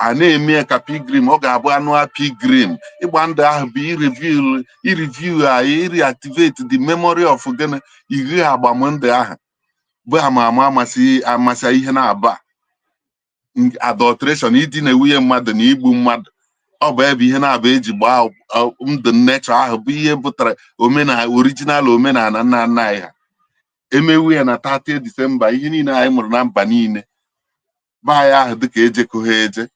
a na-eme ya ka pilgrim. Ọ ga-abụ annual pilgrim. Ịgba ndụ ahụ bụ ireview anyị, ireactivate the memory of gịnị, iri agbamndụ ahụ bụ ama ama amasị amasị ihe na-aba adulteration, idina nwunye mmadụ na igbu mmadụ. Ọ bụ ebe ihe na-aba eji gbaa ndụ nature ahụ bụ ihe pụtara omenala, original omenala nna nna anyị ha. Emewu ya na 30 Disemba, ihe niile anyị mụrụ na mba niile be anyị ahụ dịka ejekọ ha eje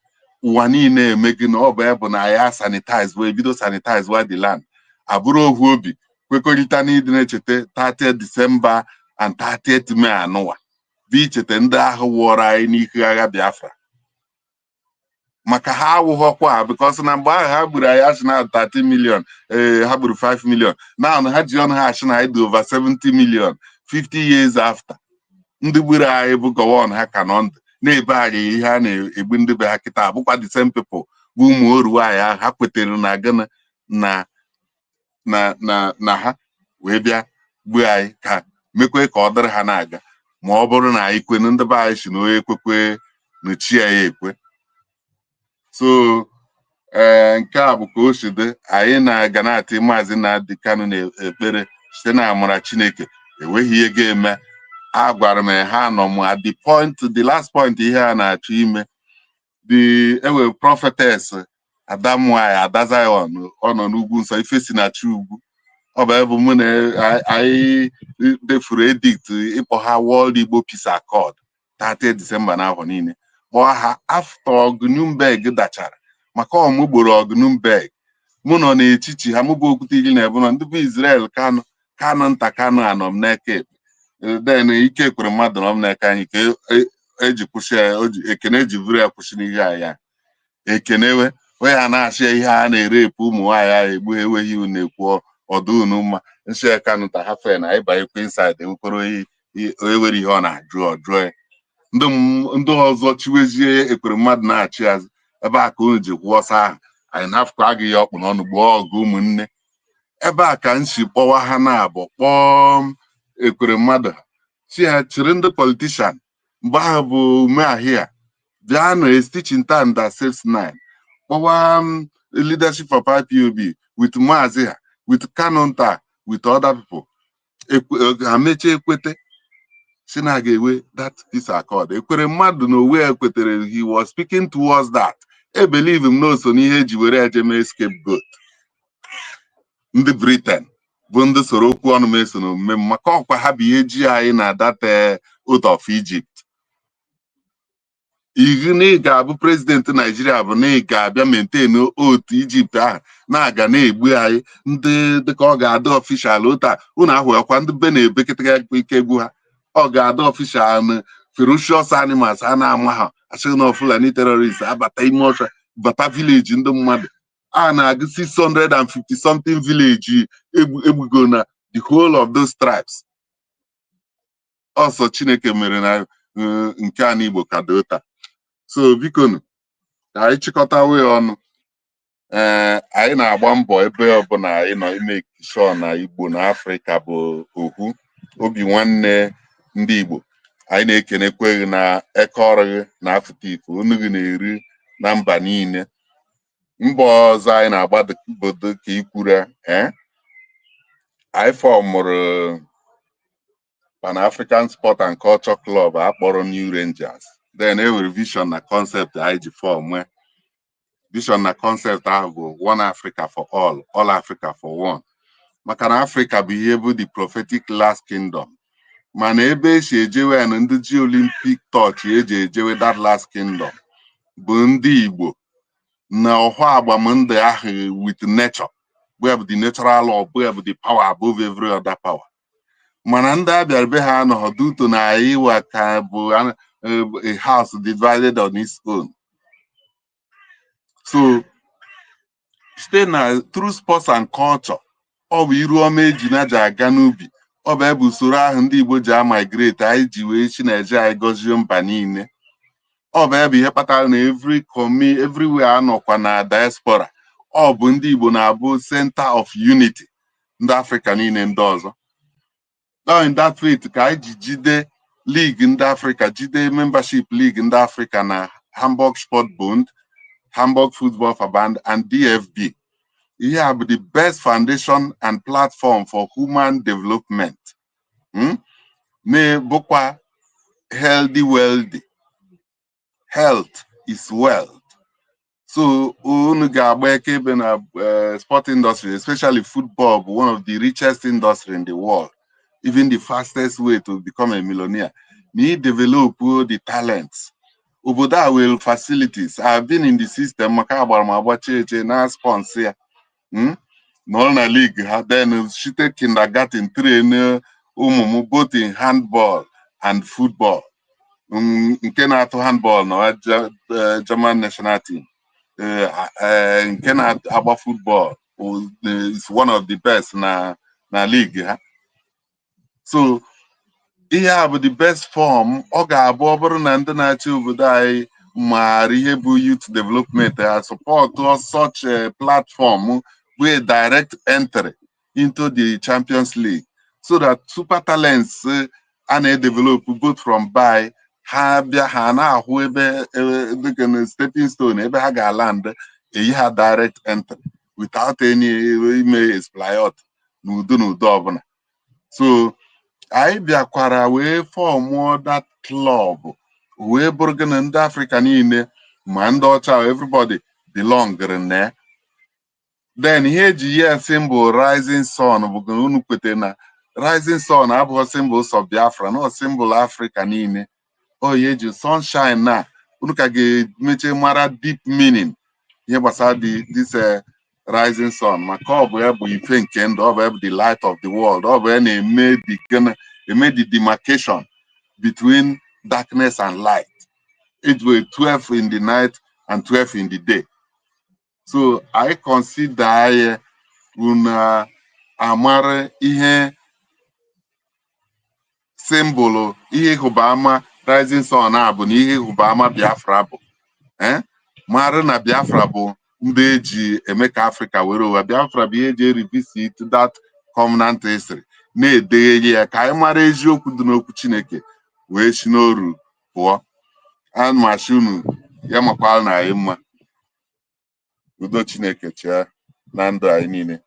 ụwa niile eme gị na ọ bụ ebe na ya sanitize wee bido sanitize wa the land, abụrụ ohu obi kwekọrịta n'ịdị na-echeta 30 Disemba and 30th May anụwa bụ icheta ndị ahụ wụọrọ anyị n'ihu agha Biafra. Maka ha awụghọkwa, because na mgbe ahụ ha gburu anyị, asị na 30 million, ee, ha gburu 5 million. Now ha ji ọnụ ha asị na anyị dị over 70 million. 50 years after, ndị gburu anyị bụ Gowon, ha ka nọ ndụ na-ebe anyị ihe a na-egbu ndị be ha kịta. Bụkwa the same people bụ ụmụ oru anyị ahụ ha kwetere na gịnị na ha wee bịa gbuo anyị, ka mekwe ka ọ dịrị ha na-aga. Ma ọ bụrụ na anyị kwenu, ndị be anyị si na onye ekwekwe na chi ya ekwe. So ee, nke a bụ ka o si dị. Anyị na-aga na-atị Maazị Nnamdi Kanu na ekpere site na amara Chineke, enweghị ihe ga-eme. A gwara m ha nọ m at the point, the last point, ihe a na-achọ ime. The enwere prophetess Ada nwanyị, Ada Zion, ọ nọ n'ugwu nsọ, ife si na chi ugwu. Ọ bụ ebe mụ na anyị defuru edict ịkpọ ha World Igbo Peace Accord 30 December n'afọ niile, kpọọ ha after ọgụ Nuremberg dachara, maka ọmụ gboro ọgụ Nuremberg. Mụ nọ n'etiti ha, mụ bụ Okwute iri na ebu nọ ndị bụ Israel Kanụ, Kanụ nta, Kanụ anọ m n'aka ekpe, then ike kwere mmadụ nọ m n'aka anyị ka eji kwụsị ya. Ekene eji buru ya kwụsị n'ihe anyị ekenewe onye a na-achị ya ihe a na-erepụ ụmụ nwaanyị ahụ egbu enweghị unu ekwu ọdụ unu mma nsị ya. Kanụ nta ha fe na anyị banyekwa inside, enwekwara onye nwere ihe ọ na-ajụ, ọ jụọ ya. Ndị ọzọ chiwezie ekwere mmadụ na-achị azụ ebe a ka unu ji kwụọ ọsọ ahụ anyị na-afụkwa agụ ya ọkpụ n'ọnụ gboo ọgụ ụmụnne. Ebe a ka m si kpọwa ha na-abụ kpọọ ekwere mmadụ chi ha chịrị ndị politician mgbe ahụ bụ umeahịa bịa na stitch in time that saves nine. Kpọwa leadership of IPOB with Maazị ha, with Kanunta, with other people. Ha mechie ekwete si na ga-ewe that peace accord. Ekwere mmadụ na owe ya kwetere, he was speaking towards that. E believe m na o so n'ihe eji were eje mee scapegoat. Ndị Britain bụ ndị soro okwu ọnụ m eso n'omume m, maka ọkwa ha bụ ihe ji anyị na that oath of Egypt. Ihu na ị ga-abụ president Naijiria bụ na ị ga-abịa maintain oath Egypt ahụ na-aga na-egbu anyị ndị dịka ọ ga-adị official otu a unu ahụ ọkwa ndị be na-ebekịta ike egwu ha. Ọ ga-adị official na ferocious animals a na-ama ha asịghị na Fulani terrorists abata ime ọcha, bata village ndị mmadụ a na-agụ 650 something village egbugo na the whole of those tribes. Ọsọ Chineke mere na nke a n'Igbo ka dị ụta. So bikonu, ka anyị chịkọta wee ọnụ. Ee, anyị na-agba mbọ ebe ọbụla anyị nọ ime sure na Igbo na Afrịka bụ ohu obi nwanne. Ndị Igbo, anyị na-ekenekwe gị na eke ọrụ gị na afụta ife unu gị na-eri na mba niile. Mbọ ọzọ anyị na-agba bụ ka ikwuru, ee, anyị formụrụ Pan African Sport and Culture Club akpọrọ New Rangers. Then e nwere vision na concept anyị ji form. Vision na concept ahụ bụ one Africa for all, all Africa for one, maka na Africa bụ ihe bụ the prophetic last kingdom. Mana ebe esi ejewe ya na ndị ji Olympic torch eji ejewe that last kingdom bụ ndị Igbo na ọhụ agbamndụ ahụ with nature, bụ ya bụ the natural law, bụ ya bụ the power above every other power. Mana ndị abịara be ha anọghọ duto na anyị wa ka bụ a house divided on its own. So site na through sports and culture, ọ bụ iru ọma eji na ji aga n'ubi. Ọ bụ ebe usoro ahụ ndị Igbo ji amigrate anyị ji wee chi na-eje anyị gọzie mba niile. Ọ bụ ebe ihe kpatara na every community everywhere anọkwa na diaspora, ọ bụ ndị Igbo na-abụ center of unity ndị Afrịka niile ndị ọzọ. Now in that faith ka anyị ji jide league ndị Afrịka, jide membership league ndị Afrịka na Hamburg Sport Bund, Hamburg Football Verband and DFB. Ihe a bụ the best foundation and platform for human development, Na-bụkwa healthy, wealthy. Health is wealth. So unu ga-agba ebe na sport industry, especially football, bụ one of the richest industry in the world, even the fastest way to become a millionaire na i develop the talents. Obodo a nwere facilities. I've been in the system, maka agbara m agbacha eche na sponsor ya, Nọrọ na league ha, then site kindergarten train ụmụ m both in handball and football. Nke na-atụ handball na German national team. Nke na-agba football is one of the best na league ha. So ihe a bụ the best form ọ ga-abụ. Ọ bụrụ na ndị na-achị obodo anyị maara ihe bụ youth development, ha support such a platform bụ a direct entry into the Champions League, so that super talents a na-edevelop both from by ha bịa, ha na-ahụ ebe dịka na stepping stone ebe ha ga-aland, eyi ha direct entry without any ime exploit n'udo n'udo ọbụla. So anyị bịakwara wee formụọ that club, wee bụrụ gị na ndị Afrịka niile ma ndị ọcha, everybody belongere na ya. Then ihe eji ya symbol rising sun bụ na unu kwete na rising sun abụghị symbol sọ Biafra, na symbol Afrịka niile. O ihe eji sunshine na unu ka ga-emeche mara deep meaning ihe gbasara this rising sun, maka ọ bụ ya bụ ife nke ndụ, ọ bụ ya bụ the light of the world, ọ bụ ya na-eme the gịnị, eme the demarcation between darkness and light. It will 12 in the night and 12 in the day. So I consider ya unu amara ihe symbol, ihe ịhụba ama rising sun a bụ na ihe ịhụba ama Biafra bụ, mara na Biafra bụ ndị eji eme ka Afrịka were ụwa. Biafra bụ ihe eji revisit that covenant history, na-edeghe ya ka anyị mara eziokwu dị n'okwu Chineke wee si n'oru pụọ. Ana unu ya makwara na anyị mma. Udo Chineke chịa na ndụ anyị niile.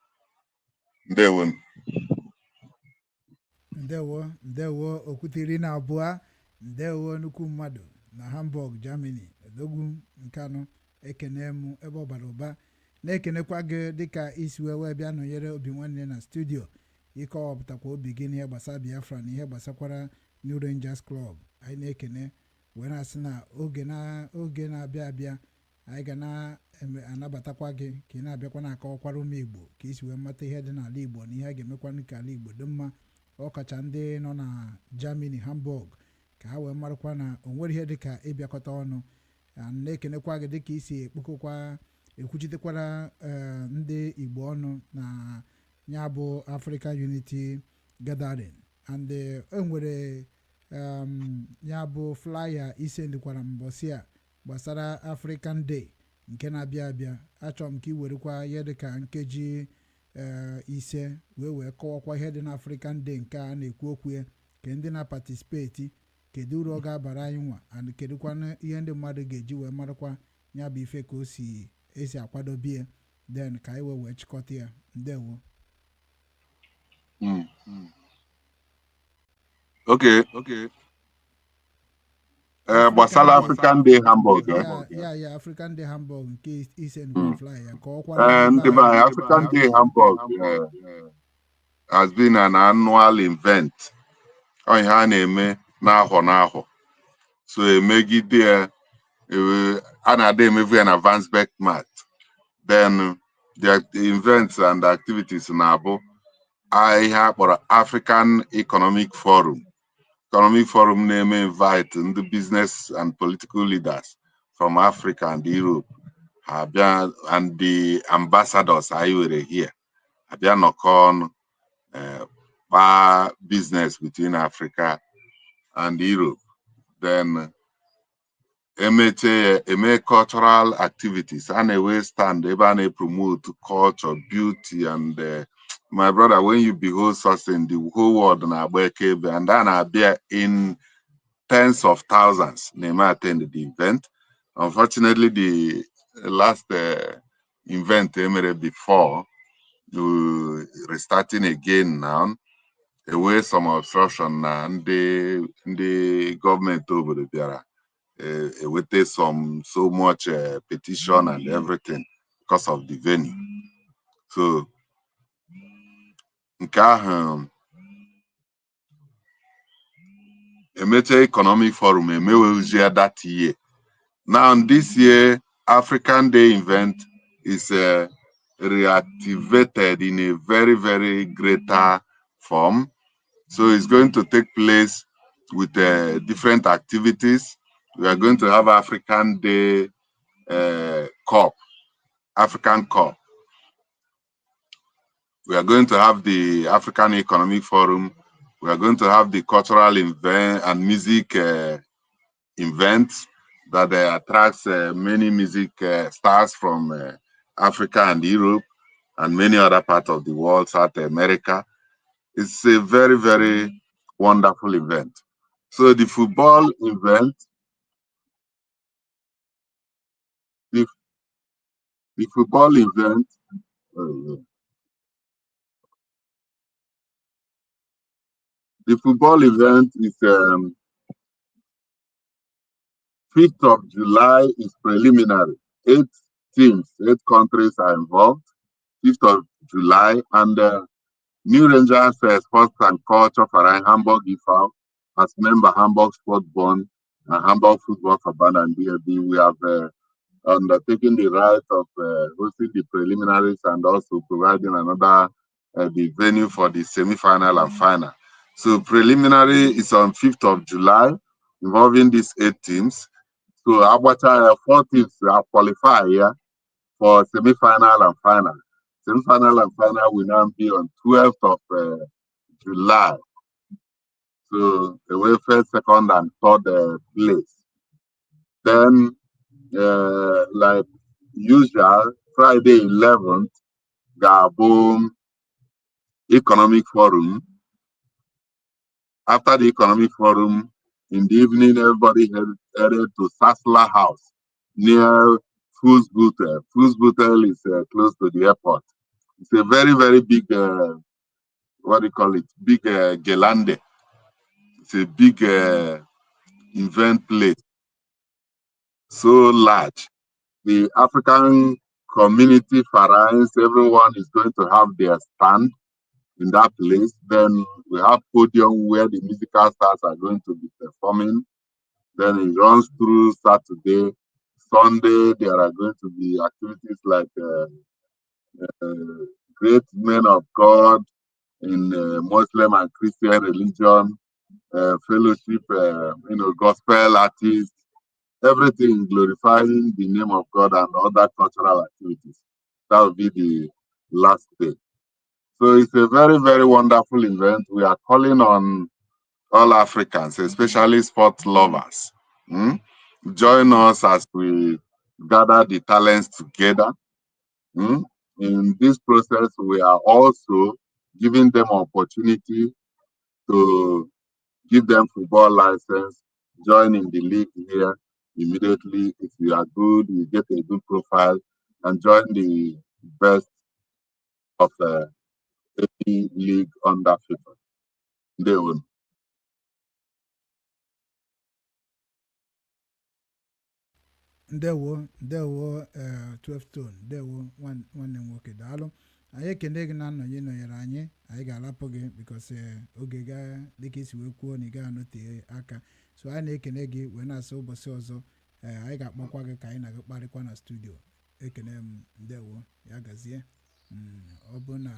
Ndewonu. Ndewo, ndewo, okwute 12. Ndewo, nnukwu mmadụ na Hamburg, Germany, odogwu Nkanụ. Ekene m ebe ọ bara ụba, na-ekenekwa gị dịka isi wee wee bịa nọnyere Obi Nwanne na studio, ịkọwapụtakwa obi gị n'ihe gbasara Biafra na ihe gbasakwara New Rangers Club. Anyị na-ekene wee na-asị na oge na oge na-abịa abịa, anyị ga na-anabatakwa gị ka ị na-abịakwa na-akọwakwara ụmụ Igbo ka isi wee mata ihe dị n'ala Igbo na ihe a ga-emekwanụ ka ala Igbo dị mma, ọkacha ndị nọ na Germany, Hamburg, ka ha wee marakwa na o nwere ihe dịka ịbịakọta ọnụ. Na-ekenekwa gị dịka isi ekpokọkwa ekwuchitekwara ndị Igbo ọnụ na ya bụ African Unity Gathering. And e nwere ya bụ flyer ise ndikwara mbọsị a gbasara African Day nke na-abịa abịa. Achọrọ m ka ị werekwa ihe dịka nkeji 5 wee wee kọwakwa ihe dị na African Day nke a na-ekwu okwu ya, ke ndị na-participate, kedu uru ọ ga-abara anyị nwa, and kedụkwanụ ihe ndị mmadụ ga-eji wee marakwa ya bụ ife, ka o si esi akwadobie, then ka anyị wee wee chịkọta ya. Ndewo. Okay. Gbasara African Day Hamburg. Ya, African Day Hamburg nke ise ndịkwa flyer ya, kọwakwara Ndị ndị be anyị, African Day Hamburg has been an annual event. Ọ ihe a na-eme n'ahọ n'ahọ. So emegide ya, a na-ada emevu ya na Wandsbek Markt. Then the events and activities na-abụ ihe a kpọrọ African Economic Forum. Economic Forum na-eme invite ndị business and political leaders from Africa and Europe, ha abịa, and the ambassadors anyị nwere here abịa nọkọ ọnụ, kpaa business between Africa and Europe. Then emeche ya, eme cultural activities. A na-enwe stand ebe a na-promote culture, beauty and my brother, when you behold such thing, the whole world na-agba akaebe, and a na-abịa in tens of thousands na-eme attend the event. Unfortunately, the last event emere before restarting again now, enwee some obstruction na ndị gọọmenti obodo bịara eweta some so much petition and everything because of the venue. So nke ahụ emecha Economic Forum emewezie that year. Now this year African Day event is reactivated in a very, very greater form. So it's going to take place with different activities. We are going to have African Day Cup, African Cup. We are going to have the African Economic Forum. We are going to have the cultural event and music event that attracts many music stars from Africa and Europe and many other parts of the world, South America. It's a very, very wonderful event. So the football event, the, the football event, the football event is 5th of July is preliminary. Eight teams, eight countries are involved. 5th of July, and New Rangers Sports and Culture Verein Hamburg e.V. as member Hamburg Sport Bond and Hamburg Football Verband and DFB. We have undertaken the right of hosting the preliminaries and also providing another the venue for the semi-final and final. So preliminary is on 5th of July, involving these eight teams. So Abacha, four teams are qualified here for semi-final and final. Semi-final and final will now be on 12th of July. So the way first, second, and third place. Then, like usual, Friday 11th, ga-abụ Economic Forum. After the Economic Forum, in the evening, everybody headed to Sasla House near Fußbüttel. Fußbüttel is close to the airport. It's a very, very big, what do you call it? Big Gelande. It's a big event place, so large. The African community Vereins, everyone is going to have their stand in that place. Then we have podium where the musical stars are going to be performing. Then it runs through Saturday. Sunday, there are going to be activities like great men of God in Muslim and Christian religion, fellowship, gospel artists, everything glorifying the name of God and other cultural activities. That will be the last day. So it's a very, very wonderful event. We are calling on all Africans, especially sport lovers. Join us as we gather the talents together. In this process, we are also giving them opportunity to give them football license, join in the league here immediately. If you are good, you get a good profile and join the best of any league under FIFA. Ndewo. Ndewo, ndewo, ee, 12 stone, ndewo, nwanne m nwoke, daalụ. Anyị ekene gị na nnọnye nọnyere anyị. Anyị ga-arapụ gị because oge ga dịka isi wee kwuo na ị gaghị anọte aka, so anyị na-ekene gị wee na-asị ụbọchị ọzọ ee anyị ga-akpọkwa gị ka anyị na gị kparịkwa na studio. Ekene m, ndewo, ya gazie. Ọ bụ na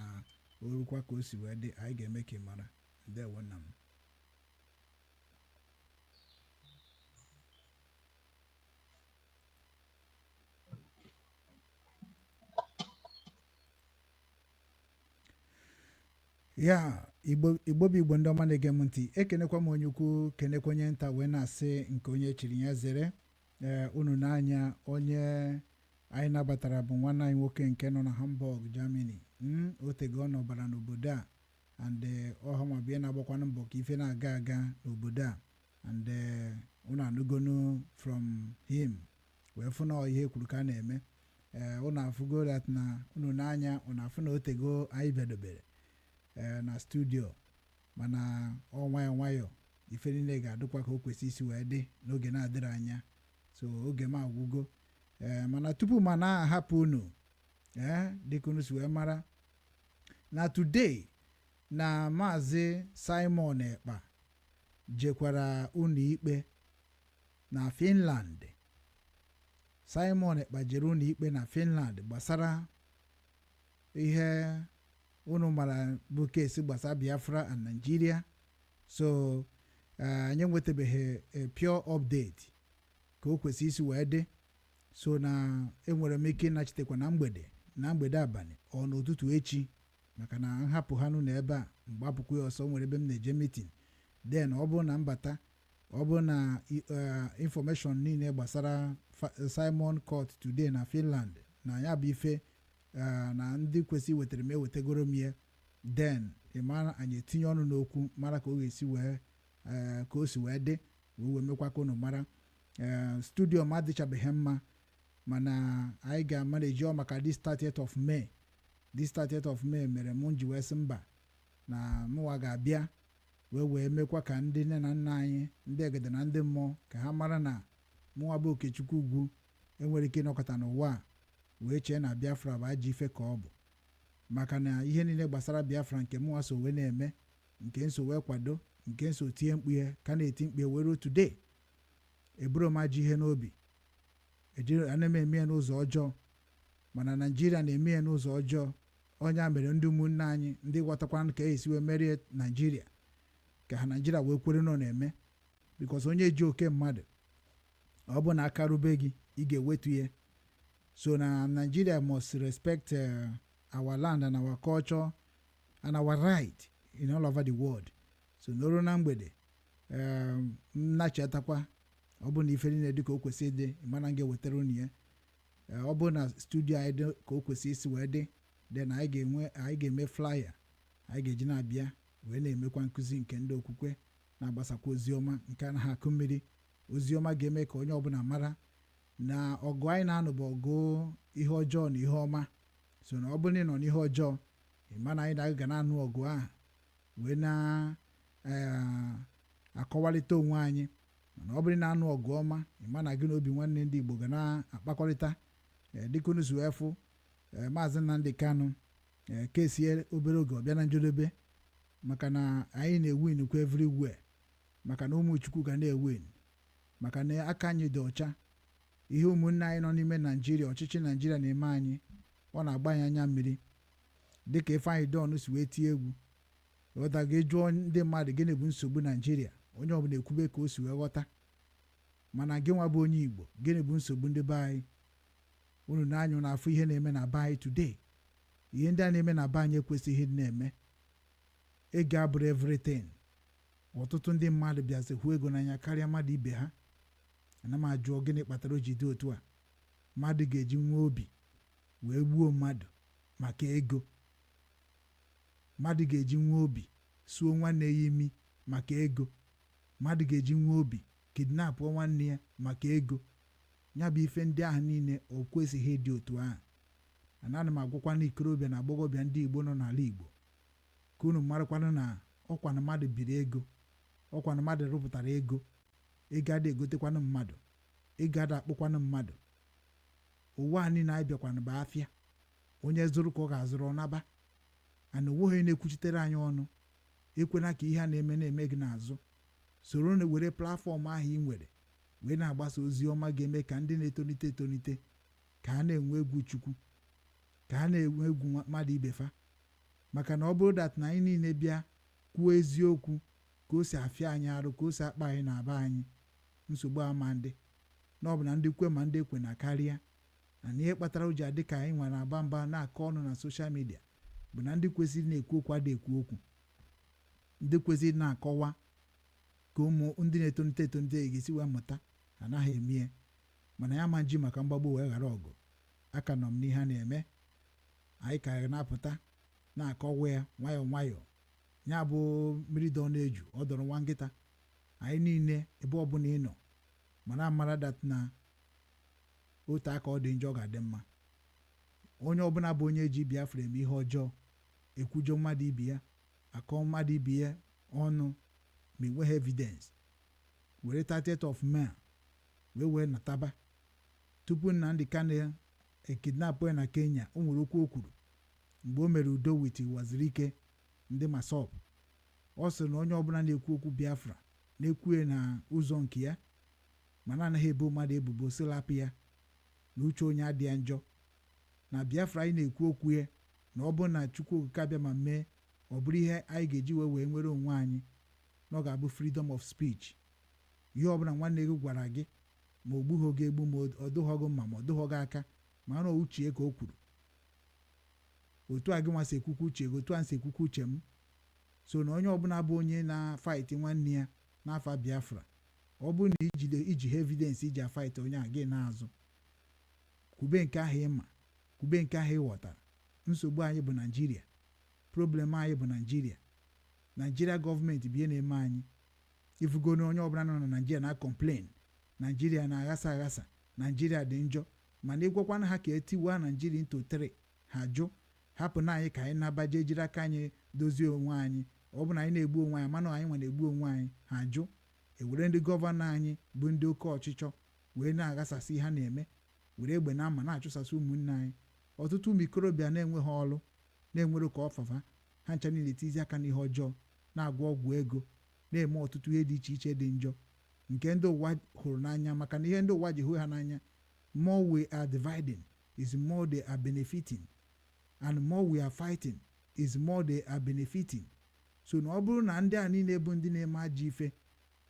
o rukwa ka o si wee dị, anyị ga-eme ka ị mara. Ndewo, nna m. Ya Igbo, Igbo bụ Igbo, ndị ọma na-ege m ntị, ekenekwa m onye ukwu, kenekwa onye nta, wee na-asị nke onye chiri ya zere. Ee, unu n'anya, onye anyị nabatara bụ nwanne anyị nwoke nke nọ na Hamburg, Germany. Otego ọ nọbara n'obodo a and ọha ma bịa na-agbakwanụ mbọ ka ife na-aga aga n'obodo a and unu anụgonu from him wee fụ na ọ ihe kwuru ka a na-eme. Ee, unu afụgo that na unu n'anya, unu afụ na otego anyị bịadobere ee na studio, mana ọ nwayọ nwayọ ife niile ga-adịkwa ka o kwesị isi wee dị n'oge na-adịrị anya. So oge m agwụgo. Ee, mana tupu ma na-ahapụ unu, ee, dịka unu si wee mara na today na Maazị Simon Ekpa jekwara ụlọ ikpe na Finland. Simon Ekpa jere ụlọ ikpe na Finland gbasara ihe unu mara bụ case gbasara Biafra and Nigeria. So anyị enwetabeghị a pure update ka o kwesị isi wee dị. So na enwere m ike ịnachitekwa na mgbede, na mgbede abalị ọ n'ụtụtụ echi, maka na nhapụ ha nụ na ebe a mgbapụkwa ya ọsọ, nwere ebe m na-eje meeting. Then ọ bụrụ na mbata, ọ bụrụ na information niile gbasara Simon Court today na Finland na ya bụ ife na ndị kwesị wetara m ewetagoro m ya, then ị mara anyị etinye ọnụ n'okwu, mara ka ọ ga-esi wee ka o si wee dị, wee mekwa ka unu mara. Studio m adịchabeghị mma, mana anyị ga-amaneji ọ maka this 30th of May. This 30th of May mere m ji wee sị mba, na mụnwa ga-abịa wee mekwa ka ndị nne na nna anyị, ndị egede na ndị mmụọ, ka ha mara na mụnwa bụ Okechukwu Ugwu enwere ike ịnọkọta n'ụwa a wee chee na Biafra bụ ajọ ife ka ọ bụ, maka na ihe niile gbasara Biafra nke mụnwa so wee na-eme, nke nso wee kwado, nke nso tie mkpu ya, ka na-eti mkpu ya wee ruo today. Eburo m ajọ ihe n'obi ejiri ana m eme ya n'ụzọ ọjọọ, mana Naijiria na-eme ya n'ụzọ ọjọọ. Onye a mere ndị ụmụnne anyị ndị ghọtakwana ka esi wee merie Naijiria, ka ha Naijiria wee kwere nọ na-eme, because onye ji oke mmadụ, ọ bụ na aka rube gị, ị ga-ewetu ya. So na Nigeria must respect our land and our culture and our right in all over the world. So n'oru na mgbede, m nachetakwa, ọ bụ na ife niile dị ka o kwesị ịdị, mana m ga-ewetara unu ya. Ọ bụ na studio anyị dị ka o kwesị isi wee dị, then anyị ga-enwe, anyị ga-eme flyer anyị ga-eji na-abịa wee na-emekwa nkụzi nke ndị okwukwe, na-agbasakwa oziọma nke anaghị akụ mmiri, oziọma ga-eme ka onye ọbụla mara na ọgụ anyị na-anụ bụ ọgụ ihe ọjọọ na ihe ọma. So na ọ bụrụ na ị nọ n'ihe ọjọọ, ị ma na anyị ga na-anụ ọgụ ahụ wee na-akọwalite onwe anyị. Mana ọ bụrụ na na-anụ ọgụ ọma, ị ma na gị na obi nwanne ndị Igbo ga na-akpakọrịta. Dịka unu si wee fụ, Maazị Nnamdi Kanu kesie obere oge ọ bịa na njedebe, maka na anyị na-ewin kwa everywhere, maka na ụmụ Chukwu ga na-ewin, maka na aka anyị dị ọcha. Ihe ụmụnne anyị nọ n'ime Naijiria, ọchịchị Naijiria na-eme anyị, ọ na-agba anyị anya mmiri, dịka Ifeanyị Don si wee tie egwu. Ghọta gị, jụọ ndị mmadụ gịnị bụ nsogbu Naijiria, onye ọbụla ekwube ka o si wee ghọta. Mana gị nwa bụ onye Igbo, gịnị bụ nsogbu ndị be anyị? Unu na-anyụ na-afụ ihe na-eme na be anyị today. Ihe ndị a na-eme na be anyị ekwesịghị ịdị na-eme. Ego abụrụ everything. Ọtụtụ ndị mmadụ bịazi hụ ego n'anya karịa mmadụ ibe ha. Ana m ajụọ, gịnị kpatara o ji dị otu a? Mmadụ ga-eji nwee obi wee gbuo mmadụ maka ego, mmadụ ga-eji nwee obi suo nwanne ya imi maka ego, mmadụ ga-eji nwee obi kidnapụ nwanne ya maka ego. Ya bụ ife ndị ahụ niile, o kwesịghị ịdị otu ahụ. Ana m agwakwa na ikorobịa na agbọghọbịa ndị Igbo nọ n'ala Igbo ka unu marakwanụ na ọkwa na mmadụ biri ego, ọkwa na mmadụ rụpụtara ego. Ego ada egotekwanụ mmadụ, ego ada akpụkwanụ mmadụ. Ụwa a niile anyị bịakwanụ bụ afịa. Onye zụrụ ka ọ ga-azụrụ ọ naba, ana onweghị onye na-ekwuchitere anyị ọnụ. Ekwena ka ihe a na-eme na-eme gị n'azụ. Soro na were platform ahụ ị nwere wee na-agbasa ozi ọma ga-eme ka ndị na-etolite etolite ka ha na-enwe egwu Chukwu, ka ha na-enwe egwu mmadụ ibe fa, maka na ọ bụrụ that na anyị niile bịa kwuo eziokwu ka o si afịa anyị arụ, ka o si akpa anyị na aba anyị, nsogbu ama ndị na ọ bụ na ndị kwe ma ndị ekwe na karịa. Na ihe kpatara o ji adị ka anyị nwere agba mba na-akọ ọnụ na social media bụ na ndị kwesịrị na-ekwu okwu adị ekwu okwu, ndị kwesịrị na-akọwa ka ụmụ ndị na-etolite etolite ga-esi wee mụta anaghị eme ya. Mana ya ma nji maka mgbagbo wee ghara ọgụ aka nọ m n'ihe a na-eme. Anyị ka na-apụta na-akọwa ya nwayọọ nwayọọ. Ya bụ mmiri dọ na-eju ọ dọrọ nwa nkịta. Anyị niile, ebe ọbụla ị nọ, mana amara that na otu aka ọ dị njọ ga-adị mma. Onye ọbụla bụ onye ji Biafra eme ihe ọjọọ, ekwujọ mmadụ ibe ya, akọ mmadụ ibe ya ọnụ ma enweghị evidence, were 30th of May wee nataba. Tupu Nnamdi Kanu ekidnapụ ya na Kenya, o nwere okwu o kwuru mgbe o mere udo with Wazirike ndị MASSOB. Ọ sịrị na onye ọbụla na-ekwu okwu Biafra na-ekwughị na ụzọ nke ya, mana anaghị ebo mmadụ ebubo, silapụ ya na uche onye adịghị njọ na Biafra anyị na-ekwu okwu ya, na ọ bụrụ na Chukwu Okike abịa ma mee ọ bụrụ ihe anyị ga-eji wee nwere onwe anyị, na ọ ga-abụ freedom of speech. Ihe ọbụla nwanne gị gwara gị Ma o gbughị gị egbu, ma ọ dụghọ gị mma, ma ọ dụghọ gị aka, ma na uche ka o kwuru. Otu a gị nwa si ekwukwu uche gị, otu a si ekwukwu uche m. So na onye ọbụla bụ onye na-fight nwanne ya n'afa Biafra, ọ bụrụ na ijide iji ha evidence iji afight onye a gị na-azụ, kwube nke ahụ ịma, kwube nke ahụ ị ghọtara. Nsogbu anyị bụ Naijiria, problem anyị bụ Naijiria. Naijiria gọọmenti bụ ihe na-eme anyị. Ifugo na onye ọbụla nọ na Naijiria na complain, Naijiria na-aghasa aghasa, Naijiria dị njọ. Mana ịgwakwana ha ka etiwa Naijiria into three, ha jụ. Hapụ na anyị ka anyị nabaje, jiri aka anyị dozie onwe anyị. Ọ bụ na anyị na-egbu onwe anyị, mana anyị nwe na-egbu onwe anyị, ha jụ. Ewere ndị gọvanọ anyị bụ ndị oke ọchịchọ wee na-aghasasị ihe ha na-eme, were egbe na mma na-achụsasị ụmụnne anyị. Ọtụtụ ụmụ ikorobịa na-enweghị ọlụ, na-enwere ka ọfafa ha ncha niile etizi aka n'ihe ọjọọ, na-agwọ ọgwụ ego, na-eme ọtụtụ ihe dị iche iche dị njọ nke ndị ụwa hụrụ n'anya. Maka na ihe ndị ụwa ji hụ ha n'anya, more we are dividing is more they are benefiting, and more we are fighting is more they are benefiting. So na ọ bụrụ na ndị a niile bụ ndị na-eme ajọ ife,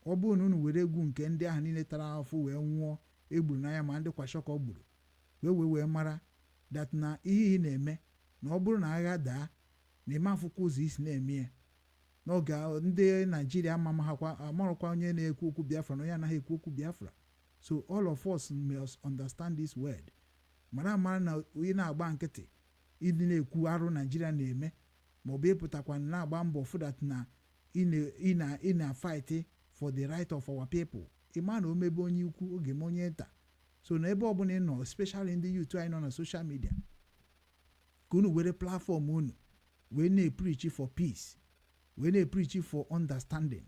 ọ bụrụ na unu were egwu nke ndị ahụ niile tara ahụhụ wee nwụọ, egburu n'anya, ma ndị kwashọkọ gburu wee mara that na ihe ị na-eme, na ọ bụrụ na agha daa, na eme afụkwa ụzọ isi na-eme ya n'oge ndị Naijiria amamakwa amarụkwa onye na-ekwu okwu Biafra na onye anaghị ekwu okwu Biafra. So all of us must understand this word, mara amara na onye na-agba nkịtị ịdị na-ekwu arụ Naijiria na-eme, maọbụ ịpụtakwa na-agba mbọ fụ that na ị na fight for the right of our people, ịma na o mebe onye ukwu, oge eme onye nta. So na ebe ọbụla ị nọ, especially ndị youth anyị nọ na social media, ka unu were platform unu wee na-epreach for peace, wee na-epreach for understanding,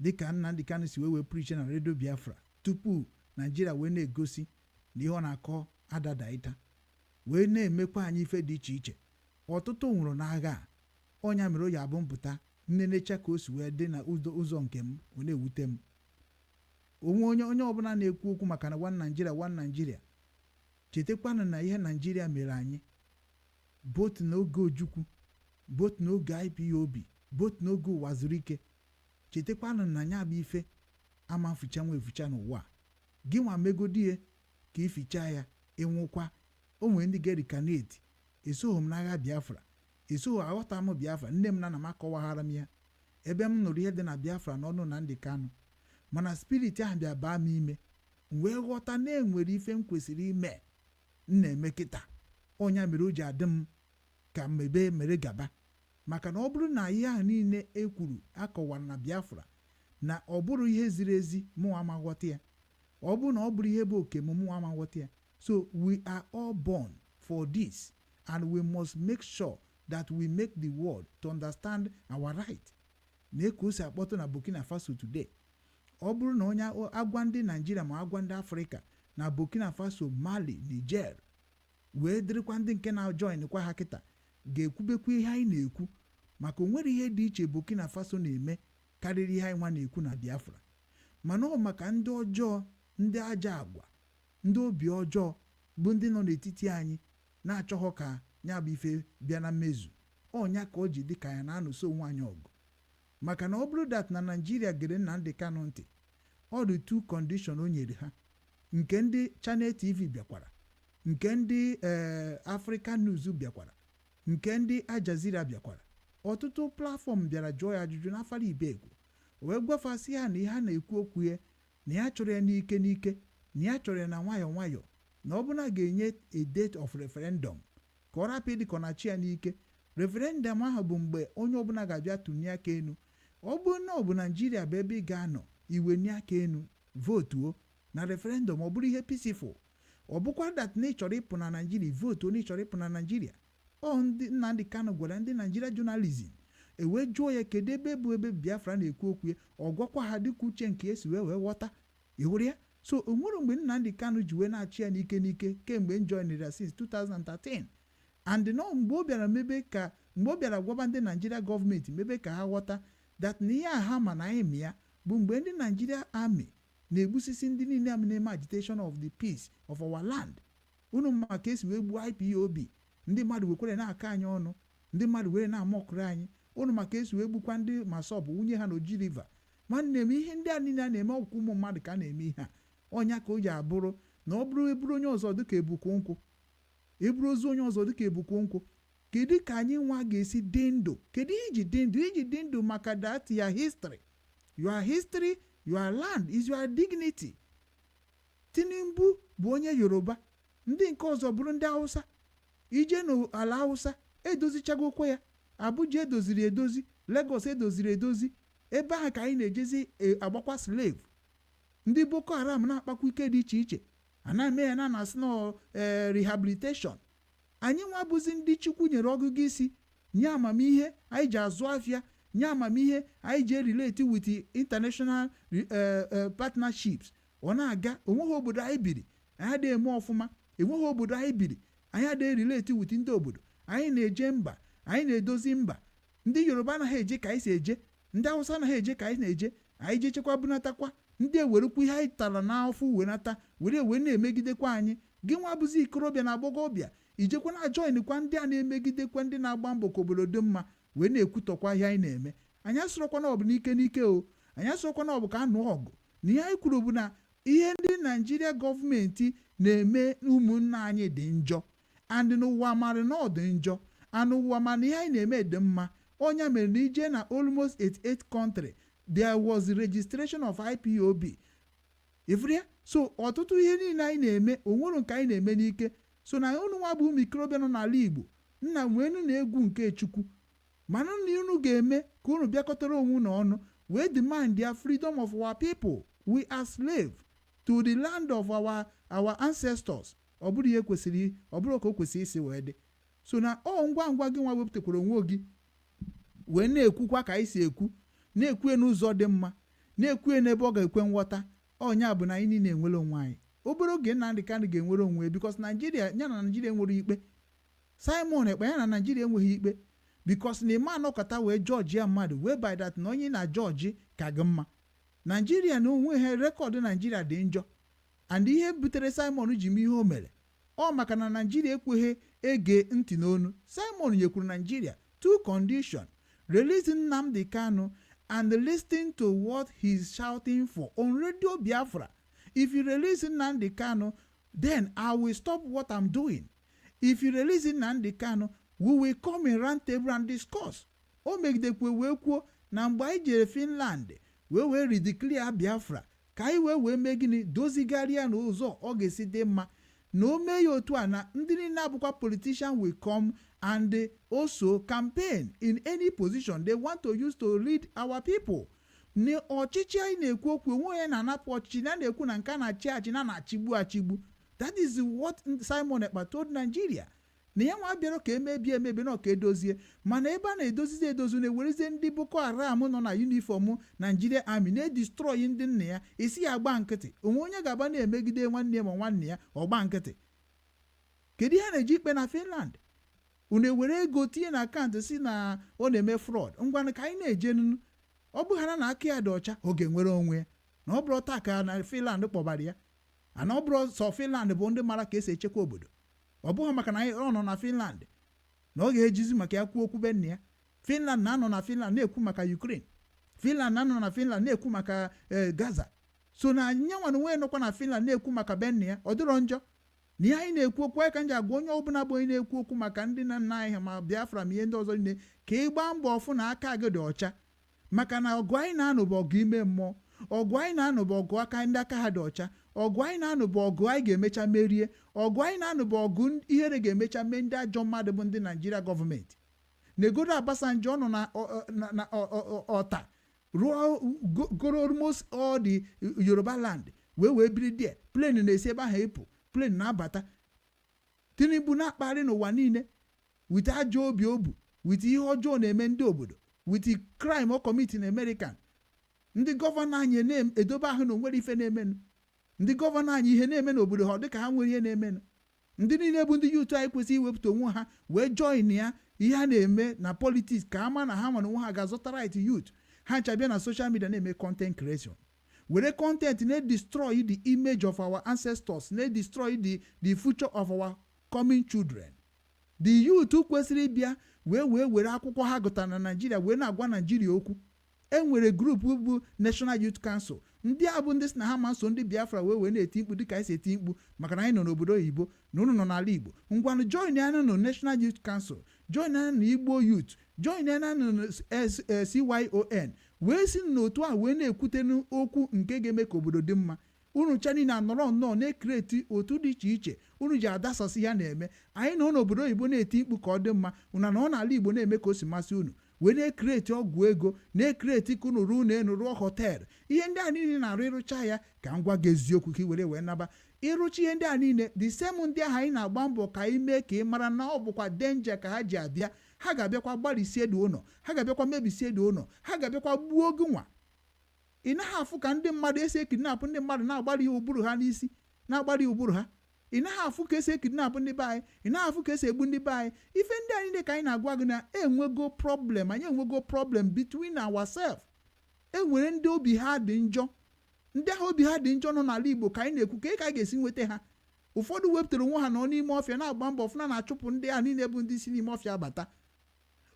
dịka Nnamdi Kanu si wee preach na Radio Biafra tupu Naijiria wee na-egosi na ihe ọ na-akọ adadaịta, wee na-emekwa anyị ife dị iche iche. Ọtụtụ nwụrụ n'agha a. Ọnya mere o ji abụ mpụta nnenecha ka o si wee dị na ụzọ nke m, ọ na-ewute m. Onwe onye ọbụla na-ekwu okwu maka na one Nigeria, one Nigeria, chetakwanụ na ihe Naijiria mere anyị, both n'oge Ojukwu, both n'oge IPOB, both n'oge ụwa zuru ike. Chetakwanụ na ya bụ ife ama mficha nwa eficha n'ụwa a. Gị nwa megodie ka ifichaa ya, ịnwụkwa, o nwere ndị ga-reincarnate. Esoghị m n'agha Biafra, esoghị aghọta m Biafra. Nne m na nna m akọwaghara m ya. Ebe m nụrụ ihe dị na Biafra n'ọnụ na ndị Kanu, mana spirit ahụ bịa baa m ime, m wee ghọta na enwere ife m kwesịrị ime m na-eme kịta. Ọnya mere o ji adị m ka mebe mere gaba, maka na ọ bụrụ na ihe ahụ niile e kwuru akọwara na Biafra na ọ bụrụ ihe ziri ezi, mụ ama ghọta ya. Ọ bụrụ na ọ bụrụ ihe bụ oke m, mụ ama ghọta ya. So we are all born for this, and we must make sure that we make the world to understand our right. Na ka o si akpọtụ na Burkina Faso today, ọ bụrụ na onye agwa ndị Naijiria ma agwa ndị Afrịka na Burkina Faso, Mali, Niger, wee dịrịkwa ndị nke na-join kwa ha kịta, ga-ekwubekwa ihe anyị na-ekwu, maka o nwere ihe dị iche Burkina Faso na-eme karịrị ihe anyị nwa na-ekwu na Biafra. Mana ọ maka ndị ọjọọ, ndị ajọ agwa, ndị obi ọjọọ bụ ndị nọ n'etiti anyị na-achọghọ ka ya bụ ife bịa na mmezu. Ọnya ka o ji dị ka ya na-anụso onwe anyị ọgụ. Maka na ọ bụrụ that na Naijiria gere Nnamdi Kanu ntị, ọ dị two condition o nyere ha, nke ndị Channel TV bịakwara, nke ndị African News bịakwara, nke ndị Al Jazeera bịakwara, ọtụtụ platform bịara jụọ ya ajụjụ n'afara ibegwu, wee gwafasị ya na ihe a na-ekwu okwu ya, na ya chọrọ ya n'ike n'ike, na ya chọrọ ya na nwayọọ nwayọọ, na ọ bụna ga-enye a date of referendum ka ọ rapụ ịdị ka ọ na-achị ya n'ike. Referendum ahụ bụ mgbe onye ọbụla ga-abịa tụnye aka enu. Ọ bụrụ na ọ bụ Naijiria bụ ebe ị ga-anọ iwe nye aka enu votuo na referendum, ọ bụrụ ihe peaceful. Ọ bụkwa that na ị chọrọ ịpụ na Naijiria, votuo na ị chọrọ ịpụ na Naijiria. Ọ ndị Nnamdi Kanu gwara ndị Naijiria journalism, ewee jụọ ya kedu ebe bụ ebe Biafra na-ekwu okwu ya, ọ gwakwa ha dịka uche nke esi wee ghọta. Ị hụrụ ya? So o nwere mgbe Nnamdi Kanu ji wee na-achị ya n'ike n'ike kemgbe m joinere ya since 2013. And nọ mgbe ọ bịara mebe ka mgbe ọ bịara gwaba ndị Naijiria gọọmenti mebe ka ha ghọta that na ihe a ha ma na anyị ma ya bụ mgbe ndị Naijiria army na-egbusisi ndị niile na-eme agitation of the peace of our land. Unu ma ka esi wee gbuo IPOB, ndị mmadụ wekwere na-akọ anyị ọnụ, ndị mmadụ were na-amọkụrụ anyị. Unu maka esi wee gbukwa ndị MASSOB, nwunye ha na Oji River. Nwanne m, ihe ndị a niile a na-eme, ọkwụkwụ ụmụ mmadụ ka a na-eme ihe a. Ọnya ka o ji abụrụ na ọ bụrụ eburu onye ọzọ dịka ebukwu nkwụ, eburu ozu onye ọzọ dịka ebukwu nkwụ. Kedu ka anyị nwa ga-esi dị ndụ? Kedu iji dị ndụ, iji dị ndụ maka that your history, your history, your land is your dignity. Tinubu bụ onye Yoruba, ndị nke ọzọ bụrụ ndị Hausa. Ije n'ala Hausa, edozichagokwa ya. Abuja edoziri edozi, Lagos edoziri edozi. Ebe ahụ ka anyị na-ejezi agbakwa slave. Ndị Boko Haram na-akpakwa ike dị iche iche, a na-eme ya na na-asị na rehabilitation. Anyị nwa bụzi ndị Chukwu nyere ọgụgụ isi, nye amamihe anyị ji azụ afịa, nye amamihe anyị ji relate with international partnerships, ọ na-aga. Onweghị obodo anyị biri anyị adịghị eme ọfụma. Enweghị obodo anyị biri anyị adịghị relate with ndị obodo. Anyị na-eje mba, anyị na-edozi mba. Ndị Yoruba anaghị eje ka anyị si eje, ndị Hausa anaghị eje ka anyị na-eje. Anyị jechekwa bunatakwa, ndị ewerukwa ihe anyị tara n'afọ wenata were wee na-emegidekwa anyị. Gị nwa bụzi ikorobịa na agbọghọbịa, ijekwa na joinkwa ndị a na-emegidekwa ndị na-agba mbọ ka obodo dị mma, wee na-ekwutọkwa ihe anyị na-eme. Anyị asụrọkwa na ọ bụ n'ike n'ike o. Anyị asụrọkwa na ọ bụ ka a nụọ ọgụ. Na ihe anyị kwuru bụ na ihe ndị Naijiria gọọmenti na-eme ụmụnne anyị dị njọ, and n'ụwa mara na ọ dị njọ, and ụwa mana ihe anyị na-eme dị mma. Ọnya mere na ije na almost 88 country, there was registration of IPOB ifria. So ọtụtụ ihe niile anyị na-eme, onwere nke anyị na-eme n'ike. So na unu nwa bụ ụmụ ikorobịa nọ n'ala Igbo, nna nwenu na egwu nke Chukwu, mana na unu ga-eme ka unu bịakọtara onwe unu ọnụ wee demand their freedom of our people. We are slave to the land of our ancestors. Ọ bụrụ ihe kwesịrị, ọ bụrụ ka o kwesịrị isi wee dị. So na ọ ngwa ngwa gị nwa wepụtakwara onwe gị wee na-ekwukwa ka anyị si ekwu, na-ekwu n'ụzọ dị mma, na-ekwu n'ebe ọ ga-ekwe nghọta. Ọnya bụ na anyị niile enwere onwe anyị. Obere oge, Nnamdị Kanụ ga-enwere onwe ya, because Naijiria ya na Naijiria enwere ikpe. Simon Ekpa ya na Naijiria enweghị ikpe, because na ime anọkọta wee judge ya mmadụ wee by that na onye na judge ka gị mma. Naijiria na onwe ha, record Naijiria dị njọ, and ihe butere Simon ji mee ihe o mere ọ maka na Naijiria ekweghị ege ntị n'onu. Simon nyekwuru Naijiria two condition: release Nnamdi Kanu and listen to what he's shouting for on Radio Biafra. If you release Nnamdi Kanu, then I will stop what I'm doing. If you release Nnamdi Kanu, we will come in round table and discuss. O megidekwe wee kwuo na mgbe anyị jere Finland wee redeclare Biafra, ka anyị wee mee gịnị? Dozigharịa n'ụzọ ọ ga-esi dị mma. Na o mee ya otu a, na ndị niile abụkwa politician will come and also campaign in any position they want to use to lead our people. Na ọchịchị anyị na-ekwu okwu, onwe onye na-anapụ ọchịchị, na na-ekwu na nke a na-achị achị na na-achịgbu achịgbu. That is what Simon Ekpa told Nigeria, na ya nwa bịara ka emebie emebi na ka edozie. Mana ebe a na-edozizi edozi, na-ewerezie ndị Boko Haram nọ na uniform Nigeria Army na-edestroy ndị nna ya, isi ya agba nkịtị. Onwe onye ga-agba na-emegide nwanne ya ma nwanne ya ọgba nkịtị? Kedu ihe a na-eji ikpe na Finland? Unu ewere ego tinye na account, si na ọ na-eme fraud. Ngwanụ, ka anyị na-eje nunu. Ọ bụghara na aka ya dị ọcha, ọ ga-enwere onwe ya. Na ọ bụrụ taa ka na Finland kpọbara ya, ana ọ bụrụ sọ Finland bụ ndị mara ka esi echekwa obodo. Ọ bụghị maka na ọ nọ na Finland na ọ ga-ejizi maka ya kwuo okwu be nna ya. Finland na-anọ na Finland na-ekwu maka Ukraine, Finland na-anọ na Finland na-ekwu maka Gaza. So na nyanwa na onwe nọkwa na Finland na-ekwu maka be nna ya, ọ dịrọ njọ. Na ihe anyị na-ekwu okwu anyị ka m ji agwa onye ọbụla bụ onye na-ekwu okwu maka ndị nna nna anyị ha, ma Biafra ma ihe ndị ọzọ niile, ka ị gbaa mbọ ọfụ na aka gị dị ọcha, maka na ọgụ anyị na-anụ bụ ọgụ ime mmụọ. Ọgụ anyị na-anụ bụ ọgụ aka ndị aka ha dị ọcha. Ọgụ anyị na-anụ bụ ọgụ anyị ga-emecha merie. Ọgụ anyị na-anụ bụ ọgụ ihere ga-emecha mee ndị ajọ mmadụ bụ ndị Naijiria gọọmenti. Negodo Obasanjo, ọ nọ na ọta rụọ goro almost all the Yoruba land, wee biri there. Plane na-esi ebe ahụ ịpụ, plane na-abata. Tinubu na-akpagharị n'ụwa niile with ajọ obi obu, with ihe ọjọọ na-eme ndị obodo, with crime ọ commit na American. Ndị governor anyị na-edobe ahụ na onwere ife na-emenụ. Ndị governor anyị, ihe na-eme n'obodo ha, ọ dịka ha nwere ihe na-emenụ. Ndị niile bụ ndị youth anyị kwesịrị iwepụta onwe ha wee join ya ihe a na-eme na politics, ka ama na ha nwere onwe ha ga-azọta right youth. Ha ncha bịa na social media na-eme content creation, were content na-destroy the image of our ancestors, na-destroy the future of our coming children. The youth kwesịrị ịbịa wee were akwụkwọ ha gụtara na Naijiria wee na-agwa Naijiria okwu. Enwere group bụ National Youth Council. Ndị a bụ ndị si na ha ma nso ndị Biafra wee na-eti mkpu dịka anyị si eti mkpu, maka na anyị nọ n'obodo oyibo na unu nọ n'ala Igbo. Ngwanụ, join ya nụ National Youth Council, join ya na Igbo Youth, join ya na CYON, wee si n'otu a wee na-ekwute n'okwu nke ga-eme ka obodo dị mma. Unu cha niile anọrọ nnọọ na-ecreate otu dị iche iche unu ji adasasị ya na-eme. Anyị nọ n'obodo oyibo na-eti mkpu ka ọ dị mma, unu nọ n'ala Igbo na-eme ka o si masị unu, wee na-ecreate ọgwụ ego, na-ecreate ka unu ruo enu rụọ hotel. Ihe ndị a niile na-arụ, ịrụcha ya, ka m gwa gị eziokwu, ka ị were wee naba ịrụcha ihe ndị a niile, the same ndị ahụ anyị na-agba mbọ ka anyị mee ka ị mara na ọ bụkwa danger ka ha ji abịa. Ha ga-abịakwa gbalịsie dị ụlọ, ha ga-abịakwa mebisie dị ụlọ, ha ga-abịakwa gbuo gị. Nwa ị naghị afụ ka ndị mmadụ esi ekidnap ndị mmadụ, na-agbari ya ụbụrụ ha n'isi, na-agbari ya ụbụrụ ha. Ị naghị afụ ka esi ekidnap ndị be anyị, ị naghị afụ ka esi egbu ndị be anyị. Ife ndị a niile ka anyị na-agwa gị na enwego problem, anyị enwego problem between ourselves. Enwere ndị obi ha dị njọ. Ndị ahụ obi ha dị njọ nọ n'ala Igbo ka anyị na-ekwu ka a ga-esi nweta ha. Ụfọdụ wepụtara onwe ha nọ n'ime ọfịa na-agba mbọ ọfụna na-achụpụ ndị a niile bụ ndị si n'ime ọfịa bata.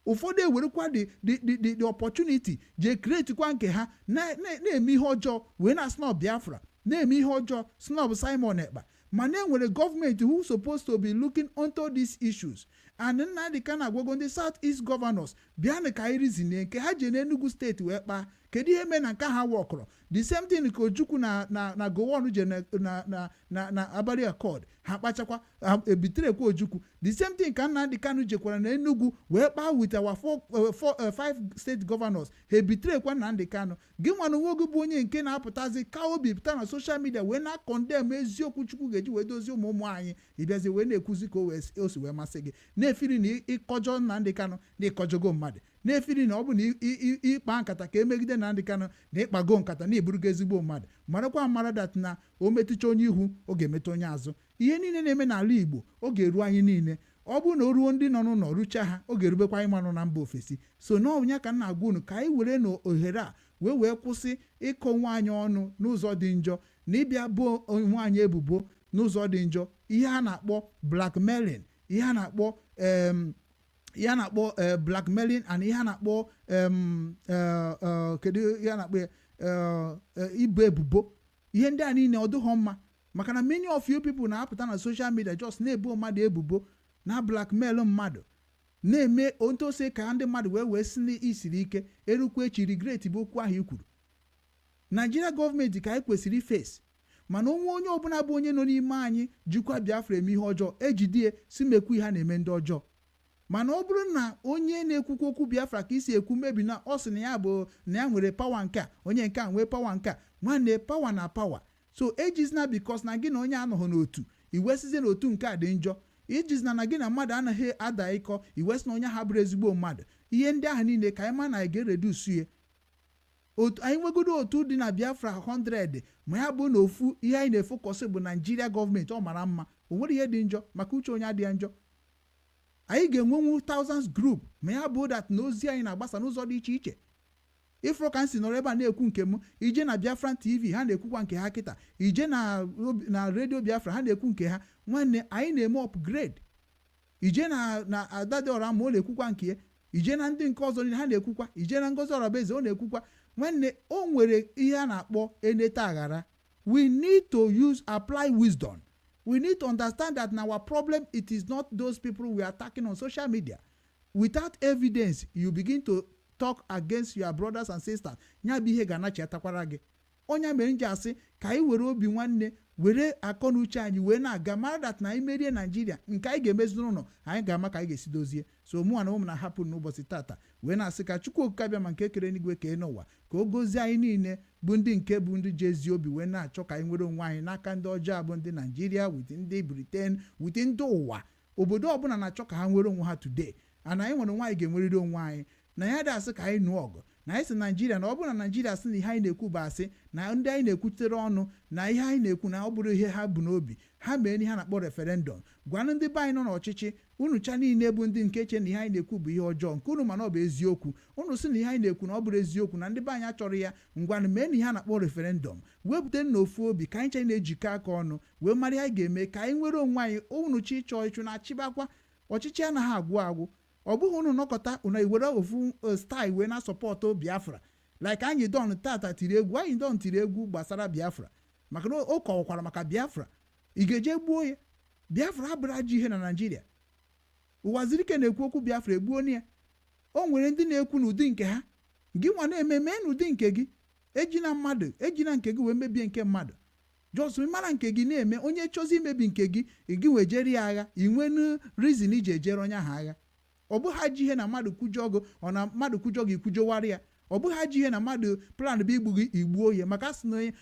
Ụfọdụ ewerekwa the opportunity jee createkwa nke ha, na-eme ihe ọjọọ, wee na snob Biafra, na-eme ihe ọjọọ, snob Simon Ekpa. Mana e nwere gọọmenti who supposed to be looking onto these issues, and Nnamdi Kanu agwago ndị South East governors, bịanụ ka anyị reasonie. Nke ha ji n'Enugu Steeti wee kpaa, kedu ihe mee na nke ha wọkọrọ? The same thing ka Ojukwu na Gowon je na Abali Accord, ha kpachakwa ebiterekwa Ojukwu. The same thing ka Nnamdi Kanu jekwara na Enugu wee kpaa with our four, four, five state governors, ha ebiterekwa Nnamdi Kanu. Gị nwa na onwe gị bụ onye nke na-apụtazi ka obi pụta na social media wee na-acondemn eziokwu Chukwu ga-eji wee dozie ụmụ ụmụ anyị, ịbịazi wee na-ekwuzi ka o si wee masị gị, na-efiri na ịkọjọ Nnamdi Kanu na ịkọjọgo mmadụ, na-efiri na ọ bụ na ịkpa nkata ka emegide Nnamdi Kanu na ịkpago nkata na iburugo ezigbo mmadụ. Marakwa mara that na o metụcha onye ihu, ọ ga-emetụ onye azụ. Ihe niile na-eme n'ala Igbo, ọ ga-eru anyị niile. Ọ bụrụ na o ruo ndị nọ n'ụlọ rucha ha, ọ ga-erubekwa anyị manụ na mba ofesi. So n'ọnya ka m na-agwa unu ka anyị were na ohere a wee kwụsị ịkọ onwe anyị ọnụ n'ụzọ dị njọ na ịbịa bụ onwe anyị ebubo n'ụzọ dị njọ, ihe a na-akpọ blackmailing, ihe a na-akpọ ihe a na-akpọ blackmailing and ihe a na-akpọ kedu ihe a na-akpọ ya, ibu ebubo. Ihe ndị a niile ọ dịghọ mma, maka na many of you people na-apụta na social media just na-ebo mmadụ ebubo, na blackmail mmadụ, na-eme otu ose ka ndị mmadụ wee si na isiri ike erukwa echi regret bụ okwu ahụ i kwuru. Naijiria gọọmenti ka anyị kwesịrị iface, mana onwe onye ọbụla bụ onye nọ n'ime anyị jikwa Biafra eme ihe ọjọọ, ejidie si mekwu ihe a na-eme ndị ọjọọ. Mana ọ bụrụ na onye na-ekwukwa okwu Biafra ka isi ekwu mebi na ọ sị na ya bụ na ya nwere power nke a, onye nke a nwee power nke a, nwanne, power na power. So ejizina because na gị na onye anọghị n'otu, iwesizie n'otu nke a dị njọ. Ijizina na gị na mmadụ anaghị ada ịkọ, iwesi na onye ha bụrụ ezigbo mmadụ. Ihe ndị ahụ niile ka anyị ma na anyị ga-ereduce ya. Otu anyị nwegodo otu dị na Biafra 100, ma ya bụ na ofu ihe anyị na-efocus bụ Naijiria gọọmenti, ọ mara mma, o nwere ihe dị njọ, maka uche onye adịghị njọ. Anyị ga-enwenwu thousands group, ma ya bụ that na ozi anyị na-agbasa n'ụzọ dị iche iche. Ifro ka m si nọrọ ebe a na-ekwu nke m, ije na Biafran TV, ha na-ekwukwa nke ha kịta. Ije na Redio Biafra, ha na-ekwu nke ha. Nwanne, anyị na-eme upgrade. Ije na Adadịọra ma ọ na-ekwukwa nke ya. Ije na ndị nke ọzọ niile, ha na-ekwukwa. Ije na Ngozi Ọrabaeze, ọ na-ekwukwa. Nwanne, o nwere ihe a na-akpọ eneta aghara. We need to use apply wisdom. We need to understand that na our problem, it is not those people we are attacking on social media without evidence. You begin to talk against your brothers and sisters, ya bụ ihe ga-anachiatakwara gị. Onye mere m ji asị ka anyị were obi nwanne, were akọ na uche anyị wee na-aga, mara that na anyị merie Naijiria, nke anyị ga-emezi n'ụlọ anyị ga-ama ka anyị ga-esi dozie. So mụnwa na ụmụ na-ahapụ n'ụbọchị tata wee na-asị ka Chukwu Okike abịa ma nke kere n'igwe kee n'ụwa, ka o gozie anyị niile bụ ndị nke bụ ndị ji ezi obi wee na-achọ ka anyị nwere onwe anyị n'aka ndị ọjọọ bụ ndị Naijiria with ndị Britain, with ndị ụwa. Obodo ọbụla na-achọ ka ha nwere onwe ha today, ana anyị nwere nwaanyị ga-enwerịrị onwe anyị na ya dị asị ka anyị nụọ ọgụ na anyị si Naijiria, na ọ bụrụ na Naijiria sị na ihe anyị na-ekwu bụ asị, na ndị anyị na-ekwutere ọnụ na ihe anyị na-ekwu na ọ bụrụ ihe ha bụ n'obi, ha mee ihe a na-akpọ referendum. Gwanụ ndị be anyị nọ n'ọchịchị, unu cha niile bụ ndị nke che na ihe anyị na-ekwu bụ ihe ọjọọ, nke unu mana ọ bụ eziokwu, unu sị na ihe anyị na-ekwu na ọ bụrụ eziokwu, na ndị be anyị achọrọ ya, ngwanụ mee na ihe a na-akpọ referendum, wepụta n'ofu obi ka anyị cha na-ejikọ aka ọnụ wee mara ihe anyị ga-eme ka anyị nwere onwe anyị. Unu chi ịchọ ịchụ na-achịbakwa ọchịchị anaghị agwụ agwụ. Ọ bụghị unu nọkọta unu ewere ofu style wee na-asupport Biafra. Like anyị don tata tiri egwu, anyị don tiri egwu gbasara Biafra, maka na o kọwakwara maka Biafra. Ị ga-eje gbuo ya? Biafra abụrụ ajọ ihe na Naijiria. Ụwazirike na-ekwu okwu Biafra, egbuo ya. O nwere ndị na-ekwu n'ụdị nke ha. Gị nwa na-eme, mee n'ụdị nke gị. Ejina mmadụ, ejina nke gị wee mebie nke mmadụ. Just mara nke gị na-eme. Onye chọzi imebi nke gị, gị wee jere ya agha. Inwenu reason iji ejere onye ahụ agha. Ọ bụghị ajọ ihe na mmadụ kwujọ gị, ọ na mmadụ kwujọ gị, kwujọwarị ya. Ọ bụghị ajọ ihe na mmadụ plan bụ igbu gị, igbuo ya. Maka sị na onye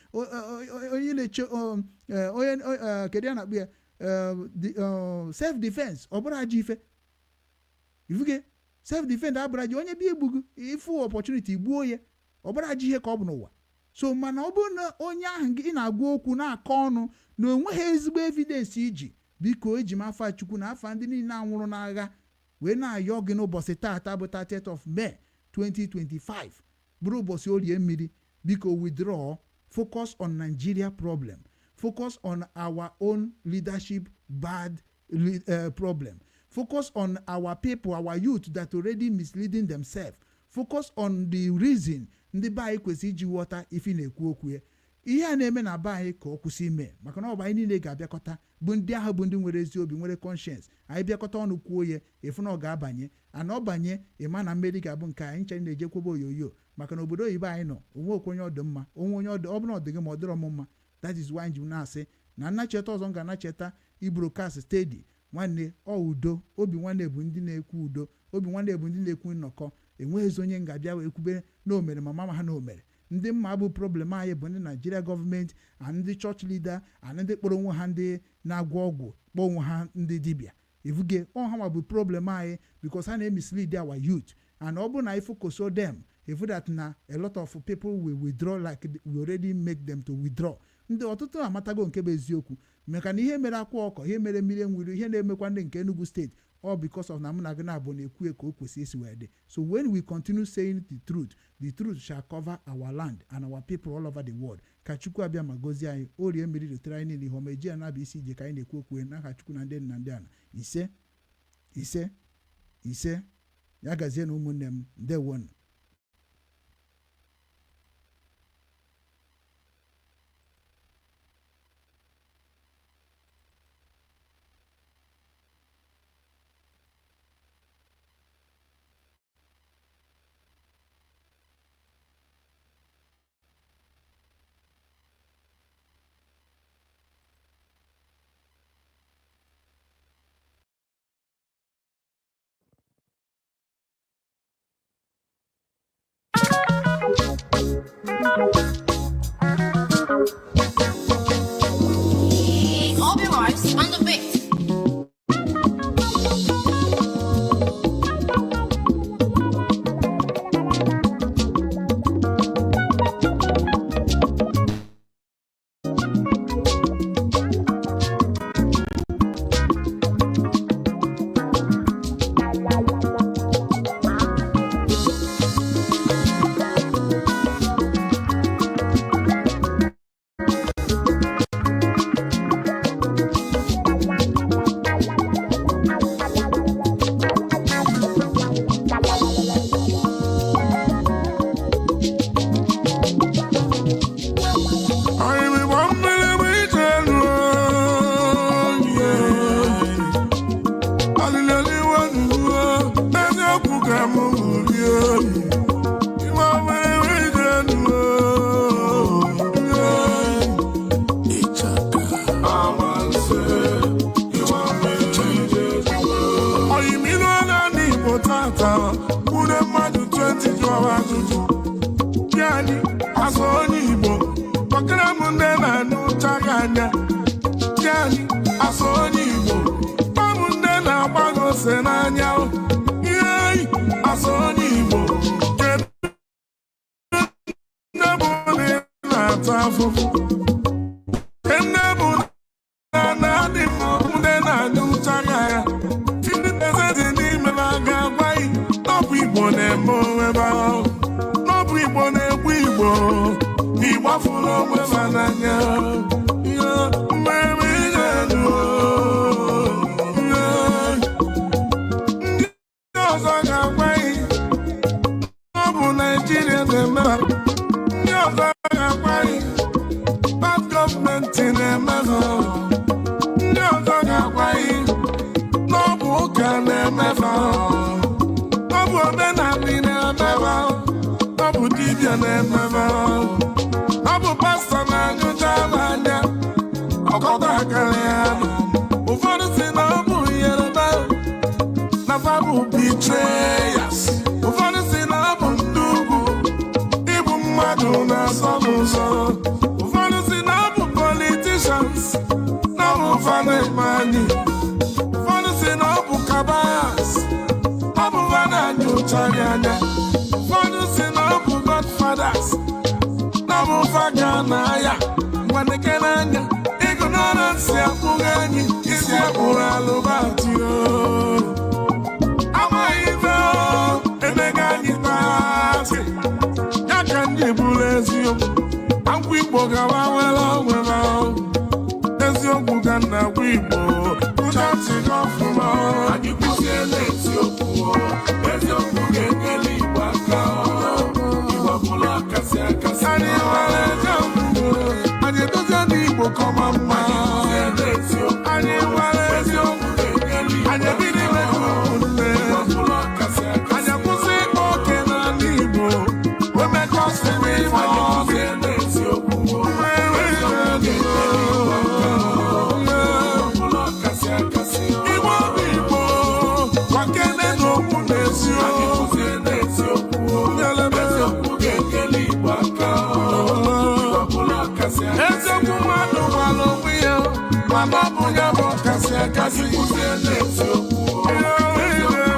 onye na-eche onye, kedu ya na-akpụ ya, self defense, ọ bụrụ ajọ ife. Ifuge self defense abụrụ ajọ. Onye bịa igbu gị, ifu opportunity gbuo ya, ọ bụrụ ajọ ihe ka ọ bụ n'ụwa. So mana ọ bụrụ na onye ahụ gị na-agwa okwu na-akọ ọnụ na onweghị ezigbo evidence iji, biko, eji m afa Chukwu na afa ndị niile anwụrụ n'agha wee na-ayọ gị n'ụbọchị taata bụ 30th of May 2025, bụrụ ụbọchị Orie mmiri, biko withdraw. Focus on Nigeria problem, focus on our own leadership bad problem, focus on our people, our youth that already misleading themselves. Focus on the reason ndị be anyị kwesịrị iji ghọta ife na-ekwu okwu ya. Ihe a na-eme na be anyị, ka ọ kwụsị ime, maka na ọ bụ anyị niile ga-abịakọta, bụ ndị ahụ, bụ ndị nwere ezi obi, nwere conscience. Anyị bịakọta ọnụ kwuo ya, efu na ọ ga-abanye ana ọ banye. Ịma na mmeri ga-abụ nke anyị nche na-ejekwebe oyoyo, maka na obodo oyibo anyị nọ, onwe okwe onye ọdụ mma, onwe onye ọdụ ọ bụla ọ dị gị ma ọ dịrọ m mma. That is why ji na-asị na nnacheta ọzọ m ga-anacheta iburu kas steady. Nwanne, ọ udo obi nwanne bụ ndị na-ekwu udo, obi nwanne bụ ndị na-ekwu nnọkọ. Enweghịzi onye m ga-abịa wee kwube na omere ma mama ha na omere. Ndị mma bụ problem anyị bụ ndị Naijiria gọọmenti and ndị chọọchị leader and ndị kpọrọ onwe ha ndị na-agwọ ọgwụ, kpọọ onwe ha ndị dibịa. Ivuge ọ ha nwa bụ problem anyị, because ha na-emislead our youth. And ọ bụrụ na anyị focus them, if that na a lot of people will withdraw, like we already make them to withdraw. Ndị ọtụtụ amatago nke bụ eziokwu, maka na ihe mere akwa ọkọ, ihe mere mmiri enwiri, ihe na-emekwa ndị nke Enugu Steeti, all because of na mụ na gị na-abụ na-ekwu ka o kwesị isi wee dị. So when we continue saying the truth, the truth shall cover our land and our people all over the world. Ka Chukwu abịa ma gozie anyị. Orie mmiri rutere anyị niile ihe ọma. Eji ya na-abịa isi ije ka anyị na-ekwu okwu n'aha Chukwu na ndị nna, ndị ana. Ise, ise, ise. Ya gazie na ụmụnne m. Ndewonu. Obi Vibes on the beat. Anyị bụ mmiri bụ ije elu. Alileliwe nuwo eziokwu ka m rie. Ịma mmiri bụ ije elu. Amanse, ịma mmiri bụ ije elu. Oyimiri na Igbo tata kwude mmadụ 20 jụọ ajụjụ. Bịa azụ onye Igbo kpọkara m ndị na-anụcha gị anya. Bịa azụ onye Igbo kpọm ndị na-agba gị ose n'anya. Ihe azụ onye Igbo, kedu nne bụ na ị na-ata afụfụ? Nne bụ na na-adị m ndị na-anụcha gị anya. 50% n'ime ha ga-agwa gị n'ọbụ Igbo na-eme onwe ha ahụ, n'ọbụ Igbo na-egbu Igbo. Igbo afụrụ onwe ha n'anya. Ihe mmemme na-elu. Ndị ọzọ ga-agwa gị n'ọbụ Naijiria na-eme ha. Dibịa na-ememe, ọ bụ pastọ na-anyụcha anya ọkọta akara ya. Ụfọdụ si na ọ bụ Yoruba na fa bụ betrayers. Ụfọdụ si na ọ bụ ndị ugwu, igbu mmadụ na-asọ n'ụzọ. Ụfọdụ si na ọ bụ politicians na ọ bụ fa na-eme anyị. Ụfọdụ si na ọ bụ cabals, ọ bụ fa na-anyụcha gị anya. Ụfọdụ si na ọ bụ godfathers, na ọ bụ fa ga na-aya ngwaneke n'anya. Ignorance akpụghị anyị isi akpụrụ alụbatị o. Amaghị ife o, emega anyị taasị ya ka ndị bụrụ eziokwu. Akwụ Igbo gawa nwere onwe ha. Eziokwu ka nna gwa Igbo ụcha gị ọfụma. Anyị kwụziela eziokwu, eziokwu ga-enyere Igbo aka, Igbo bụla akasị akasị. Anyị nwere eziokwu, anyị edozie ndị Igbo kọma mma. Kwụziela eziokwu. Anyị nwere eziokwu, ga-enyere Igbo anyị ebido ime ka ụmụnne. Igbo bụla akasị akasị. Anyị akwụsị ịkpa oke n'ala Igbo wee mekọsịrị ife Anyị ọzọ. kwụziela eziokwu, eziokwu ga-enyere Igbo aka, Igbo bụla akasị akasị. Igbo bụ Igbo, gwakene n'okwu Anyị n'eziokwu. kwụziela eziokwu, eziokwu ga-enyere Igbo aka, Igbo bụla akasị akasị. Eziokwu mmadụ gwara onwe ya, mana ọ bụ ya bụ kasị akasị. Kwụziela eziokwu, eziokwu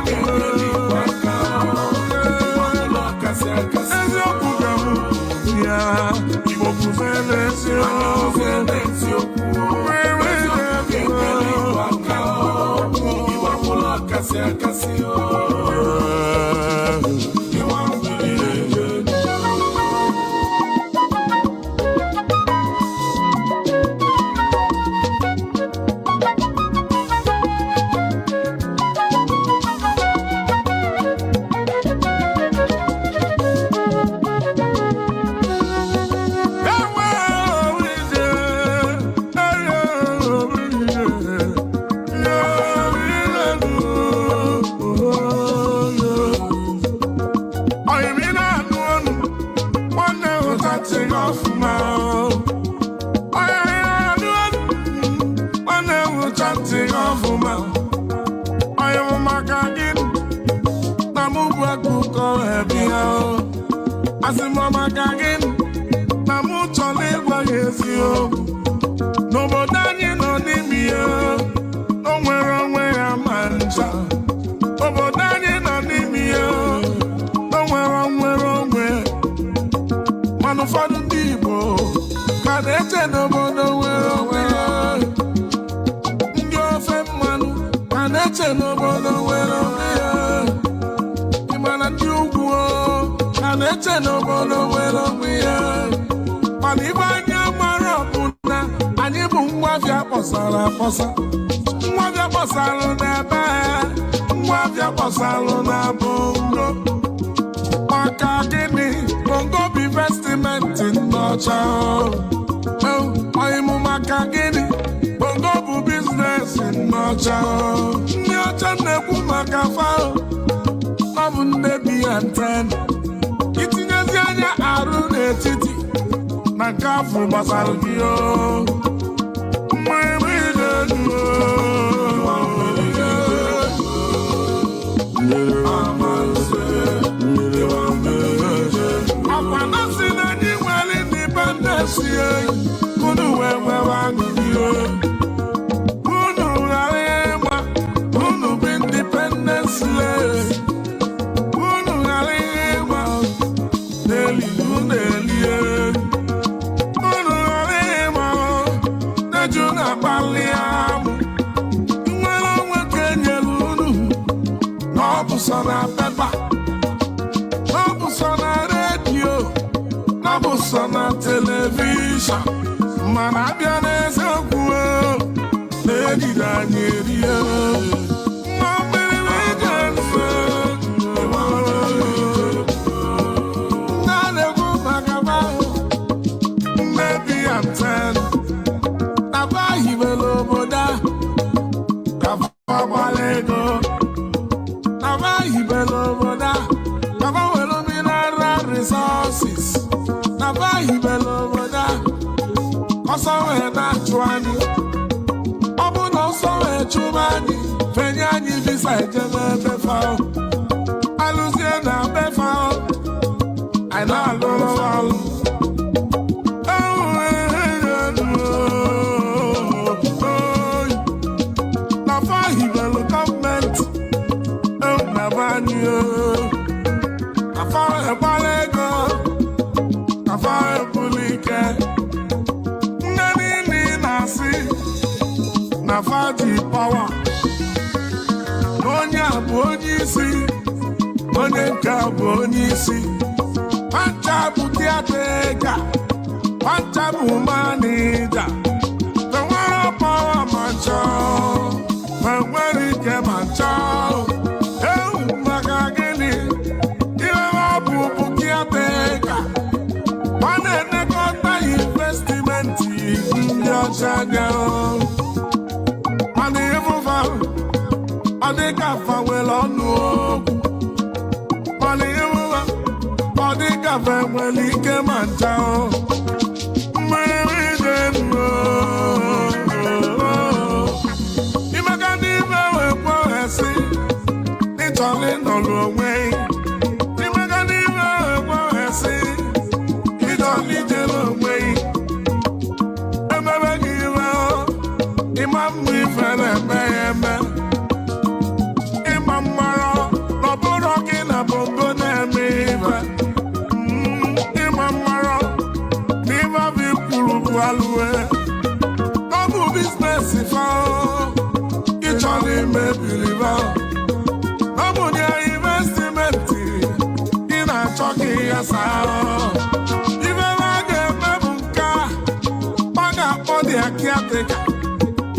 ga-enyere Igbo aka, Igbo bụla akasị akasị. Eziokwu ga-abụ ya. Igbo kwụziela eziokwu. Kwụziela eziokwu, eziokwu ga-enyere Igbo aka, Igbo bụla akasị akasị. Ịwa mmiri eje. Ewe ije, ewe ije, oyimi na-anụ ọnụ nwanne ụtatị gị ọfụma. Oyimi na-anụ ọnụ nwanne ụtatị gị ọfụma. Oyimi maka gịnị na mụ bụ akụkọ ebe ya? Asị m maka gịnị na mụ chọrọ ịgwa ya eziokwu. N'obodo anyị nọ n'ime ya, o nwere onwe ya ma ncha. Obodo anyị nọ n'ime ya, o nwere onwe, mana ụfọdụ ndị Igbo ka na-eche n'obodo nwere onwe ya. Ndị ofe mmanụ ka na-eche n'obodo nwere onwe ya. Ị ma na ndị ugwu o, ka na-eche n'obodo nwere onwe ya. Mana ibe anya mara bụ na anyị bụ ngwafịa kpọsara akpọsa, ngwafịa kpọsalụ n'ebe, ngwafịa kpọsalụ na bongo. Maka gịnị? Bongo bụ investment ndị ọcha. Ọyịmụ maka gịnị? Bongo bụ business ndị ọcha. Ndị ọcha na-ekwu maka fa, ọ bụ ndị bi ya nten itinyezi anya arụ n'etiti na nke afọ gbasara gị o. Mmiri na-enu o. Ọkwa na si na anyị nwere independence, unu wee nwewe aṅụrị o. Unu ghara ịma unu bụ independence slave. Unu ghara ịma na-eli unu elie. Unu ghara ịma na-eju na-akpali amụ. Nwere onwe ka enyere unu na ọ bụ sọ na paper, na ọ bụ sọ na redio, na ọ bụ sọ na television, mana abịa n'eziokwu o, na-ejide anyị erie. Nwa mmiri na-eje nso. Ndị a na-ekwu maka ahụ mmebi ya nten na ba hibere obodo a ka fa gbara ego, na ba hibere obodo a ka fa were mineral resources. Anyị visa ejebe ebe fa, alụzie na be fa, anyị na-alụrụ ọlụ. Na fa hibelu gọọmenti na be anyị o. Na fa egbara ego, na fa ebulu ike. Nne niile ị na-asị na fa ji power, na onye a bụ onye isi, onye nke a bụ onye isi, pancha bụ caretaker, pancha bụ manager. Enwere power ma nchọ, enwere ike ma nchọ. Ewu, maka gịnị? Ihe ha bụ caretaker. Ọ na-enekọta investment ndị ọcha anya. Mana ịfụfa, ọ dị ka fa nwere ọnụ okwu. Mana ịfụfa, ọ dị ka fa nwere ike ma ncha. Mmiri dị ndụ imeka n'ime wee kwesị ịchọrọ ịnọrọ onwe. Imeka n'ime wee kwesị ịchọrọ ijere onwe. Emebe gị iwe, ịma mma, ife na-eme ya eme. Ịma mmara na ọ bụrụ gị na bongo na-eme ife. Ịma mmara na ife bụ ikwuru bụ alụwe. Ọ bụ business fa ịchọrọ imebiri ba. Ọ bụ nye investment ị na-achọ ka ị ghasaa. Ife a ga-eme bụ nke a, ọ ga-akpọ dị caretaker.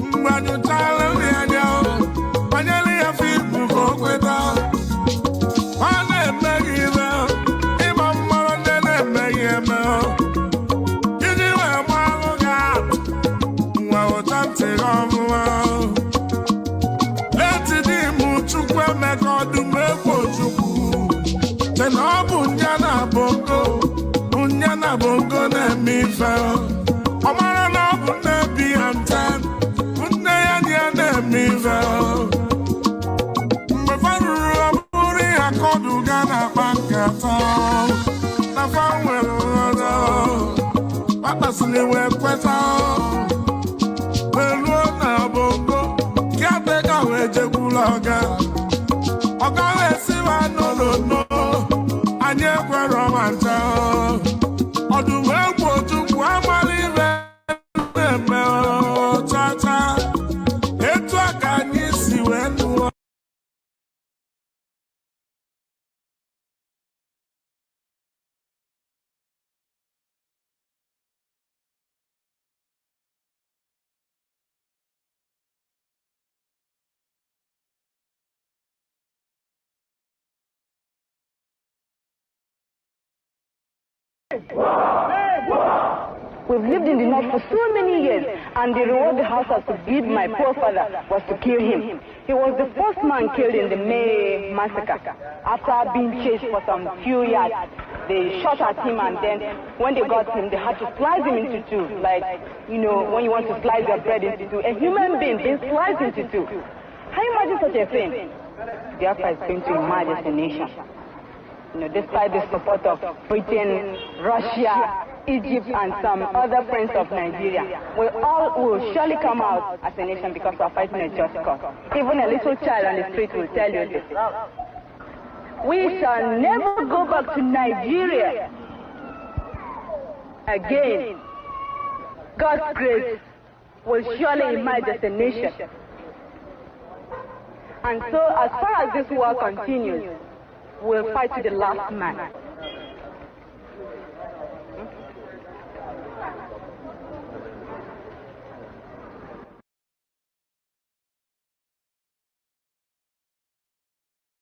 Mgbe anyụchala nri anya, banyere ya film ka o kweta. Ọ na-eme gị ibe ịma mmanụ, ndị na-emeghị eme iji wee gbalụ gị atụ nwa ụcha ntị gị ọfụma. Leti di m, Chukwu Emeka Ọdụm Egwu Chukwu, che na ọ bụ nya na bongo, nya na bongo na-eme ife. Ọ mara na ọ bụ nne bi ya nte, nne ya na ya na-eme ife. Mgbe fa ruru, ọ bụrụ ihe akọdụ ga na-akpa nkata na fa nwere nghọta, kpakpasịrị wee kweta, wee ruo na bongo. Caretaker wee jekwuru ọga. Ọga wee sịwa, "No, no, no, anyị ekwerọ ma ncha." Ọdụm Egwu Ojukwu amala ibe na-eme chacha. Etu a ka anyị si wee nụọ. We've lived in the north for so many years, and the reward the house has to give my poor father was to kill him. He was the first man killed in the May massacre. After being chased for some few yards, they shot at him, and then when they got him, they had to slice him into two. Like, when you want to slice your bread into two, a human being being sliced into two. Can you imagine such a thing? Biafra is going to emerge as a nation. Despite the support of Britain, Russia, Egypt, and some other friends of Nigeria, we all will surely come out as a nation because we are fighting a just cause. Even a little child on the street will tell you this. We shall never go back to Nigeria again. God's grace will surely emerge as a nation. And so, as far as this war continues, we'll fight to the last man.